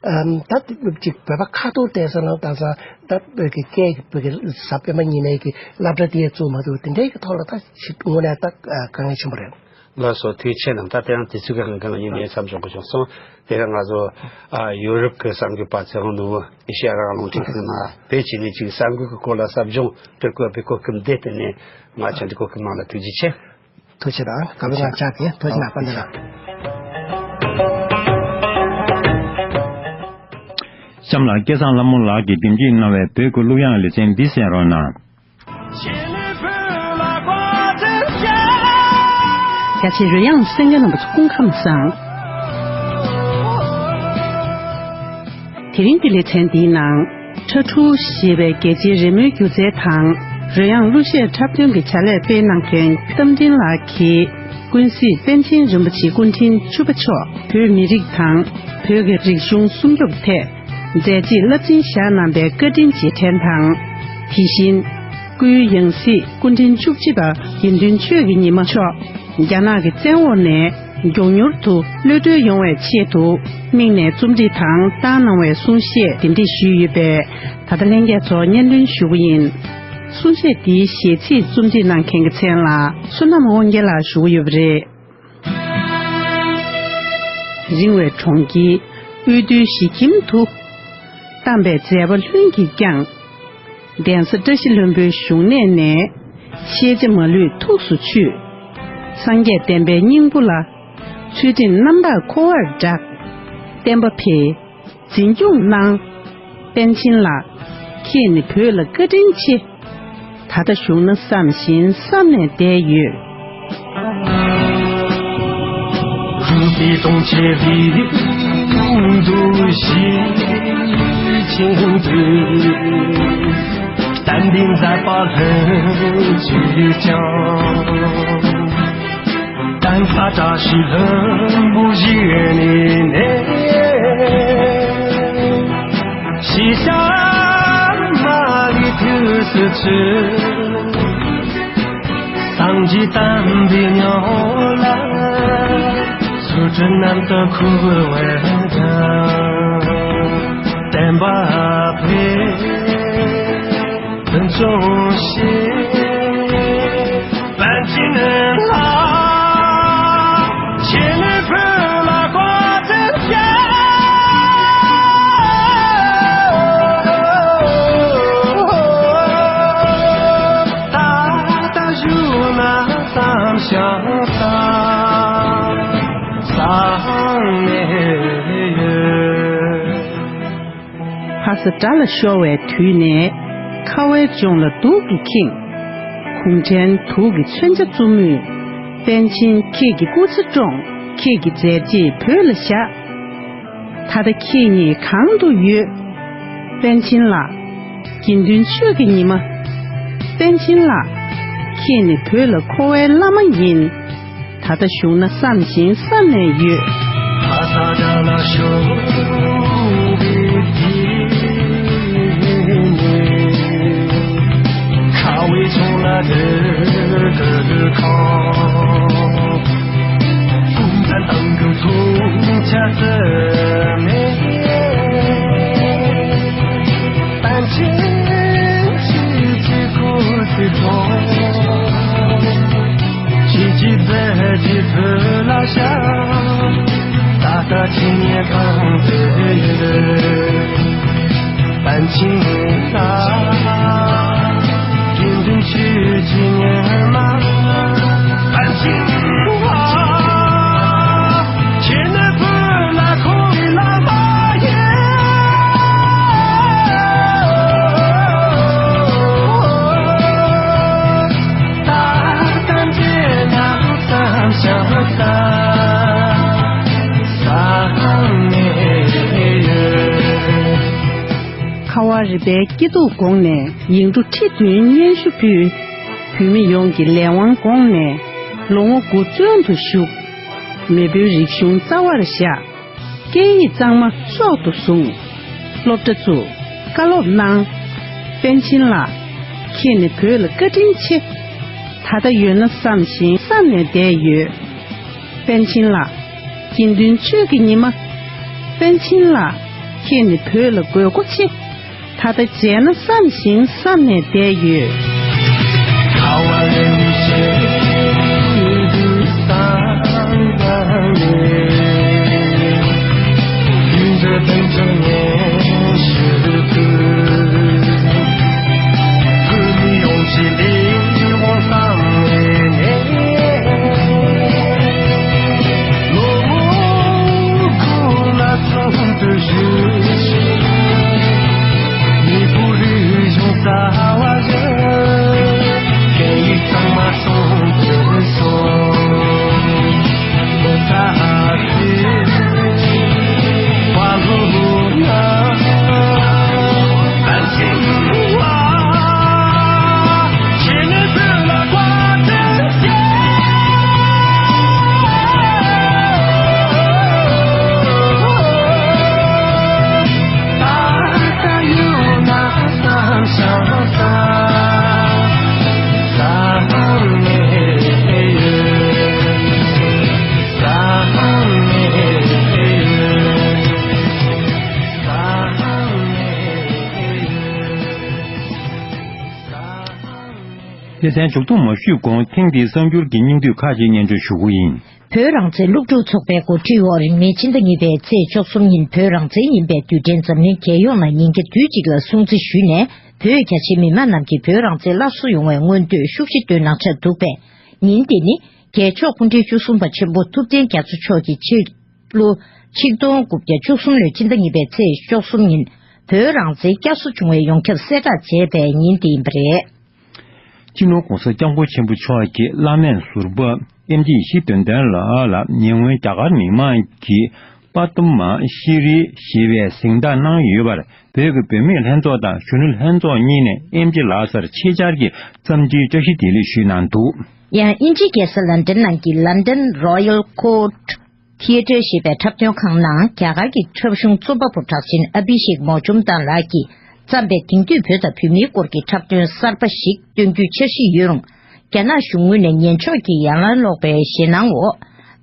ཨམ་ད་ཅིག་བོད་པ་ཁ་ཐོར་བསྡད་ས་ལ་ད་ས་ད་བོད་ཀྱི་སྐད་ཀྱི་བོད་ཀྱི་ས་པདྨ་ཉི་མའི་གི་སློབ་གྲྭ་དེ་བཙུགས་མ་ཐུབ་དེ་འདྲའི་གི་ཐོག་ལ་ད་ཞིག་དངོས་གནས་ད་དཀའ་ངལ་ཆེན་པོ་རེད། ལགས་སོ། ཐུགས་རྗེ་ཆེ་གནང་། ད་དེ་རིང་དུས་ཚོད་ཀྱི་དབང་གིས་ང་གཉིས་ནས་མཚམས་འཇོག་དགོས་བྱུང་སོང་། དེ་རིང་ང་ཚོ་ཨ་ཡོ་རོབ་ཀྱི་གསར་འགོད་པ་ཚེ་དབང་ནོར་བུ་ཨེ་ཤེ་ཡ་རང་དབང་རླུང་འཕྲིན་ཁང་ནང་བོད་ཀྱི་ནས་ཅིག་གསར་འགོད་ཀྱི་སྐོར་ལ་ཟབ་སྦྱོང་སྤྲོད་དགོས་པའི་གོ་སྐབས་འདི་དེ་ནས་ང་ཚོ་འདི་གོ་སྐབས་གནང་ལ་ཐུགས་རྗེ་ཆེ། ཐུགས་རྗེ་ཆེ་དང་དགའ་བའི་ང་ཆགས་ཀྱི་ཐུགས་རྗེ་ཆེ་ནག་པ་འདི་ལ། གཤམ་ལ་སྐལ་བཟང་ལྷ་མོ་ལགས་ཀྱིས་འདེམས་སྒྲིག་གནང་བའི་བོད་ཀྱི་གླུ་དབྱངས་ལེ་ཚན་འདི་གསན་རོགས་གནང་། རྒྱ་ཆེའི་རོལ་དབྱངས་གསན་མཁན་རྣམ་པ་ཚོ་སྐུ་ཁམས་བཟང་། དེ་རིང་གི་ལེ་ཚན་འདིའི་ནང་། ཁྲ་ཕྲུག་ཞེས་པའི་རྒྱལ་སྤྱིའི་རི་མོའི་སྒྱུ་རྩལ་དང་རོལ་དབྱངས་གླུ་གཞས་འཁྲབ་སྟོན་གྱི་བྱ་ལས་སྤེལ་གནང་མཁན་རྟ་མགྲིན་ལགས་ཀྱིས་ཀུན་གཟིགས་པཎ་ཆེན་རིན་པོ་ཆེའི་སྐུ་ཕྲེང་བཅུ་པ་མཆོག་བོད་མི་རིགས་དང་བོད་ཀྱི་རིག་གཞུང་སྲུང་སྐྱོབ་ཐད་མཛད་རྗེས་རླབས་ཆེན་བཞག་གནང་པའི་བཀའ་དྲིན་རྗེས་དྲན་དང་། དེ་བཞིན། སྐུའི་ཡང་སྲིད་སྐུ་ཕྲེང་བཅུ་གཅིག་པ་དགེ་འདུན་ཆོས་ཀྱི་ཉི་མ་མཆོག་རྒྱ་ནག་གི་བཙན་འོག་ནས་མགྱོགས་མྱུར་དུ་གློད་གྲོལ་ཡོང་བའི་ཆེད་དུ་དམིགས་ནས་རྩོམ་སྒྲིག་དང་བཏང་གནང་བའི་གསུང་བཤད་འདི་འདྲ་ཞུས་ཡོད་པས། ད་ལྟ་ལྷན་རྒྱས་ཚོར་སྙན་སྒྲོན་ཞུ་གི་ཡིན། གསུང་བཤད་འདིའི་གཞས་ཚིག་རྩོམ་སྒྲིག་གནང་མཁན་གྱི་མཚན་ལ་བསོད་ནམས་དབང་རྒྱལ་ལགས་ཞུ་གི་ཡོད་པ་རེད། རིང་བའི་གྲོང་ཁྱེར་དབུས་སྟོད་གཞིས་ཁྱིམ་དུ། གཏམས་པའི་མཛད་པ་ལྷུན་གྱིས་བསྐྱངས། གདན་ས་བཀྲ་ཤིས་ལྷུན་པོའི་བཞུགས་གནས་ནས། ཤེས་བྱ་མ་ལུས་ཐུགས་སུ་ཆུད། སངས་རྒྱས་བསྟན་པའི་སྙིང་པོ་ལ། ཚུལ་ཁྲིམས་རྣམ་དག་འཁོར་བར་བསྒྲགས། བསྟན་པ་འཕེལ། འཛིན་སྐྱོང་གནང་། པཎ་ཆེན་ལགས། ཁྱེད་ནི་བོད་ལ་བཀའ་དྲིན་ཆེ། ད་ལྟ་བཞུགས་ན་བསམ་བཞིན་བསམ་ནས་བསྡད་ཡོད། 如比铜钱的温度洗清透，淡定在把冷酒香。 但发扎是冷不热的呢，西山那里头是吃，桑吉丹的鸟啦，说着南的苦味的，但把配。 很忠心，半斤能拉，千里奔拉挂在家。大大有那三相三，三没有。 ཕ་ས་དགྲ་ལ་ཤོར་བའི་དུས་ནས། ཁ་བའི་ལྗོངས་ལ་སྡུག་གིས་ཁེངས། གུང་ཁྲན་དུག་གི་མཚོན་ཆ་བཙུམ་མོས། པཎ་ཆེན་ཁྱེད་ཀྱི་སྐུ་ཚེ་བཀྲོངས། ཁྱེད་ཀྱི་མཛད་རྗེས་བོད་ལ་བཞག་ད་ལྟ་ཁྱེད་ཉིད་གང་དུ་ཡོད། པཎ་ཆེན་ལགས། དགེ་འདུན་ཆོས་ཀྱི་ཉི་མ། པཎ་ཆེན་ལགས། ཁྱེད་ནི་བོད་ལ་མཁོ་བའི་བླ་མ་ཡིན། ད་ལྟ་བཞུགས་ན་བསམ་བཞིན་བསམ་ནས་ཡོད། ཁ་ས་དགྲ་ལ་ཤོར་བའི་དུས་ནས། ཁ་བའི་ལྗོངས་ལ་སྡུག་གིས་ཁེངས། དགུང་ཚན་དང་གི་ཐུགས་ཆ་ཙམ་མེད། པཎ་ཆེན་ཁྱེད་ཀྱི་སྐུ་ཚེ་བཀྲོངས། ཁྱེད་ཀྱི་མཛད་རྗེས་བོད་ལ་བཞག་ད་ལྟ་ཁྱེད་ཉིད་གང་དུ་ཡོད། པཎ་ཆེན་ལགས། དགེ་འདུན་ཆོས་ཀྱི་ཉི་མ། པཎ་ཆེན་ལགས། ཁྱེད་ནི་བོད་ལ་མཁོ་བའི་བླ་མ་ཡིན། ད་ལྟ་འདི་ན་བསམ་བྱ་བ་བསམ་ནས་ཡོད། ཁ་བ་རི་པའི་སྐྱིད་སྡུག་དགོངས་ནས་ཡིག་འབྲུ་ཁྲི་བདུན་སྙན་ཞུ་ཕུལ། བོད་མི་ཡོངས་ཀྱི་ལས་དབང་དགོངས་ནས་ལོ་ངོ་དགུ་བཙོན་དུ་བཞུགས། མེས་པོའི་རིག་གཞུང་རྩ་བར་བཞག་སྐད་ཡིག་གཙང་མ་མཆོག་ཏུ་བཟུང་། སློབ་གྲྭ་བཙུགས། བཀའ་སློབ་གནང་། པཎ་ཆེན་ལགས། ཁྱེད་ནི་བོད་ལ་བཀའ་དྲིན་ཆེ། ད་ལྟ་ཡོད་ན་བསམ་ཞིང་བསམ་ནས་བསྡད་ཡོད། པཎ་ཆེན་ལགས། དགེ་འདུན་ཆོས་ཀྱི་ཉི་མ། པཎ་ཆེན་ལགས། ཁྱེད་ནི་བོད་ལ་དགོས་མཁོ་ཆེ། ད་ལྟ་མཇལ་ན་བསམ་ཞིང་བསམ་ནས་བསྡད་ཡོད། སྡེ་ཚན་མཇུག་བསྡོམས་མ་ཞུས་གོང་ཐེངས་འདིའི་གསར་འགྱུར་གྱི་སྙིང་བསྡུས་ཁག་ཅིག་སྙན་སྒྲོན་ཞུ་གི་ཡིན། བོད་རང་བཙན་སློབ་ཕྲུག་ཚོགས་པའི་འགོ་ཁྲིད་འོག་རིང་མིན་སྤྱི་ཟླ་གཉིས་པའི་ཚེས་བཅུ་གསུམ་ཉིན་བོད་རང་བཙན་ཡིན་པའི་རྡུལ་ཕྲན་འཛམ་གླིང་རྒྱལ་ཡོངས་ནང་ཉིན་བརྒྱ་དུས་གཅིག་ལ་སྲུང་བརྩི་ཞུས་ནས། བོད་རྒྱ་ཆེའི་མི་མང་རྣམས་ཀྱིས་བོད་རང་བཙན་སླར་གསོ་ཡོང་བའི་མངོན་འདོད་ཤུགས་ཆེ་བཏོན་གནང་འཆར་འདུག་པས། ཉིན་དེ་ནི་རྒྱལ་མཆོག་སྐུ་ཕྲེང་བཅུ་གསུམ་པ་ཆེན་པོ་ཐུབ་བསྟན་རྒྱ་མཚོ་མཆོག་གིས་ཕྱི་ལོ་ཆིག་སྟོང་དགུ་བརྒྱ་བཅུ་གསུམ་ལོའི་སྤྱི་ཟླ་གཉིས་པའི་ཚེས་བཅུ་གསུམ་ཉིན་བོད་རང་བཙན་བསྐྱར་གསོ་བྱུང་བའི་ཡོངས་ཁྱབ་གསལ་བསྒྲགས་བྱས་པའི་ཉིན་དེ་ཡིན་པ་རེད། སྤྱི་ནོར་༸གོང་ས་༸སྐྱབས་མགོན་ཆེན་པོ་མཆོག་གིས་བླ་སྨན་ཟུར་པ་ཨེམ་ཆི་ཡེ་ཤེས་དོན་ལྡན་ལགས་ལ་ཉེ་སྔོན་རྒྱ་གར་མི་མང་གིས་པ་ཏུ་མ་ཤི་རི་ཞེས་པའི་གཟེངས་རྟགས་གནང་ཡོད་པར། བོད་ཀྱི་བུད་མེད་ལྷན་ཚོགས་དང་གཞོན་ནུ་ལྷན་ཚོགས་གཉིས་ནས་ཨེམ་ཆི་ལགས་སར་ཆེད་བཅར་གྱིས་འཚམས་འདྲིའི་བཀྲ་ཤིས་བདེ་ལེགས་ཞུས་གནང་འདུག། ཡང་དབྱིན་ཇིའི་རྒྱལ་ས་ལན་ཌན་ནང་གི་London Royal Court Theatre ཞེས་པའི་འཁྲབ་སྟོན་ཁང་ནང་རྒྱ་གར་གྱི་འཁྲབ་གཞུང་རྩོམ་པ་པོ་གྲགས་ཅན་ཨ་བྷི་ཤེག་མོ་ཇུམ་དཱར་ལགས་ཀྱིས་བརྩམས་པའི་དེང་དུས་བོད་དང་བོད་མིའི་སྐོར་གྱི་འཁྲབ་སྟོན་གསར་པ་ཞིག་སྟོན་རྒྱུའི་འཆར་གཞི་ཡོད་རུང་། རྒྱ་ནག་གཞུང་ངོས་ནས་ཉན་འཇོག་གི་ཡན་ལག་སློག་པའི་ཞེད་སྣང་འོག་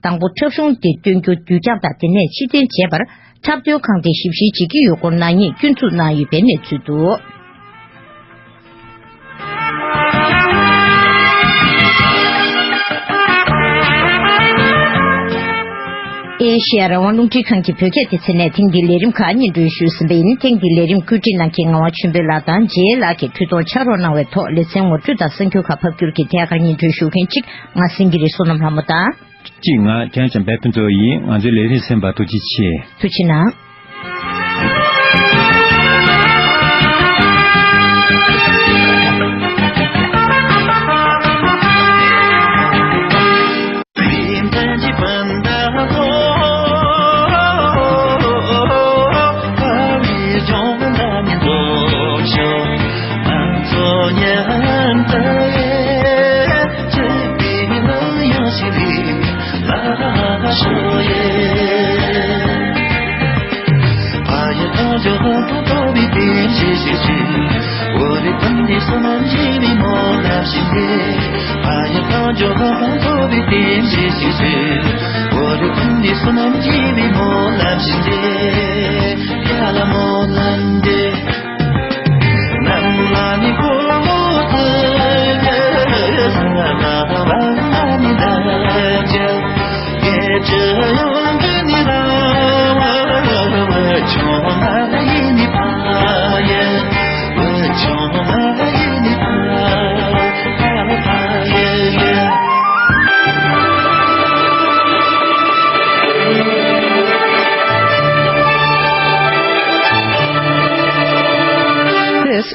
དང་པོ་འཁྲབ་གཞུང་དེ་སྟོན་རྒྱུ་དུས་འགྱངས་དང་དེ་ནས་ཕྱིར་འཐེན་བྱས་པར། འཁྲབ་སྟོན་ཁང་དེས་ཞིབ་བཤེར་བྱེད་ཀྱི་ཡོད་སྐོར་ནག་ཉེས་སྐྱོན་འཛུགས་གནང་ཡོད་པའི་གནས་ཚུལ་འདུག། ཨེ་ཤེ་ཡ་རང་དབང་རླུང་འཕྲིན་ཁང་གི་བོད་སྐད་སྡེ་ཚན་ནས་ཐེངས་འདིའི་ལས་རིམ་ཁག་སྙན་སྒྲོན་ཞུས་ཟིན་པ་ཡིན། ཐེངས་འདིའི་ལས་རིམ་བཀོད་སྒྲིག་གནང་མཁན་ངག་དབང་ཆོས་འཕེལ་ལགས་དང་རྗེ་ལགས་ཀྱིས་འཕྲུལ་གཏོང་ཕྱག་རོགས་གནང་བའི་ཐོག་ལེ་ཚན་ངོ་སྤྲོད་དང་གསར་འགྱུར་ཁག་ཕབ་སྒྱུར་གྱིས་ཐད་ཀར་སྙན་སྒྲོན་ཞུ་མཁན་གཅིག་ང་སེང་གེ་རི་བསོད་ནམས་ལྷ་མོ་དང་། གཅིག་ང་ཐན་ཅམ་པའི་ཕུན་ཚོགས་ཡིན། ང་ཚོའི་ལས་རིམ་གསན་པར་ཐུགས་རྗེ་ཆེ། ཐུགས་རྗེ་གནང་།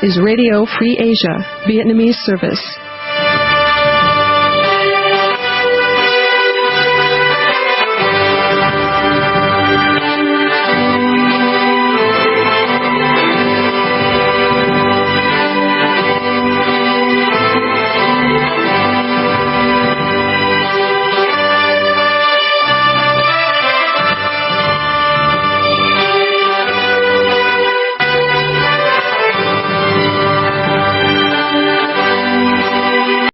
This is Radio Free Asia, Vietnamese service.